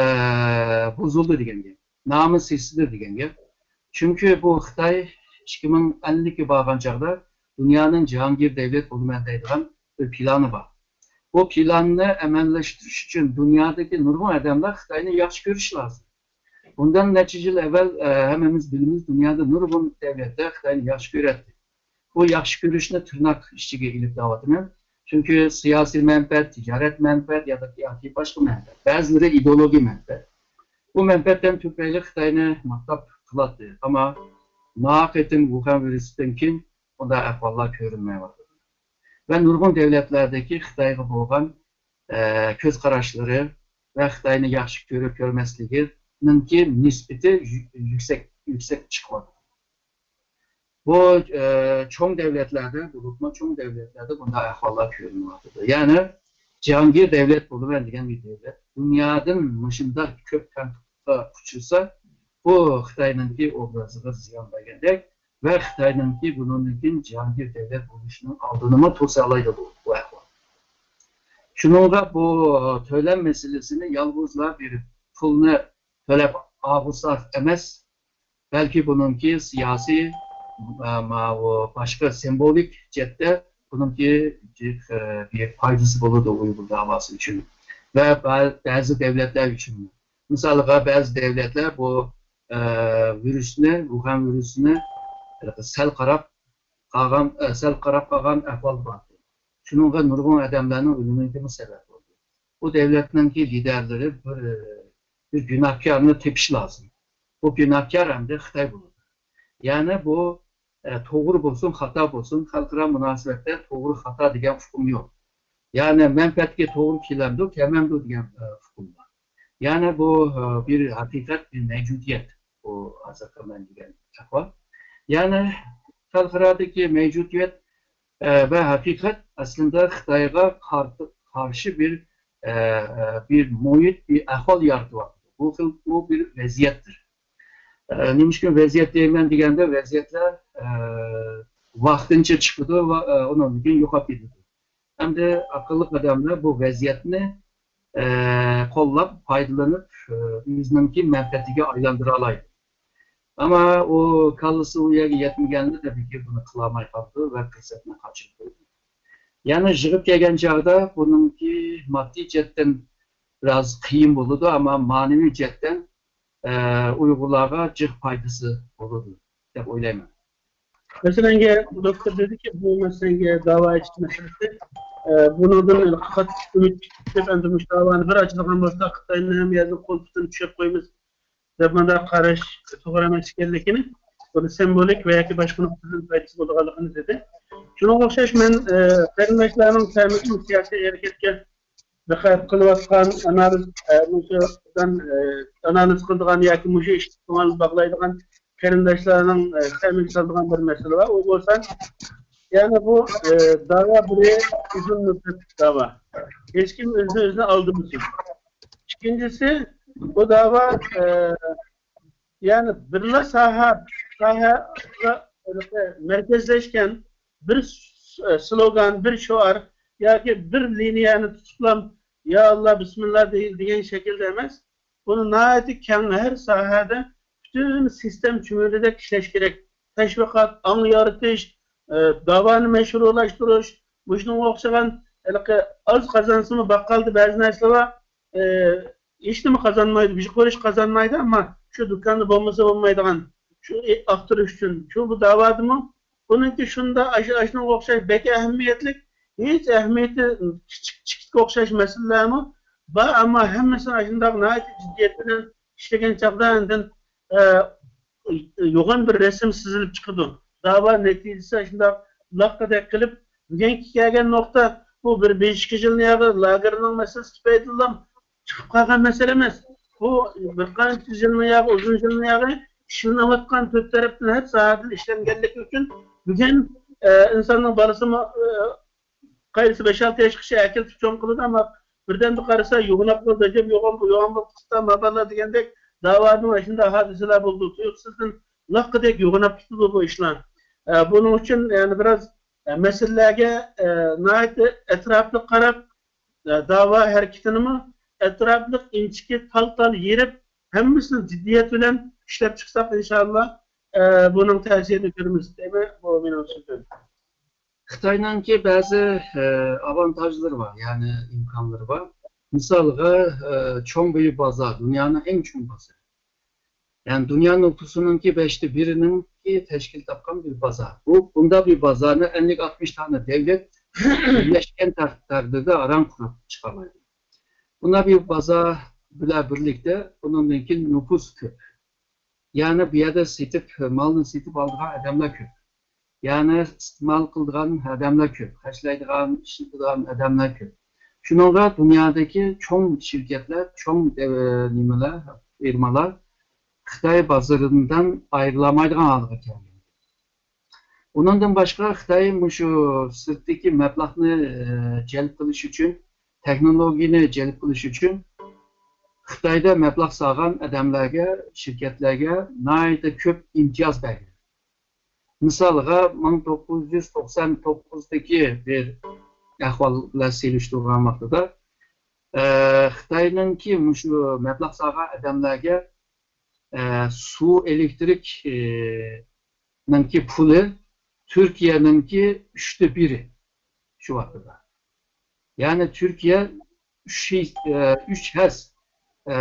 بۇزۇلدى دېگەن گەپ. نامى سېسىدى دېگەن گەپ. چۈنكى بۇ خىتاي ئىككى مىڭ ئەللىككە بارغان چاغدا دۇنيانىڭ جاھانگىر دەۋلەت بولىمەن دەيدىغان بىر پىلانى بار. بۇ پىلاننى ئەمەلىيلەشتۈرۈش ئۈچۈن دۇنيادىكى نۇرغۇن ئادەملەر خىتاينى ياخشى كۆرۈشى لازىم. بۇندىن نەچچە يىل ئەۋۋەل، ئە، ھەممىمىز بىلىمىز، دۇنيادا نۇرغۇن دەۋلەتلەر خىتاينى ياخشى كۆرەتتى. بۇ ياخشى كۆرۈشنى تىرناق ئىچىگە ئېلىپ دەۋاتىمەن. چۈنكى سىياسىي مەنپەئەت، تىجارەت مەنپەئەت ياكى، ياكى باشقا مەنپەئەت. بەزىلىرى ئىدېئولوگىيە مەنپەئەت. بۇ مەنپەئەتتىن تۆپەيلى خىتاينى ماختاپ قىلاتتى. ئەمما ما قېتىم ۋۇخەن ۋىرۇسىدىن كېيىن ئۇنداق ئەھۋاللار كۆرۈنمەيۋاتىدۇ. ۋە نۇرغۇن دەۋلەتلەردىكى خىتايغا بولغان، ئە، كۆز قاراشلىرى ۋە خىتاينى ياخشى كۆرۈپ كۆرمەسلىكىنىڭكى نىسبىتى يۈ-، يۈكسەك، يۈكسەك چىقىۋاتىدۇ. بۇ، ئە، چوڭ دەۋلەتلەردە، بولۇپمۇ چوڭ دەۋلەتلەردە بۇنداق ئەھۋاللار كۆرۈنۈۋاتىدۇ. يەنى جاھانگىر دەۋلەت بولىمەن دېگەن بىر دەۋلەت دۇنيادىن مۇشۇنداق كۆپ تەنقىدقا ئۇچرىسا، بۇ خىتاينىڭكى ئوبرازىغا زىيان بەرگەندەك ۋە خىتاينىڭكى بۇنىڭدىن كېيىن جاھانگىر دەۋلەت بولۇشىنىڭ ئالدىنىمۇ توسالايدۇ بۇ، بۇ ئەھۋال. شۇنىڭغا بۇ تۆلەم مەسىلىسىنى يالغۇزلا بىر پۇلنى تۆلەپ ئالغۇساق ئەمەس، بەلكى بۇنىڭكى سىياسىي، ئە، ماۋۇ باشقا سىمۋولىك جەھەتتە بۇنىڭكى جىق، ئە، بىر پايدىسى بولىدۇ ئۇيغۇر داۋاسى ئۈچۈن ۋە بە-، بەزى دەۋلەتلەر ئۈچۈن. مىسالغا، بەزى دەۋلەتلەر بۇ، ئە، ۋىرۇسنى، ۋۇخەن ۋىرۇسىنى سەل قاراپ قالغان، ئە، سەل قاراپ قالغان ئەھۋال بار. شۇنىڭغا نۇرغۇن ئادەملەرنىڭ ئۆلۈمىگىمۇ سەۋەب بولدى. بۇ دەۋلەتنىڭكى لىدەرلىرى بىر، بىر گۇناھكارنى تېپىش لازىم. بۇ گۇناھكار ئەمدى خىتاي بولىدۇ. يەنى بۇ، ئە، توغرا بولسۇن، خاتا بولسۇن، خەلقئارا مۇناسىۋەتتە توغرا، خاتا دېگەن ئۇقۇم يوق. يەنى مەنپەئەتكە توغرا كېلەمدۇ، كەلمەمدۇ دېگەن، ئە، ئۇقۇم بار. يەنى بۇ، ئە، بىر ھەقىقەت، بىر مەۋجۇدىيەت. بۇ ھازىرقى مەن دېگەن ئەھۋال. يەنى خەلقئارادىكى مەۋجۇدىيەت، ئە، ۋە ھەقىقەت ئەسلىدە خىتايغا قار-، قارشى بىر، ئە، ئە، بىر مۇھىت، بىر ئەھۋال يارىتىۋاتىدۇ. بۇ خىل، بۇ بىر ۋەزىيەتتۇر. ئە، نېمە ئۈچۈن ۋەزىيەت دەيمەن دېگەندە، ۋەزىيەتلەر، ئە، ۋاقتىنچە چىقىدۇ ۋە، ئە، ئۇنىڭدىن كېيىن يوقاپ كېتىدۇ. ئەمدى ئەقىللىق ئادەملەر بۇ ۋەزىيەتنى، ئە، قوللاپ، پايدىلىنىپ، ئە، ئۆزىنىڭكى مەنپەئەتىگە ئايلاندۇرالايدۇ. ئەمما ئۇ كاللىسى ئۇ يەرگە يەتمىگەندە، تەبىئىيكى، بۇنى قىلالماي قالىدۇ ۋە پۇرسەتنى قاچۇرىدۇ. يەنى يىغىپ كەلگەن چاغدا بۇنىڭكى ماددىي جەھەتتىن بىراز قىيىن بولىدۇ، ئەمما مەنىۋى جەھەتتىن، ئە، ئۇيغۇرلارغا جىق پايدىسى بولىدۇ، دەپ ئويلايمەن. مەسىلەنگە، دوكتور دېدىكى، بۇ مەسىلەنگە داۋا ئېچىش مەسىلىسى، ئە، بۇنىڭدىن قاتتىق ئۈمىد كۈتۈپ، ئەمدى مۇشۇ داۋانى بىر ئاچىدىغان بولساق، خىتاينى ھەم يەردىن قول پۇتىنى چۈشۈرۈپ قويىمىز، دەپ مۇنداق قاراش توغرا ئەمەس ئىكەنلىكىنى، بۇنى سىمۋولىك ۋە ياكى باشقا نۇقتىدىن پايدىسى بولىدىغانلىقىنى دېدى. شۇنىڭغا ئوخشاش مەن، ئە، قېرىنداشلارنىڭ تەمىشىم سىياسىي ھەرىكەتكە دىققەت قىلىۋاتقان ئانالىز، ئە، مۇشۇ، ئە، ئانالىز قىلىدىغان ياكى مۇشۇ ئىشقا كۆڭۈل باغلايدىغان قېرىنداشلارنىڭ، ئە، تەمىگە سالىدىغان بىر مەسىلە بار. ئۇ بولسا، يەنى بۇ، ئە، داۋا بىرى ئۇزۇن مۇددەتلىك داۋا. ھېچكىم ئۆزىنى ئۆزىنى ئالدىمىسۇن. ئىككىنچىسى، بۇ داۋا، ئە، يەنى بىرلا ساھە، ساھەگە مەركەزلەشكەن بىر س-، سلوگان، بىر شوئار ياكى بىر لىنىيەنى تۇتۇپلا، يا ئاللا، بىسمىللا دېگەن شەكىلدە ئەمەس. بۇنى ناھايىتى كەڭ، ھەر ساھەدە پۈتۈن سىستېما چۈمۈلىدەك ئىشلەش كېرەك. تەشۋىقات، ئاڭ يارىتىش، ئە، داۋانى مەشھۇرلاشتۇرۇش، مۇشۇنىڭغا ئوخشىغان ھېلىقى ئاز قازانسىمۇ باققالدا بەزى نەرسىلەر بار. ئە، ھېچنېمە قازانمايدۇ، بىر قۇرۇش قازانمايدۇ، ئەمما شۇ دۇكاندا بولمىسا بولمايدىغان، شۇ ئاختۇرۇش ئۈچۈن، شۇ بۇ داۋادىمۇ. بۇنىڭكى شۇنداق ئاشۇ، ئاشۇنىڭغا ئوخشاش بەك ئەھمىيەتلىك، ھېچ ئەھمىيىتى كىچىك، كىچىككە ئوخشاش مەسىلىلەرمۇ بار، ئەمما ھەممىسىنى ئاشۇنداق ناھايىتى جىددىيەت بىلەن ئىشلىگەن چاغدا ئاندىن، ئە، يوغان بىر رەسىم سىزىلىپ چىقىدۇ. داۋا نەتىجىسى شۇنداق لاققىدەك قىلىپ، بۈگۈنكى كەلگەن نۇقتا، بۇ بىر بەش ئىككى يىلنى ياغى لاگېرنىڭ مەسىلىسى تۈپەيلىدىنلا چىقىپ قالغان مەسىلە ئەمەس. بۇ بىر قانچە يىلنى ياغى، ئۇزۇن يىلنى ياغى ئىشلىنىۋاتقان، تۆت تەرەپتىن، ھەر ساھەدىن ئىشلەنگەنلىكى ئۈچۈن بۈگۈن، ئە، ئىنساننىڭ بالىسىمۇ، ئە، قايسى بەش-ئالتە ياشقىچە ئەكېلىپ چوڭ قىلىدۇ، ئەمما بىردەنبىر قارىسا، يوغىناپ قالدى، ئەجەب يوغان، يوغان بولۇپ چىقتى، ماباللا دېگەندەك داۋادىن ئاشۇنداق ھادىسىلەر بولىدۇ. تۇيۇقسىزدىن لاققىدەك يوغىناپ كېتىدۇ بۇ ئىشلار. ئە، بۇنىڭ ئۈچۈن يەنە بىراز، ئە، مەسىلىلەرگە، ئە، ناھايىتى ئەتراپلىق قاراپ، ئە، داۋا ھەرىكىتىنىمۇ ئەتراپلىق ئىنچىكە تال-تال يېرىپ، ھەممىسىنى جىددىيەت بىلەن ئىشلەپ چىقساق، ئىنشائاللا، ئە، بۇنىڭ تەسىرىنى كۆرىمىز دەيمەن. بۇ مېنىڭ سۆزۈم. خىتاينىڭكى بەزى، ئە، ئاۋانتاژلىرى بار، يەنى ئىمكانلىرى بار. مىسالغا، ئە، چوڭ بىر بازار، دۇنيانىڭ ئەڭ چوڭ بازىرى. يەنى دۇنيا نوپۇسىنىڭكى بەشتە بىرىنىڭكى تەشكىل تاپقان بىر بازار. بۇ، بۇنداق بىر بازارنى ئەللىك ئاتمىش دانە دەۋلەت بىرلەشكەن تەق-، تەقدىردە ئاران قۇرۇپ چىقالايدۇ. بۇنداق بىر بازار بىلەن بىرلىكتە بۇنىڭدىن كېيىن نوپۇس كۆپ. يەنى بۇ يەردە سېتىپ، مالنى سېتىپ ئالىدىغان ئادەملەر كۆپ. يەنى ئىستېمال قىلىدىغان ئادەملەر كۆپ، خەجلەيدىغان، ئىشلىتىدىغان ئادەملەر كۆپ. شۇنىڭغا دۇنيادىكى چوڭ شىركەتلەر، چوڭ، ئە، نېمىلەر، فىرمىلار خىتاي بازىرىدىن ئايرىلالمايدىغان ھالغا كەلگەن. ئۇنىڭدىن باشقا خىتاي مۇشۇ سىرتتىكى مەبلەغنى، ئە، جەلپ قىلىش ئۈچۈن، تېخنولوگىيەنى جەلپ قىلىش ئۈچۈن خىتايدا مەبلەغ سالغان ئادەملەرگە، شىركەتلەرگە ناھايىتى كۆپ ئىمتىياز بەرگەن. مىسالغا، مىڭ توققۇز يۈز توقسان توققۇزدىكى بىر ئەھۋال بىلەن سېلىشتۇرغان ۋاقتىدا، ئە، خىتاينىڭكى مۇشۇ مەبلەغ سالغان ئادەملەرگە، ئە، سۇ، ئېلېكتىرىك، ئە، نىڭكى پۇلى تۈركىيەنىڭكى ئۈچتە بىرى شۇ ۋاقتىدا. يەنى تۈركىيە ئۈچ، ئە، ئۈچ ھەس، ئە،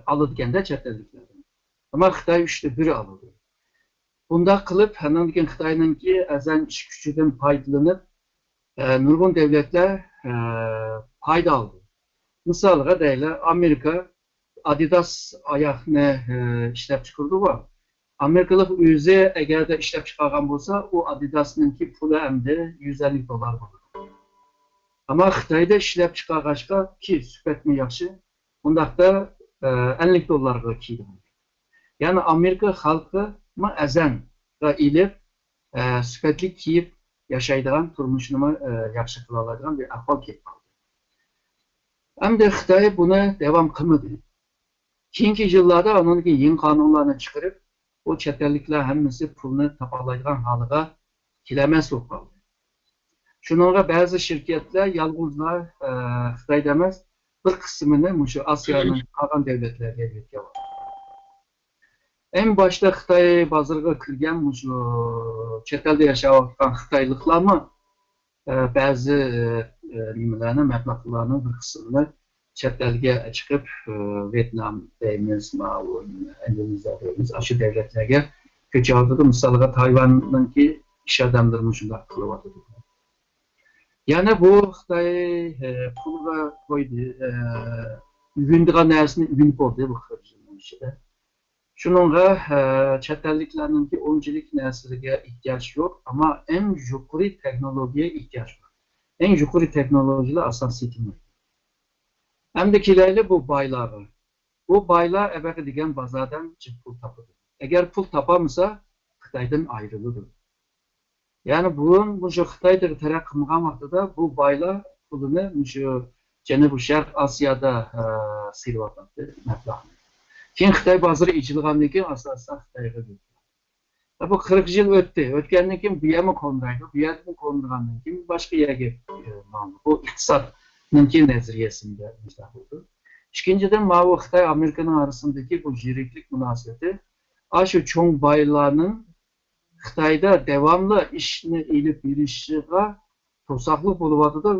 ئالىدىكەندە چەت ئەللىكلەردىن. ئەمما خىتاي ئۈچتە بىرى ئالىدۇ. بۇنداق قىلىپ، ئاندىن كېيىن خىتاينىڭكى ئەرزان ئىش كۈچىدىن پايدىلىنىپ، ئە، نۇرغۇن دۆلەتلەر، ئە، پايدا ئالدى. مىسالغا دەيلى، ئامېرىكا ئادىداس ئاياغنى، ئە، ئىشلەپ چىقىرىدىغۇ. ئامېرىكىلىق ئۆزى ئەگەردە ئىشلەپ چىقارغان بولسا، ئۇ ئادىداسنىڭكى پۇلى ئەمدى يۈز ئەللىك دوللار بولىدۇ. ئەمما خىتايدا ئىشلەپ چىقارغاچقا، كى سۈپەتمۇ ياخشى، ئۇنداقتا، ئە، ئەللىك دوللارغا كىيىدۇ. يەنى ئامېرىكا خەلقىمۇ ئەرزانغا ئېلىپ، ئە، سۈپەتلىك كىيىپ ياشايدىغان، تۇرمۇشىنىمۇ، ئە، ياخشى قىلالايدىغان بىر ئەھۋال كېلىپ قالدى. ئەمدى خىتاي بۇنى داۋام قىلمىدى. كېيىنكى يىللاردا ئاندىن كېيىن يېڭى قانۇنلارنى چىقىرىپ، بۇ چەت ئەللىكلەر ھەممىسى پۇلنى تاپالايدىغان ھالىغا كېلەلمەس بولۇپ قالدى. شۇنىڭغا بەزى شىركەتلەر يالغۇزلا، ئە، خىتايدا ئەمەس، بىر قىسمىنى مۇشۇ ئاسىيانىڭ قالغان دۆلەتلەرگە يۆتكەۋاتىدۇ. ئەڭ باشتا خىتاي بازىرىغا كىرگەن مۇشۇ چەت ئەلدە ياشاۋاتقان خىتايلىقلارمۇ، ئە، بەزى، ئە، نېمىلەرنى، مەبلەغلەرنىڭ بىر قىسمىنى چەت ئەلگە چىقىپ، ئە، ۋيېتنام دەيمىز، ماۋۇ ئىندونېزىيە دەيمىز، ئاشۇ دۆلەتلەرگە كۆچۈۋاتىدۇ. مىسالغا، تايۋاننىڭكى ئىش ئادەملىرىمۇ شۇنداق قىلىۋاتىدۇ. يەنە بۇ خىتاي، ئە، پۇلغا قويدى، ئە، ئۆگىنىدىغان نەرسىنى ئۆگىنىپ بولدى بۇ قىرىق يىلنىڭ ئىچىدە. شۇنىڭغا، ئە، چەت ئەللىكلەرنىڭكى ئۇنچىلىك نەرسىگە ئېھتىياج يوق، ئەمما ئەڭ يۇقىرى تېخنولوگىيە ئېھتىياج بار. ئەڭ يۇقىرى تېخنولوگىيەلەر ئاساسىي تېما. ئەمدى كېلەيلى بۇ بايلارغا. بۇ بايلار ئەبەقە دېگەن بازاردىن جىق پۇل تاپىدۇ. ئەگەر پۇل تاپالمىسا، خىتايدىن ئايرىلىدۇ. يەنى بۇرۇن مۇشۇ خىتايدا تەرەققىي قىلمىغان ۋاقتىدا بۇ بايلار پۇلىنى مۇشۇ جەنۇبىي شەرق ئاسىيادا، ئە، سېلىۋاتاتتى مەبلەغنى. كېيىن خىتاي بازىرى ئېچىلغاندىن كېيىن ئاستا-ئاستا خىتايغا كۆچتى. بۇ قىرىق يىل ئۆتتى. ئۆتكەندىن كېيىن بۇ يەرمۇ كومىرايدۇ. بۇ يەردىن كومىغاندىن كېيىن باشقا يەرگە، ئە، ماڭىدۇ. بۇ ئىقتىسادنىڭكى نەزەرىيەسىندە مۇشۇنداق بولىدۇ. ئىككىنچىدىن، ماۋۇ خىتاي ئامېرىكىنىڭ ئارىسىدىكى بۇ يىرىكلىك مۇناسىۋىتى، ئاشۇ چوڭ بايلارنىڭ خىتايدا داۋاملىق ئىشنى ئېلىپ بېرىشىغا توساقلىق بولۇۋاتىدۇ،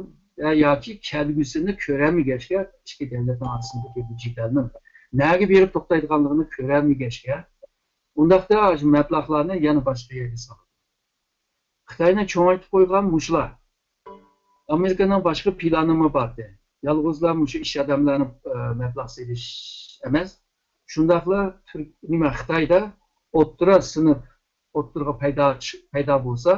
يا-، ياكى كەلگۈسىنى كۆرەلمىگەچكە، ئىككى دۆلەتنىڭ ئارىسىدىكى بۇ جېدەلنىڭ نەگە بېرىپ توختايدىغانلىقىنى كۆرەلمىگەچكە، ئۇنداقتا شۇ مەبلەغلارنى يەنە باشقا يەرگە سالىدۇ. خىتاينى چوڭايتىپ قويغان مۇشۇلار. ئامېرىكىنىڭ باشقا پىلانىمۇ بار ئىدى. يالغۇزلا مۇشۇ ئىش ئادەملەرنى، ئە، مەبلەغ سېلىش ئەمەس، شۇنداقلا تۈرك-، نېمە، خىتايدا ئوتتۇرا سىنىپ، ئوتتۇرىغا پەيدا، پەيدا بولسا،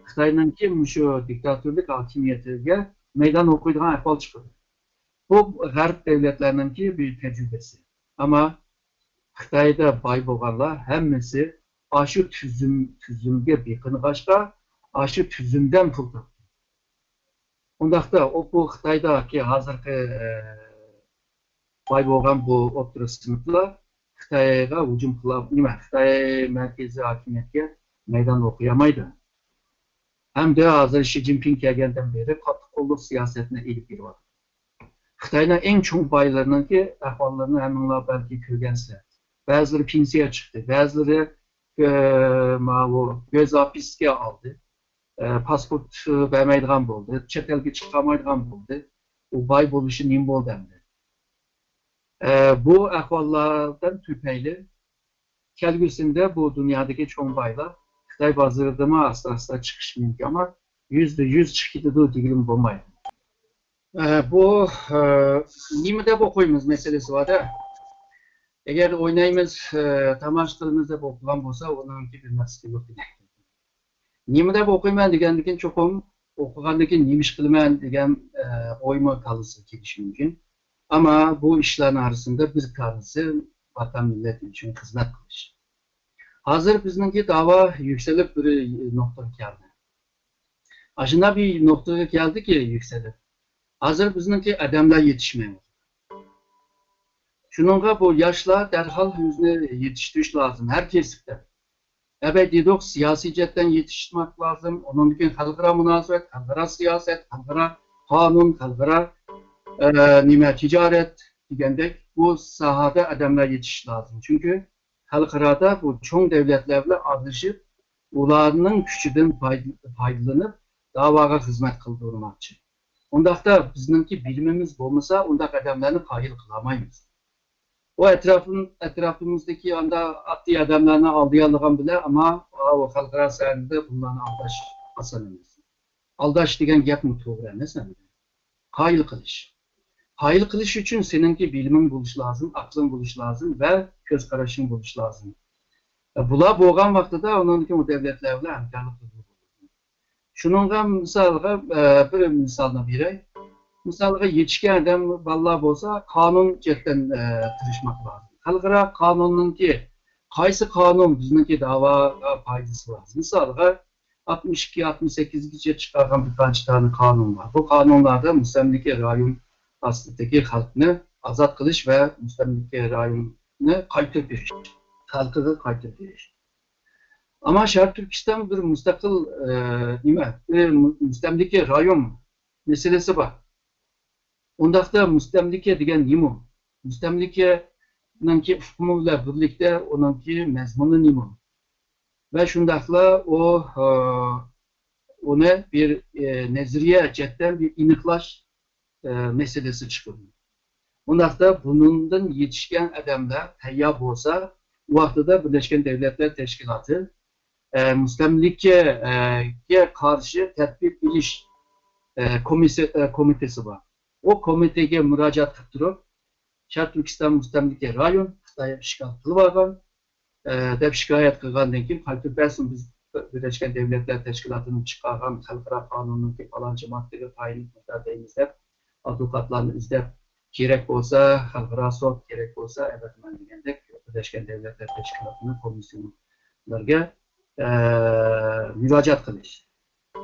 خىتاينىڭكى مۇشۇ دىكتاتورلۇق ھاكىمىيىتىگە مەيدان ئوقۇيدىغان ئەھۋال چىقىدۇ. بۇ غەرب دۆلەتلەرنىڭكى بىر تەجرىبىسى. ئەمما خىتايدا باي بولغانلار ھەممىسى ئاشۇ تۈزۈم، تۈزۈمگە بېقىنغاچقا، ئاشۇ تۈزۈمدىن پۇل تاپتى. ئۇنداقتا ئۇ، بۇ خىتايدىكى ھازىرقى، ئە، باي بولغان بۇ ئوتتۇرا سىنىپلار خىتايغا ھۇجۇم قىلا، نېمە، خىتاي مەركىزىي ھاكىمىيەتكە مەيدان ئوقۇيالمايدۇ. ھەمدە ھازىر شى جىنپىڭ كەلگەندىن بېرى قاتتىق قوللۇق سىياسەتنى ئېلىپ بېرىۋاتىدۇ. خىتاينىڭ ئەڭ چوڭ بايلىرىنىڭكى ئەھۋاللىرىنى ھەممىڭلار بەلكى كۆرگەنسىلەر. بەزىلىرى پېنسىيە چىقتى، بەزىلىرى، ئە، ماۋۇ گۆزاپىسكە ئالدى. ئە، پاسپورت بەرمەيدىغان بولدى، چەت ئەلگە چىقالمايدىغان بولدى. ئۇ باي بولۇشى نېمە بولدى ئەمدى؟ ئە، بۇ ئەھۋاللاردىن تۈپەيلى كەلگۈسىدە بۇ دۇنيادىكى چوڭ بايلار خىتاي بازىرىدىمۇ ئاستا-ئاستا چىقىشى مۇمكىن، ئەمما يۈزدە يۈز چىقىپ كېتىدۇ دېگىلىمۇ بولمايدۇ. ئە، بۇ، ئە، نېمە دەپ ئوقۇيمىز مەسىلىسى بار-دە. ئەگەر ئوينايمىز، ئە، تاماشا قىلىمىز دەپ ئوقۇغان بولسا، ئۇنىڭكى بىر مەقسىتى يوق ئىدى. نېمە دەپ ئوقۇيمەن دېگەندىن كېيىن، چوقۇم ئوقۇغاندىن كېيىن نېمە ئىش قىلىمەن دېگەن، ئە، ئويمۇ كاللىسىغا كېلىشى مۇمكىن. ئەمما بۇ ئىشلارنىڭ ئارىسىدا بىر كاللىسى ۋەتەن مىللەت ئۈچۈن خىزمەت قىلىش. ھازىر بىزنىڭكى داۋا يۈكسىلىپ بىر نۇقتىغا كەلدى. ئاشۇنداق بىر نۇقتىغا كەلدىكى، يۈكسىلىپ، ھازىر بىزنىڭكى ئادەملەر يېتىشمەيۋاتىدۇ. شۇنىڭغا بۇ ياشلار دەرھال ئۆزىنى يېتىشتۈرۈش لازىم، ھەر كەسىپتە. ئەۋەل دېدۇق، سىياسىي جەھەتتىن يېتىشمەك لازىم، ئۇنىڭدىن كېيىن خەلقئارا مۇناسىۋەت، خەلقئارا سىياسەت، خەلقئارا قانۇن، خەلقئارا، ئە، نېمە، تىجارەت دېگەندەك، بۇ ساھەدە ئادەملەر يېتىشىش لازىم. چۈنكى خەلقئارادا بۇ چوڭ دۆلەتلەر بىلەن ئارىلىشىپ، ئۇلارنىڭ كۈچىدىن پايد-، پايدىلىنىپ، داۋاغا خىزمەت قىلدۇرماقچى. ئۇنداقتا بىزنىڭكى بىلىمىمىز بولمىسا، ئۇنداق ئادەملەرنى قايىل قىلالمايمىز. ئۇ ئەتراپىم-، ئەتراپىمىزدىكى ئاندا ئاددىي ئادەملەرنى ئالدىيالىغان بىلەن، ئەمما ئاۋۇ خەلقئارا سەھنىدە بۇلارنى ئالداش ئاسان ئەمەس. ئالداش دېگەن گەپمۇ توغرا ئەمەس ئەمدى. قايىل قىلىش. قايىل قىلىش ئۈچۈن سېنىڭكى بىلىمىڭ بولۇشى لازىم، ئەقلىڭ بولۇشى لازىم ۋە كۆز قارىشىڭ بولۇشى لازىم. بۇلار بولغان ۋاقتىدا ئۇنىڭدىن كېيىن ئۇ دۆلەتلەر بىلەن ھەمكارلىق قىلغىلى بولىدۇ. شۇنىڭغا مىسالغا، ئە، بىر مىسالنى بېرەي. مىسالغا، يېتىشكەن ئادەم، بالىلار بولسا قانۇن جەھەتتىن، ئە، تىرىشماق لازىم. خەلقئارا قانۇننىڭكى قايسى قانۇن بىزنىڭكى داۋاغا پايدىسى بار؟ مىسالغا، ئاتمىش ئىككى، ئاتمىش سەككىزگىچە چىقارغان بىر قانچە دانە قانۇن بار. بۇ قانۇنلاردا مۇستەملىكە رايون ئاستىدىكى خەلقنى ئازاد قىلىش ۋە مۇستەملىكە رايوننى قايتۇرۇپ بېرىش، خەلقىگە قايتۇرۇپ بېرىش. ئەمما شەرقىي تۈركىستان بىر مۇستەقىل، ئە، نېمە، بىر مۇ-، مۇستەملىكە رايون مەسىلىسى بار. ئۇنداقتا مۇستەملىكە دېگەن نېمە؟ مۇستەملىكەنىڭكى ئۇقۇمى بىلەن بىرلىكتە ئۇنىڭكى مەزمۇنى نېمە؟ ۋە شۇنداقلا ئۇ، ئۇنى بىر، ئە، نەزەرىيە جەھەتتىن بىر ئېنىقلاش، ئە، مەسىلىسى چىقىدۇ. ئۇنداقتا بۇنىڭدىن يېتىشكەن ئادەملەر تەييار بولسا، ئۇ ۋاقتىدا بىرلەشكەن دۆلەتلەر تەشكىلاتى، ئە، مۇستەملىكىگە قارشى تەدبىر ئېلىش، ئە، كومىسسىيە-، ئە، كومىتېتى بار. ئۇ كومىتېتىگە مۇراجىئەت قىلىپ تۇرۇپ، شەرقىي تۈركىستان مۇستەملىكە رايون، خىتاي ئىشغال قىلىۋالغان، ئە، دەپ شىكايەت قىلغاندىن كېيىن، قايتۇرۇپ بەرسۇن، بىز بىرلەشكەن دۆلەتلەر تەشكىلاتىنىڭ چىقارغان خەلقئارا قانۇنىڭكى پالانچە ماددىگە تايىنىپ مۇنداق دەيمىز دەپ، ئادۋوكاتلارنى ئىزدەپ، كېرەك بولسا خەلقئارا سوت، كېرەك بولسا ئەۋەتىمەن دېگەندەك، بىرلەشكەن دۆلەتلەر تەشكىلاتىنىڭ كومىسسىيونېرلىرىگە، ئە، مۇراجىئەت قىلىش.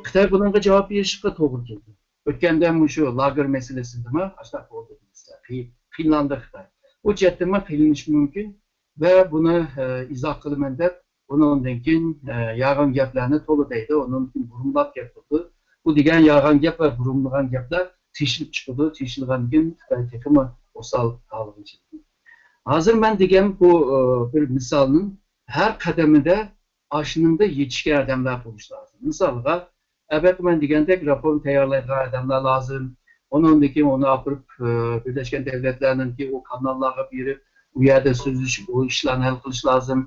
خىتاي بۇنىڭغا جاۋاب بېرىشقا توغرا كېلىدۇ. ئۆتكەندە مۇشۇ لاگېر مەسىلىسىدىمۇ ئاشۇنداق بولدى دېمىسە، قىي-، قىينىلاندى خىتاي. بۇ جەھەتتىنمۇ قىينىلىشى مۇمكىن ۋە بۇنى، ئە، ئىزاھ قىلىمەن دەپ، ئۇنىڭدىن كېيىن، ئە، يالغان گەپلەرنى تولا دەيدۇ، ئۇنىڭدىن كېيىن بۇرۇملاپ گەپ قىلىدۇ. بۇ دېگەن يالغان گەپ ۋە بۇرۇملىغان گەپلەر تېشىلىپ چىقىدۇ، تېشىلغاندىن كېيىن خىتاي تېخىمۇ ئوسال ھالغا چىقىدۇ. ھازىر مەن دېگەن بۇ، ئە، بىر مىسالنىڭ ھەر قەدىمىدە ئاشۇنىڭدا يېتىشكەن ئادەملەر بولۇشى لازىم. مىسالغا، ئەبەت مەن دېگەندەك راپورنى تەييارلايدىغان ئادەملەر لازىم. ئۇنىڭدىن كېيىن ئۇنى ئاپىرىپ، ئە، بىرلەشكەن دۆلەتلەرنىڭكى ئۇ كاناللارغا بېرىپ، ئۇ يەردە سۆزلىشىپ، ئۇ ئىشلارنى ھەل قىلىش لازىم.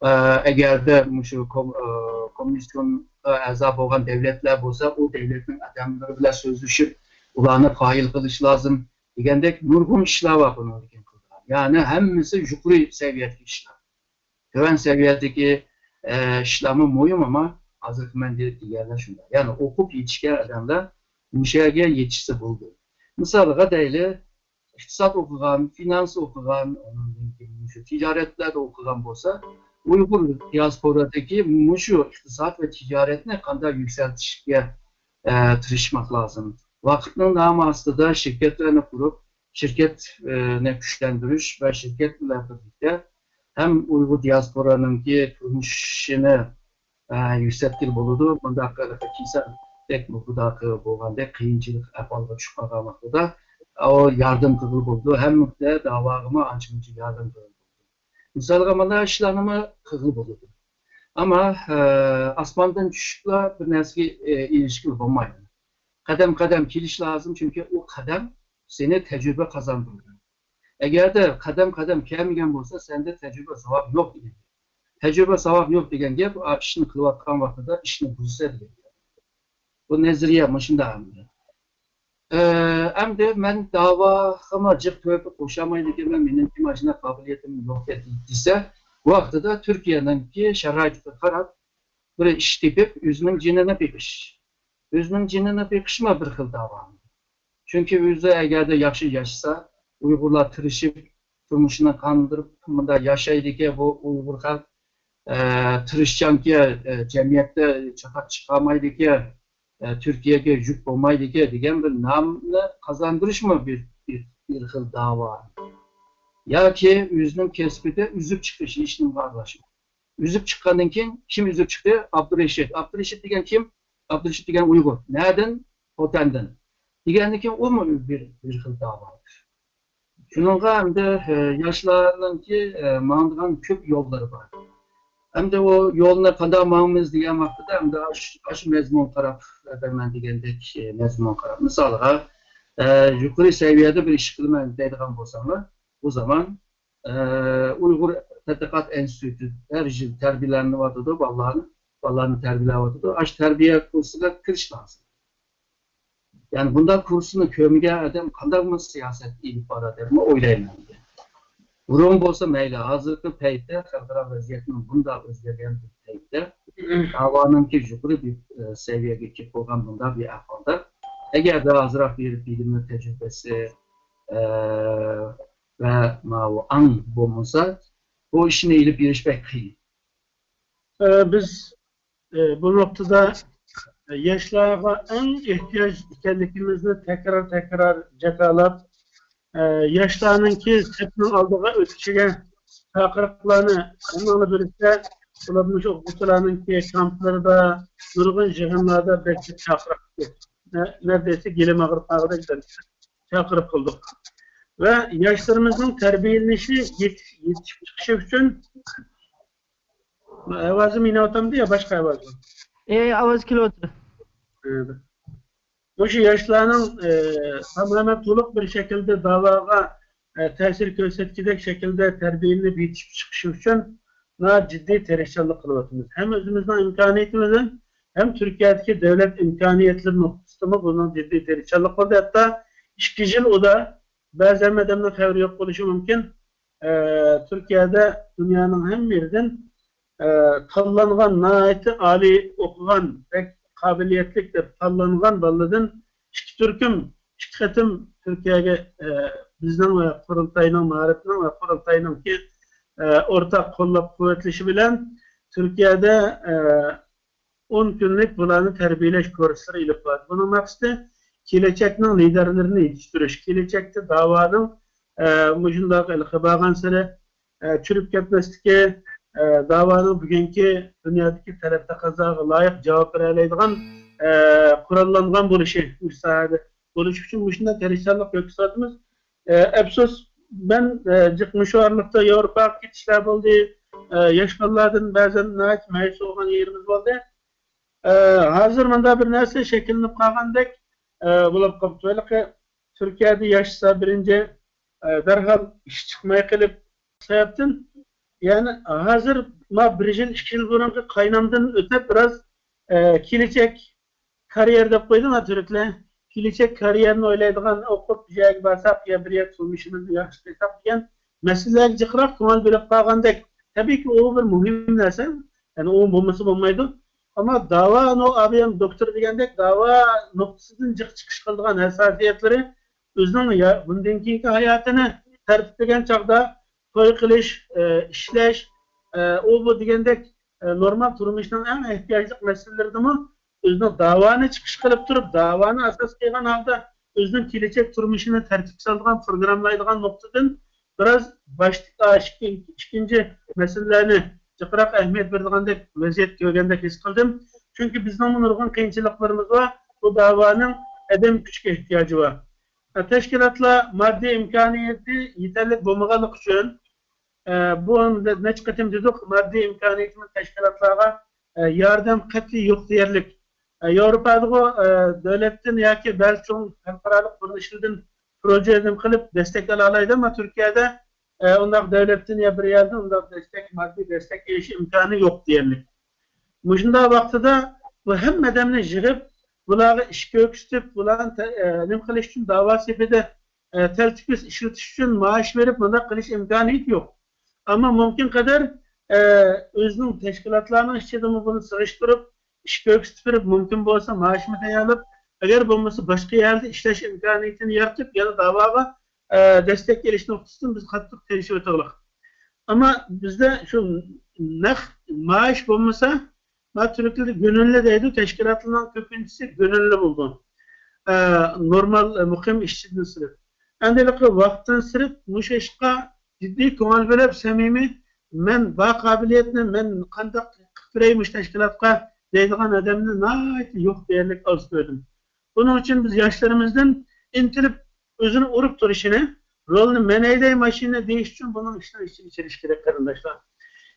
ئە، ئەگەردە مۇشۇ كوم-، ئە، كوممۇنىست گۇرۇپپىغا ئەزا بولغان دۆلەتلەر بولسا، ئۇ دۆلەتنىڭ ئادەملىرى بىلەن سۆزلىشىپ، ئۇلارنى قايىل قىلىش لازىم دېگەندەك نۇرغۇن ئىشلار بار بۇنىڭدىن كېيىن قىلىدىغان. يەنى ھەممىسى يۇقىرى سەۋىيەدىكى ئىشلار. تۆۋەن سەۋىيەدىكى، ئە، ئىشلارمۇ مۇھىم، ئەمما ھازىرقى مەن دېگەنلەر شۇنداق. يەنى ئوقۇپ يېتىشكەن ئادەملەر مۇشۇ يەرگە يېتىشسە بولدى. مىسالغا دەيلى، ئىقتىساد ئوقۇغان، فىنانس ئوقۇغان، ئاندىن كېيىن مۇشۇ تىجارەتلەردە ئوقۇغان بولسا، ئۇيغۇر دىياسپورادىكى مۇشۇ ئىقتىساد ۋە تىجارەتنى قانداق يۈكسەلتىشكە، ئە، تىرىشماق لازىم. ۋاقىتنىڭ نامى ئاستىدا شىركەتلەرنى قۇرۇپ، شىركەتنى كۈچلەندۈرۈش ۋە شىركەت بىلەن بىرلىكتە ھەم ئۇيغۇر دىياسپورانىڭكى تۇرمۇشىنى، ئە، يۈكسەلتكىلى بولىدۇ. بۇنداق كېسەلدەك بۇنداق بولغاندەك قىيىنچىلىق ئەھۋالغا چۈشۈپ قالغان ۋاقتىدا ئۇ ياردەم قىلغىلى بولىدۇ. ھەممە دەۋاغىمۇ ئانچە-مۇنچە ياردەم قىلغىلى بولىدۇ. مىسالغا مانا ئىشلارنىمۇ قىلغىلى بولىدۇ. ئەمما، ئە، ئاسماندىن چۈشۈپلا بىر نەرسىگە، ئە، ئېرىشكىلى بولمايدۇ. قەدەم-قەدەم كېلىش لازىم، چۈنكى ئۇ قەدەم سېنى تەجرىبە قازاندۇرىدۇ. ئەگەردە قەدەم-قەدەم كەلمىگەن بولسا، سەندە تەجرىبە ساۋاق يوق دېگەن گەپ. تەجرىبە ساۋاق يوق دېگەن گەپ، ئا، ئىشنى قىلىۋاتقان ۋاقتىدا ئىشنى بۇزسا دېگەن گەپ. بۇ نەزەرىيە مۇشۇنداق ئەمدى. ئە، ئەمدى مەن داۋاغىمۇ جىق تۆھپە قوشالمايدىكەنمەن، مېنىڭكى ماشىنا قابىلىيىتىم يوق دېسە، بۇ ۋاقتىدا تۈركىيەنىڭكى شارائىتىغا قاراپ، بىر ئىش تېپىپ، ئۆزىنىڭ جېنىنى بېقىش. ئۆزىنىڭ جېنىنى بېقىشمۇ بىر خىل داۋا. چۈنكى ئۆزى ئەگەردە ياخشى ياشىسا، ئۇيغۇرلار تىرىشىپ، تۇرمۇشىنى قاندۇرۇپ، مۇنداق ياشايدىكەن، بۇ ئۇيغۇر خەلق، ئە، تىرىشچانكەن، ئە، جەمئىيەتتە چاتاق چىقارمايدىكەن، ئە، تۈركىيەگە يۈك بولمايدىكەن دېگەن بىر نامنى قازاندۇرۇشمۇ بىر، بىر، بىر خىل داۋا. ياكى ئۆزىنىڭ كەسپىدە ئۈزۈپ چىقىش، ھېچنېمىگە ئارىلاشماي. ئۈزۈپ چىققاندىن كېيىن كىم ئۈزۈپ چىقتى؟ ئابدۇرېشىت. ئابدۇرېشىت دېگەن كىم؟ ئابدۇرېشىت دېگەن ئۇيغۇر. نەدىن؟ خوتەندىن. دېگەندىن كېيىن ئۇمۇ بىر، بىر خىل داۋا. شۇنىڭغا ئەمدى، ئە، ياشلارنىڭكى، ئە، ماڭىدىغان كۆپ يوللىرى بار. ئەمدى ئۇ يولنى قانداق ماڭىمىز دېگەن ۋاقتىدا ئەمدى ئاش-، ئاشۇ مەزمۇنغا قاراپ، ئە، مەن دېگەندەك، ئە، مەزمۇنغا قاراپ. مىسالغا، ئە، يۇقىرى سەۋىيەدە بىر ئىش قىلىمەن دەيدىغان بولساڭلار، بۇ زامان، ئە، ئۇيغۇر تەتقىقات ئىنستىتۇتى ھەر يىل تەربىيەلىنىۋاتىدۇ، بالىلارنى، بالىلارنى تەربىيەلەۋاتىدۇ. ئاشۇ تەربىيە كۇرسىغا كىرىش لازىم. يەنى بۇنداق كۇرسنى كۆرمىگەن ئادەم قانداقمۇ سىياسەت ئېلىپ بارار دەپمۇ ئويلايمەن. بۇرۇن بولسا مەيلى، ھازىرقى پەيتتە خەلقئارا ۋەزىيەتنىڭ بۇنداق ئۆزگەرگەن بىر پەيتتە، داۋانىڭكى يۇقىرى بىر، ئە، سەۋىيەگە كېلىپ بولغان بۇنداق بىر ئەھۋالدا، ئەگەردە ئازراق بىر بىلىمى، تەجرىبىسى، ئە، ۋە ماۋۇ ئاڭ بولمىسا، بۇ ئىشنى ئېلىپ بېرىش بەك قىيىن. ئە، بىز، ئە، بۇ نۇقتىدا، ئە، ياشلارغا ئەڭ ئېھتىياج ئىكەنلىكىمىزنى تەكرار-تەكرار جاكارلاپ، ئە، ياشلارنىڭكى سەپنىڭ ئالدىغا ئۆتۈشىگە چاقىرىقلارنى ھەممىڭلار بىلىسىلەر، بۇلار مۇشۇ ئوقۇغۇچىلارنىڭكى كامپلىرىدا، نۇرغۇن يىغىنلاردا بەك كۆپ چاقىرىق، نە-، نەردەيسە گېلىم ئاغرىتقاندەك چاقىرىق قىلدۇق. ۋە ياشلىرىمىزنىڭ تەربىيەلىنىشى، يېتىش-، يېتىشىپ چىقىشى ئۈچۈن، ئاۋازىم يېنىۋاتامدۇ يا باشقا ئاۋازمۇ؟ ئاۋاز كېلىۋاتىدۇ. مۇشۇ ياشلارنىڭ، ئە، تامامەن تولۇق بىر شەكىلدە داۋاغا، ئە، تەسىر كۆرسەتكۈدەك شەكىلدە تەربىيەلىنىپ يېتىشىپ چىقىشى ئۈچۈن ناھايىتى جىددىي تىرىشچانلىق قىلىۋاتىمىز. ھەم ئۆزىمىزنىڭ ئىمكانىيىتىمىزدىن، ھەم تۈركىيەدىكى دۆلەت ئىمكانىيەتلىرى نۇقتىسىدىنمۇ بۇنىڭ جىددىي تىرىشچانلىق قىلدى. ھەتتا ئىككى يىل ئۇدا بەزى ئادەمنىڭ خەۋىرى يوق بولۇشى مۇمكىن. ئە، تۈركىيەدە دۇنيانىڭ ھەممە يېرىدىن، ئە، تاللانغان، ناھايىتى ئالىي ئوقۇغان، بەك قابىلىيەتلىك دەپ تاللانغان بالىدىن ئىككى تۈركۈم، ئىككى قېتىم تۈركىيەگە، ئە، بىزنىڭ ۋە قۇرۇلتاينىڭ، مائارىپنىڭ ۋە قۇرۇلتاينىڭكى، ئە، ئورتاق قوللاپ قۇۋۋەتلىشى بىلەن تۈركىيەدە، ئە، ئون كۈنلۈك بۇلارنى تەربىيەلەش كۇرسلىرى ئېلىپ بارىدۇ. بۇنىڭ مەقسىتى كېلەچەكنىڭ لىدېرلىرىنى يېتىشتۈرۈش، كېلەچەكتە داۋانىڭ، ئە، مۇشۇنداق ھېلىقى بارغانسېرى، ئە، چۈشۈپ كەتمەسلىكى، ئە، داۋانىڭ بۈگۈنكى دۇنيادىكى تەلەپ تەقەززاغا لايىق جاۋاب بېرەلەيدىغان، ئە، قوراللانغان بولۇشى، مۇشۇ ساھەدە بولۇش ئۈچۈن مۇشۇنداق تىرىشچانلىق كۆرسىتىۋاتىمىز. ئە، ئەپسۇس، مەن، ئە، جىق مۇشۇ ئارىلىقتا ياۋروپاغا كېتىشلەر بولدى. ئە، ياش بالىلاردىن بەزەن ناھايىتى مەيۈس بولغان يېرىمىز بولدى. ئە، ھازىر مۇنداق بىر نەرسە شەكىللىنىپ قالغاندەك، ئە، بولۇپ قاپتۇ. ھېلىقى تۈركىيەدە ياشىسا بىرىنچى، ئە، دەرھال ئىش چىقماي قېلىپ، سەۋەبتىن، يەنى ھازىر ما بىر يىل، ئىككى يىل بۇرۇنقى قاينامدىن ئۆتۈپ، بىراز، ئە، كېلىچەك كاريېر دەپ قويدى ما تۈركلەر. كېلىچەك كاريېرنى ئويلايدىغان، ئوقۇپ بۇ يەرگە بارساق يا بىر يەر تۇرمۇشىمىزنى ياخشى قىلساق دېگەن مەسىلىلەرگە جىقراق كۆڭۈل بۆلۈپ قالغاندەك. تەبىئىيكى، ئۇ بىر مۇھىم نەرسە. يەنى ئۇ بولمىسا بولمايدۇ. ئەمما داۋا، نو ئابىيەم دوكتور دېگەندەك، داۋا نۇقتىسىدىن جىق چىقىش قىلىدىغان ھەسساسىيەتلىرى ئۆزىنىڭ يا-، بۇندىن كېيىنكى ھاياتىنى تەرتىپلىگەن چاغدا توي قىلىش، ئە، ئىشلەش، ئە، ئۇ بۇ دېگەندەك، ئە، نورمال تۇرمۇشنىڭ ئەڭ ئېھتىياجلىق مەسىلىلىرىدىمۇ ئۆزىنىڭ داۋانى چىقىش قىلىپ تۇرۇپ، داۋانى ئاساس قىلغان ھالدا ئۆزىنىڭ كېلەچەك تۇرمۇشىنى تەرتىپكە سالىدىغان، پروگراممىلايدىغان نۇقتىدىن بىراز باشتا ئىككىنچى مەسىلىلەرنى جىقراق ئەھمىيەت بېرىدىغاندەك ۋەزىيەت كۆرگەندەك ھېس قىلدىم. چۈنكى بىزنىڭمۇ نۇرغۇن قىيىنچىلىقلىرىمىز بار. بۇ داۋانىڭ ئادەم كۈچىگە ئېھتىياجى بار. تەشكىلاتلار ماددىي ئىمكانىيىتى يېتەرلىك بولمىغانلىقى ئۈچۈن، ئە، بۇ نەچچە قېتىم دېدۇق، ماددىي ئىمكانىيىتىمىز تەشكىلاتلارغا، ئە، ياردەم قەتئىي يوق دېيەرلىك. ئە، ياۋروپادىغۇ، ئە، دۆلەتتىن ياكى بەلكى چوڭ خەلقئارالىق قۇرۇلۇشلىرىدىن پروژە قىلىپ دەستەك ئالالايدۇ، ئەمما تۈركىيەدە، ئە، ئۇنداق دۆلەتتىن يا بىر يەردىن ئۇنداق دەستەك، ماددىي دەستەك ئېلىش ئىمكانى يوق دېيەرلىك. مۇشۇنداق ۋاقتىدا بۇ ھەممە ئادەمنى يىغىپ، بۇلارغا ئىش كۆرسىتىپ، بۇلارنى تە-، ئە، نېمە قىلىش ئۈچۈن داۋا سېپىدە، ئە، تەلتۆكۈس ئىشلىتىش ئۈچۈن مائاش بېرىپ، بۇنداق قىلىش ئىمكانىيىتى يوق. ئەمما مۇمكىن قەدەر، ئە، ئۆزىنىڭ تەشكىلاتلارنىڭ ئىچىدىمۇ بۇنى سىغىشتۇرۇپ، ئىش كۆرسىتىپ بېرىپ، مۇمكىن بولسا مائاشمۇ تەييارلاپ، ئەگەر بولمىسا باشقا يەردە ئىشلەش ئىمكانىيىتىنى يارىتىپ، يەنە داۋاغا، ئە، دەستەك ئېلىش نۇقتىسىدىن بىز قاتتىق تىرىشىۋاتىغلىق. ئەمما بىزدە شۇ نەق مائاش بولمىسا، ما تۈركلىدە گۆنۈللە دەيدۇ، تەشكىلاتلارنىڭ كۆپىنچىسى گۆنۈللە بولىدۇ. ئە، نورمال، ئە، مۇقىم ئىشچىدىن سىرت. ئەمدى ھېلىقى ۋاقىتتىن سىرت مۇشۇ ئىشقا جىددىي كۆڭۈل بۆلۈپ، سەمىمىي، مەن بار قابىلىيەتنى، مەن قانداق قىلىپ بېرەي مۇشۇ تەشكىلاتقا دەيدىغان ئادەمنى ناھايىتى يوق دېيەرلىك ئاز كۆردۈم. بۇنىڭ ئۈچۈن بىز ياشلىرىمىزدىن ئىنتىلىپ، ئۆزىنى ئۇرۇپ تۇرۇشىنى، رولنى مەن ھەيدەي ماشىنىنى دېيىش ئۈچۈن بۇنىڭ ئىشنىڭ ئىچىگە كىرىش كېرەك، قېرىنداشلار.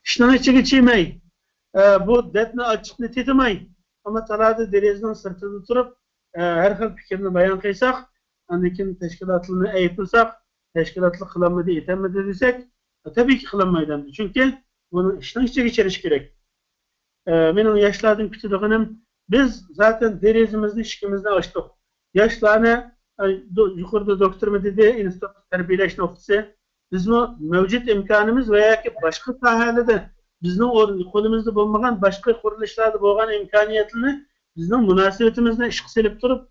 ئىشنىڭ ئىچىگە چىيمەي، ئە، بۇ دەردنى ئاچچىقنى تېتىماي، ئەمما تالادا دېرىزىنىڭ سىرتىدا تۇرۇپ، ئە، ھەر خىل پىكىرنى بايان قىلساق، ئاندىن كېيىن تەشكىلاتلارنى ئەيىبلىسەك، تەشكىلاتلار قىلالمىدى، ئېتەلمىدى دېسەك، تەبىئىيكى قىلالمايدۇ ئەمدى. چۈنكى بۇنىڭ ئىشنىڭ ئىچىگە كىرىش كېرەك. ئە، مېنىڭ ياشلاردىن كۈتىدىغىنىم، بىز زاتەن دېرىزىمىزنى، ئىشىكىمىزنى ئاچتۇق. ياشلارنى، ئە، دو-، يۇقىرىدا دوكتورمۇ دېدى، ئىنستىتۇت تەربىيەلەش نۇقتىسى. بىزمۇ مەۋجۇت ئىمكانىمىز ۋە ياكى باشقا ساھەلەردە بىزنىڭ ئورۇن-، قولىمىزدا بولمىغان باشقا قۇرۇلۇشلاردا بولغان ئىمكانىيەتلەرنى بىزنىڭ مۇناسىۋىتىمىزنى ئىشقا سېلىپ تۇرۇپ،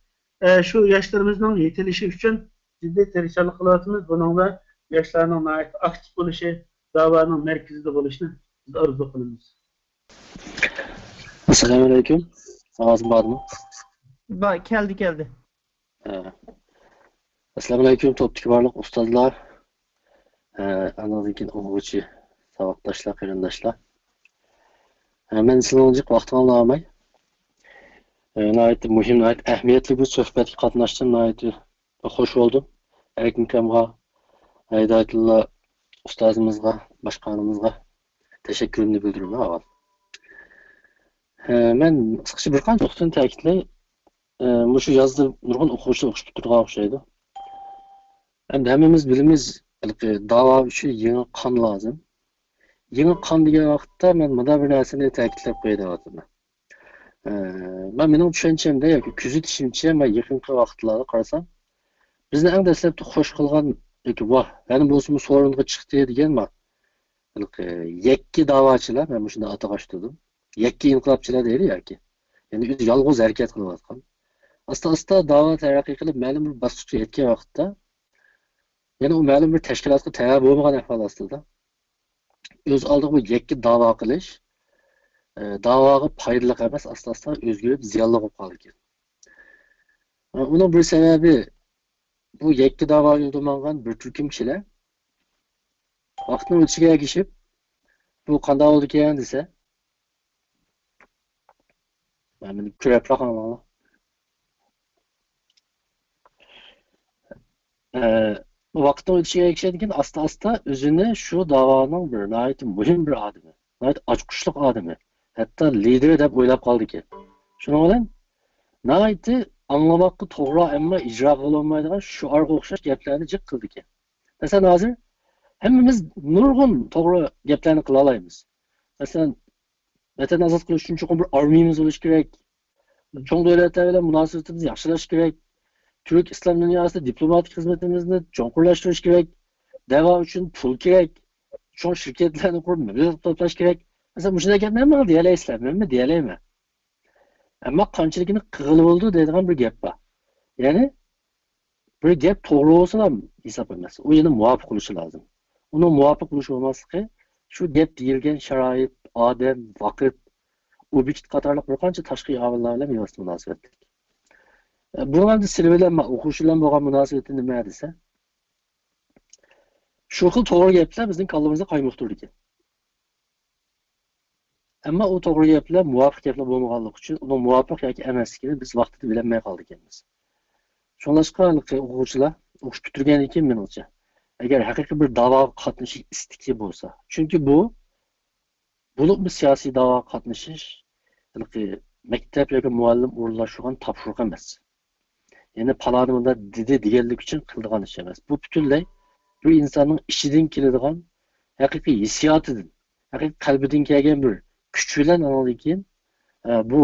ئە، شۇ ياشلىرىمىزنىڭ يېتىلىشى ئۈچۈن جىددىي تىرىشچانلىق قىلىۋاتىمىز. بۇنىڭدا ياشلارنىڭ ناھايىتى ئاكتىپ بولۇشى، داۋانىڭ مەركىزىدە بولۇشىنى بىز ئارزۇ قىلىمىز. ئەسسالامۇئەلەيكۇم. ئاۋازىم بارمۇ؟ با-، كەلدى، كەلدى. ھە. ئەسسالامۇئەلەيكۇم، توپتىكى بارلىق ئۇستازلار. ھە، ئاندىن كېيىن ئوقۇغۇچى ساۋاقداشلار، قېرىنداشلار. ھە، مەن سىلەرنىڭ جىق ۋاقتىڭلارنى ئالماي، ھە، ناھايىتى مۇھىم، ناھايىتى ئەھمىيەتلىك بۇ سۆھبەتكە قاتناشتىم، ناھايىتى خوش بولدۇم. ئەركىن ئاكامغا، ھىدايەتۇللا ئۇستازىمىزغا، باشقا ئانىمىزغا تەشەككۈرۈمنى بىلدۈرىمەن ئاۋۋال. ھە، مەن قىسقىچە بىر قانچە نۇقتىنى تەكىتلەي. ئە، مۇشۇ يازدا نۇرغۇن ئوقۇغۇچىلار ئوقۇش پۈتتۈرىدىغان ئوخشايدۇ. ئەمدى ھەممىمىز بىلىمىز، ھېلىقى داۋا ئۈچۈن يېڭى قان لازىم. يېڭى قان دېگەن ۋاقىتتا مەن مۇنداق بىر نەرسىنى تەكىتلەپ قوياي دەۋاتىمەن. ئە، مەن، مېنىڭ چۈشەنچەمدە ياكى كۆزىتىشىمچە، مەن يېقىنقى ۋاقىتلاردا قارىسام، بىزنى ئەڭ دەسلەپتە خوش قىلغان ياكى ۋاھ، يەنە بولسىمۇ سورۇنغا چىقتى دېگەن بار. ھېلىقى يەككە داۋاچىلار، مەن مۇشۇنداق ئاتىغاچ تۇردۇم. يەككە ئىنقىلابچىلار دەيلى ياكى. يەنى ئۆزى يالغۇز ھەرىكەت قىلىۋاتقان. ئاستا-ئاستا داۋا تەرەققىي قىلىپ، مەلۇم بىر باسقۇچقا يەتكەن ۋاقىتتا، يەنە ئۇ مەلۇم بىر تەشكىلاتقا تەۋە بولمىغان ئەھۋال ئاستىدا، ئۆز ئالدىغا بىر يەككە داۋا قىلىش، ئە، داۋاغا پايدىلىق ئەمەس، ئاستا-ئاستا ئۆزگىرىپ زىيانلىق بولۇپ قالىدىكەن. ئە، ئۇنىڭ بىر سەۋەبى، بۇ يەككە داۋا يولىدا ماڭغان بىر تۈركۈم كىشىلەر ۋاقىتنىڭ ئۆتۈشىگە ئەگىشىپ، بۇ قانداق بولىدىكەن دېسە، مەن بۇنى كۆرۈپلا قالماڭلار. ئە، ۋاقىتنىڭ ئۆتۈشىگە ئەگىشىدىكىن ئاستا-ئاستا ئۆزىنى شۇ داۋانىڭ بىر ناھايىتى مۇھىم بىر ئادىمى، ناھايىتى ئاچقۇچلۇق ئادىمى، ھەتتا لىدېرى دەپ ئويلاپ قالىدىكەن. شۇنىڭ بىلەن ناھايىتى ئاڭلىماققا توغرا، ئەمما ئىجرا قىلالمايدىغان شوئارغا ئوخشاش گەپلەرنى جىق قىلىدىكەن. مەسىلەن، ھازىر ھەممىمىز نۇرغۇن توغرا گەپلەرنى قىلالايمىز. مەسىلەن، ۋەتەننى ئازاد قىلىش ئۈچۈن چوقۇم بىر ئارمىيىمىز بولۇشى كېرەك. چوڭ دۆلەتلەر بىلەن مۇناسىۋىتىمىزنى ياخشىلاش كېرەك. تۈرك ئىسلام دۇنياسىدا دىپلوماتىك خىزمىتىمىزنى چوڭقۇرلاشتۇرۇش كېرەك. دەۋا ئۈچۈن پۇل كېرەك. چوڭ شىركەتلەرنى قۇرۇپ مەبلەغ توپلاش كېرەك. مەسىلەن، مۇشۇنداق گەپنى ھەممىڭلار دېيەلەيسىلەر، مەنمۇ دېيەلەيمەن. ئەمما قانچىلىكىنى قىلغىلى بولىدۇ دەيدىغان بىر گەپ بار. يەنى بىر گەپ توغرا بولسىلا ھېساب ئەمەس. ئۇ يەنە مۇۋاپىق بولۇشى لازىم. ئۇنىڭ مۇۋاپىق بولۇشى بولماسلىقى شۇ گەپ دېيىلگەن شارائىت، ئادەم، ۋاقىت، ئوبيېكت قاتارلىق بىر قانچە تاشقى ئامىللار بىلەن بىۋاسىتە مۇناسىۋەتلىك. ئە، بۇنىڭ ئەمدى سىلى بىلەن، ئوقۇغۇچى بىلەن بولغان مۇناسىۋىتى نېمە دېسە، شۇ خىل توغرا گەپلەر بىزنىڭ كاللىمىزنى قايمۇقتۇرىدىكەن. ئەمما ئۇ توغرا گەپلەر مۇۋاپىق گەپلەر بولمىغانلىقى ئۈچۈن ئۇنىڭ مۇۋاپىق ياكى ئەمەسلىكىنى بىز ۋاقتىدا بىلەلمەي قالىدىكەنمىز. شۇڭلاشقا ھېلىقى ئوقۇغۇچىلار ئوقۇش پۈتتۈرگەندىن كېيىن مېنىڭچە، ئەگەر ھەقىقىي بىر داۋاغا قاتنىشىش ئىستىكى بولسا، چۈنكى بۇ بولۇپمۇ سىياسىي داۋاغا قاتنىشىش ھېلىقى مەكتەپ ياكى مۇئەللىم ئورۇنلاشتۇرغان تاپشۇرۇق ئەمەس. يەنى پالانى مۇنداق دېدى دېگەنلىك ئۈچۈن قىلىدىغان ئىش ئەمەس. بۇ پۈتۈنلەي بىر ئىنساننىڭ ئىچىدىن كېلىدىغان ھەقىقىي ھېسسىياتىدىن، ھەقىقىي قەلبىدىن كەلگەن بىر كۈچ بىلەن ئاندىن كېيىن، ئە، بۇ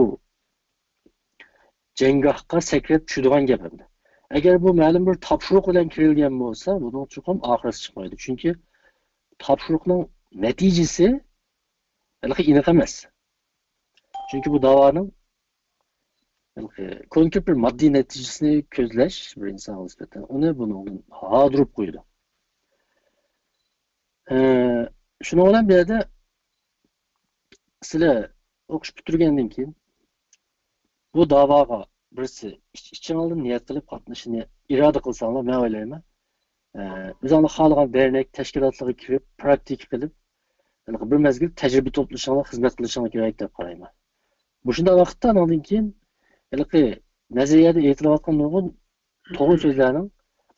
جەڭگاھقا سەكرەپ چۈشىدىغان گەپ ئەمدى. ئەگەر بۇ مەلۇم بىر تاپشۇرۇق بىلەن كىرىلگەن بولسا، بۇنىڭ چوقۇم ئاخىرسى چىقمايدۇ. چۈنكى تاپشۇرۇقنىڭ نەتىجىسى ھېلىقى ئېنىق ئەمەس. چۈنكى بۇ داۋانىڭ ھېلىقى كونكرېت بىر ماددىي نەتىجىسىنى كۆزلەش بىر ئىنسانغا نىسبەتەن ئۇنى بۇنىڭدىن ھادۇرۇپ قويىدۇ. ئە، شۇنىڭ بىلەن بۇ يەردە سىلەر ئوقۇش پۈتتۈرگەندىن كېيىن بۇ داۋاغا بىرسى ئىچ-، ئىچىڭلاردىن نىيەت قىلىپ قاتنىشىشنى ئىرادە قىلساڭلار، مەن ئويلايمەن، ئە، ئۆزۈڭلار خالىغان دەرنەك، تەشكىلاتلارغا كىرىپ، پراكتىكا قىلىپ، ھېلىقى بىر مەزگىل تەجرىبە توپلىشىڭلار، خىزمەت قىلىشىڭلار كېرەك دەپ قارايمەن. مۇشۇنداق ۋاقىتتا ئاندىن كېيىن ھېلىقى نەزەرىيەدە ئېيتىلىۋاتقان نۇرغۇن توغرا سۆزلەرنىڭ،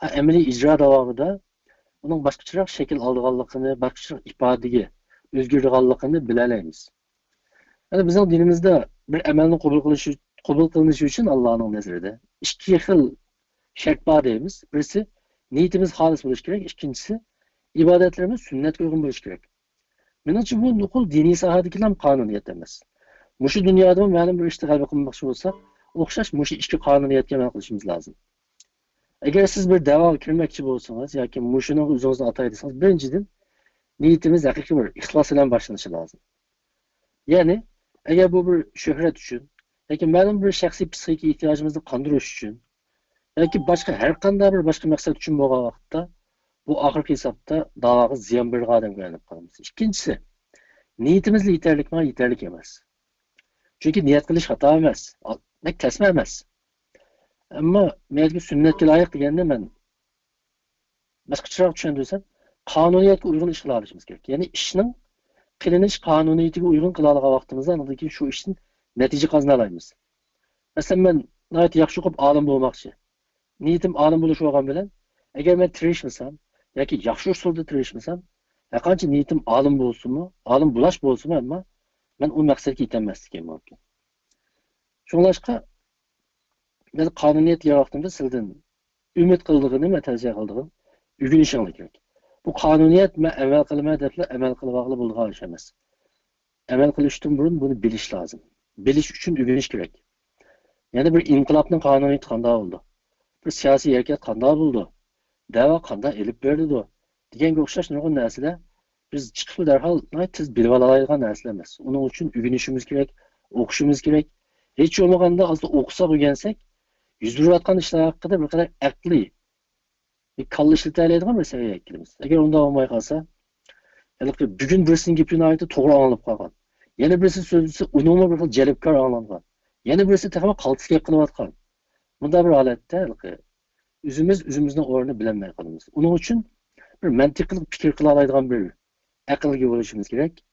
ئە، ئەمەلىي ئىجرا داۋامىدا ئۇنىڭ باشقىچىراق شەكىل ئالىدىغانلىقىنى، باشقىچىراق ئىپادىگە ئۆزگىرىدىغانلىقىنى بىلەلەيمىز. يەنى بىزنىڭ دىنىمىزدە بىر ئەمەلنىڭ قوبۇل قىلىش، قوبۇل قىلىنىشى ئۈچۈن ئاللانىڭ نەزىرىدە ئىككى خىل شەرت بار دەيمىز. بىرسى، نىيىتىمىز خالىس بولۇشى كېرەك، ئىككىنچىسى، ئىبادەتلىرىمىز سۈننەتكە ئۇيغۇن بولۇشى كېرەك. مېنىڭچە، بۇ نوقۇل دىنىي ساھەدىكىلا قانۇنىيەت ئەمەس. مۇشۇ دۇنيادىمۇ مەلۇم بىر ئىشتا غەلىبە قىلماقچى بولساق، ئوخشاش مۇشۇ ئىككى قانۇنىيەتكە ئەمەل قىلىشىمىز لازىم. ئەگەر سىز بىر دەۋاغا كىرمەكچى بولسىڭىز ياكى مۇشۇنىڭغا ئۆزىڭىزنى ئاتاي دېسىڭىز، بىرىنچىدىن، نىيىتىمىز ھەقىقىي بىر ئىخلاس بىلەن باشلىنىشى لازىم. يەنى، ئەگەر بۇ بىر شۆھرەت ئۈچۈن ياكى مەلۇم بىر شەخسىي پسىخىكا ئېھتىياجىمىزنى قاندۇرۇش ئۈچۈن ياكى باشقا ھەر قانداق بىر باشقا مەقسەت ئۈچۈن بولغان ۋاقىتتا، بۇ ئاخىرقى ھېسابتا داۋاغا زىيان بېرىدىغان ئادەمگە ئايلىنىپ قالىمىز. ئىككىنچىسى، نىيىتىمىزلا يېتەرلىكما؟ يېتەرلىك ئەمەس. چۈنكى نىيەت قىلىش خاتا ئەمەس، بەك تەسمە ئەمەس. ئەمما مەيەتكە سۈننەتكە لايىق دېگەندە مەن باشقىچىراق چۈشەندۈرسەم، قانۇنىيەتكە ئۇيغۇن ئىش قىلالىشىمىز كېرەك. يەنى ئىشنىڭ قىلىنىش قانۇنىيىتىگە ئۇيغۇن قىلالىغان ۋاقتىمىزدا ئاندىن كېيىن شۇ ئىشتىن نەتىجە قازىنالايمىز. مەسىلەن، مەن ناھايىتى ياخشى ئوقۇپ ئالىم بولماقچى. نىيىتىم ئالىم بولۇش بولغان بىلەن، ئەگەر مەن تىرىشمىسام ياكى ياخشى ئۇسۇلدا تىرىشمىسام، ھەرقانچە نىيىتىم ئالىم بولسىمۇ، ئالىم بولاش بولسىمۇ، ئەمما مەن ئۇ مەقسەتكە يېتەلمەسلىكىم مۇمكىن. شۇڭلاشقا، مەن قانۇنىيەت دېگەن ۋاقتىمدا سىلدىن ئۈمىد قىلىدىغىنىم ۋە تەۋسىيە قىلىدىغىنىم، ئۆگىنىشىڭلار كېرەك. بۇ قانۇنىيەت، مەن ئەمەل قىلىمەن دەپلا ئەمەل قىلىۋالغىلى بولىدىغان ئىش ئەمەس. ئەمەل قىلىشتىن بۇرۇن بۇنى بىلىش لازىم. بىلىش ئۈچۈن ئۆگىنىش كېرەك. يەنە بىر ئىنقىلابنىڭ قانۇنىيىتى قانداق بولىدۇ؟ بىر سىياسىي ھەرىكەت قانداق بولىدۇ؟ دەۋا قانداق ئېلىپ بېرىلىدۇ؟ دېگەنگە ئوخشاش نۇرغۇن نەرسىلەر بىز چىقىپلا دەرھال ناھايىتى تېز بىلىۋالالايدىغان نەرسىلەر ئەمەس. ئۇنىڭ ئۈچۈن ئۆگىنىشىمىز كېرەك، ئوقۇشىمىز كېرەك. ھېچ بولمىغاندا ئازدا ئوقۇساق، ئۆگەنسەك، يۈز بېرىۋاتقان ئىشلار ھەققىدە بىر قەدەر ئەقلىي، كاللا ئىشلىتەلەيدىغان بىر سەۋىيەگە كېلىمىز. ئەگەر ئۇنداق بولماي قالسا، ھېلىقى بۈگۈن بىرسىنىڭ گېپى ناھايىتى توغرا ئاڭلىنىپ قالغان، يەنە بىرسى سۆزلىسە، ئۇنىڭمۇ بىر خىل جەلپكار ئاڭلانغان، يەنە بىرسى تېخىمۇ قالتىس گەپ قىلىۋاتقان. بۇنداق بىر ھالەتتە ھېلىقى ئۆزىمىز ئۆزىمىزنىڭ ئورنىنى بىلەلمەي قالىمىز. ئۇنىڭ ئۈچۈن بىر مەنتىقلىق پىكىر قىلالايدىغان بىر ئەقىلگە بولۇشىمىز كېرەك.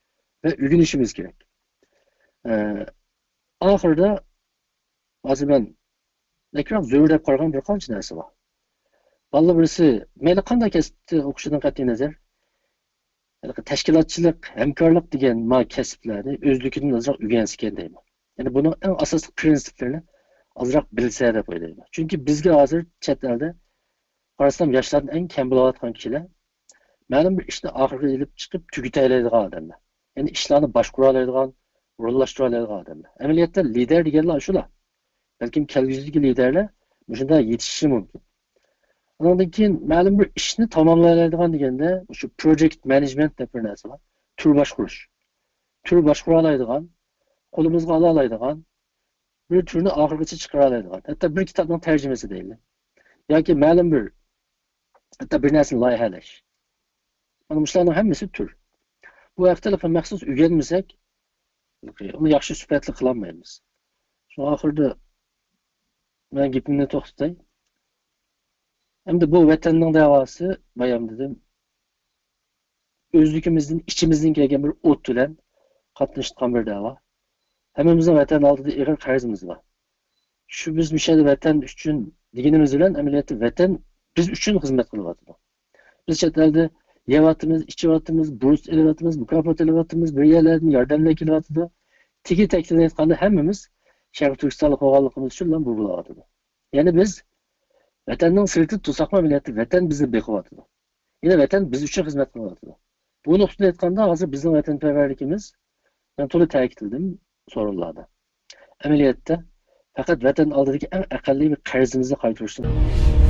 ۋە ئۆگىنىشىمىز كېرەك. ئە، ئاخىرىدا ھازىر مەن بەكرەك زۆرۈر دەپ قارىغان بىر قانچە نەرسە بار. بالىلار بىرسى مەيلى قانداق كەسىپتە ئوقۇشىدىن قەتئىينەزەر، ھېلىقى تەشكىلاتچىلىق، ھەمكارلىق دېگەن ما كەسىپلەرنى ئۆزلۈكىدىن ئازراق ئۆگەنسىكەن دەيمەن. يەنى بۇنىڭ ئەڭ ئاساسلىق پرىنسىپلىرىنى ئازراق بىلسە دەپ ئويلايمەن. چۈنكى بىزگە ھازىر چەت ئەلدە قارىسام ياشلاردىن ئەڭ كەم بولۇۋاتقان كىشىلەر مەلۇم بىر ئىشنى ئاخىرىغا ئېلىپ چىقىپ تۈگىتەلەيدىغان ئادەملەر. يەنى ئىشلارنى باشقۇرالايدىغان، ئورۇنلاشتۇرالايدىغان ئادەملەر. ئەمەلىيەتتە لىدەر دېگەنلەر شۇلار. بەلكىم كەلگۈسىدىكى لىدەرلەر مۇشۇنداق يېتىشىشى مۇمكىن. ئۇنىڭدىن كېيىن مەلۇم بىر ئىشنى تاماملايدىغان دېگەندە، شۇ پروجېكت مانېجمېنت دەپ بىر نەرسە بار. تۈر باشقۇرۇش. تۈر باشقۇرالايدىغان، قولىمىزغا ئالالايدىغان بىر تۈرنى ئاخىرغىچە چىقىرالايدىغان. ھەتتا بىر كىتابنىڭ تەرجىمىسى دەيلى. ياكى مەلۇم بىر، ھەتتا بىر نەرسىنى لايىھەلەش. مانا مۇشۇلارنىڭ ھەممىسى تۈر. بۇ ھەقتە مەخسۇس ئۆگەنمىسەك، ئۇنى ياخشى سۈپەتلىك قىلالمايمىز. شۇڭا ئاخىرىدا مەن گېپىمنى توختىتاي. ئەمدى بۇ ۋەتەننىڭ دەۋاسى، بايام دېدىم، ئۆزلۈكىمىزدىن، ئىچىمىزدىن كەلگەن بىر ئوت بىلەن قاتنىشىدىغان بىر دەۋا. ھەممىمىزنىڭ ۋەتەن ئالدىدا ئېغىر قەرزىمىز بار. شۇ بىز مۇشۇ يەردە ۋەتەن ئۈچۈن دېگىنىمىز بىلەن ئەمەلىيەتتە ۋەتەن بىز ئۈچۈن خىزمەت قىلىۋاتىدۇ. بىز چەت ئەلدە يەۋاتىمىز، ئىچىۋاتىمىز، بۇرس ئېلىۋاتىمىز، مۇكاپات ئېلىۋاتىمىز، بىر يەرلەردىن ياردەملەر كېلىۋاتىدۇ. تېگى تەكتىدىن ئېيتقاندا ھەممىمىز شەرقىي تۈركىستانلىق بولغانلىقىمىز ئۈچۈن بۇ بولۇۋاتىدۇ. يەنى بىز ۋەتەننىڭ سىرتىدا تۇرساقمۇ ئەمەلىيەتتە ۋەتەن بىزنى بېقىۋاتىدۇ. يەنى ۋەتەن بىز ئۈچۈن خىزمەت قىلىۋاتىدۇ. بۇ نۇقتىدىن ئېيتقاندا ھازىر بىزنىڭ ۋەتەنپەرۋەرلىكىمىز، مەن تولا تەكىتلىدىم سورۇنلاردا. ئەمەلىيەتتە پەقەت ۋەتەن ئالدىدىكى ئەڭ ئەقەللىي بىر قەرزىمىزنى قايتۇرۇشتىن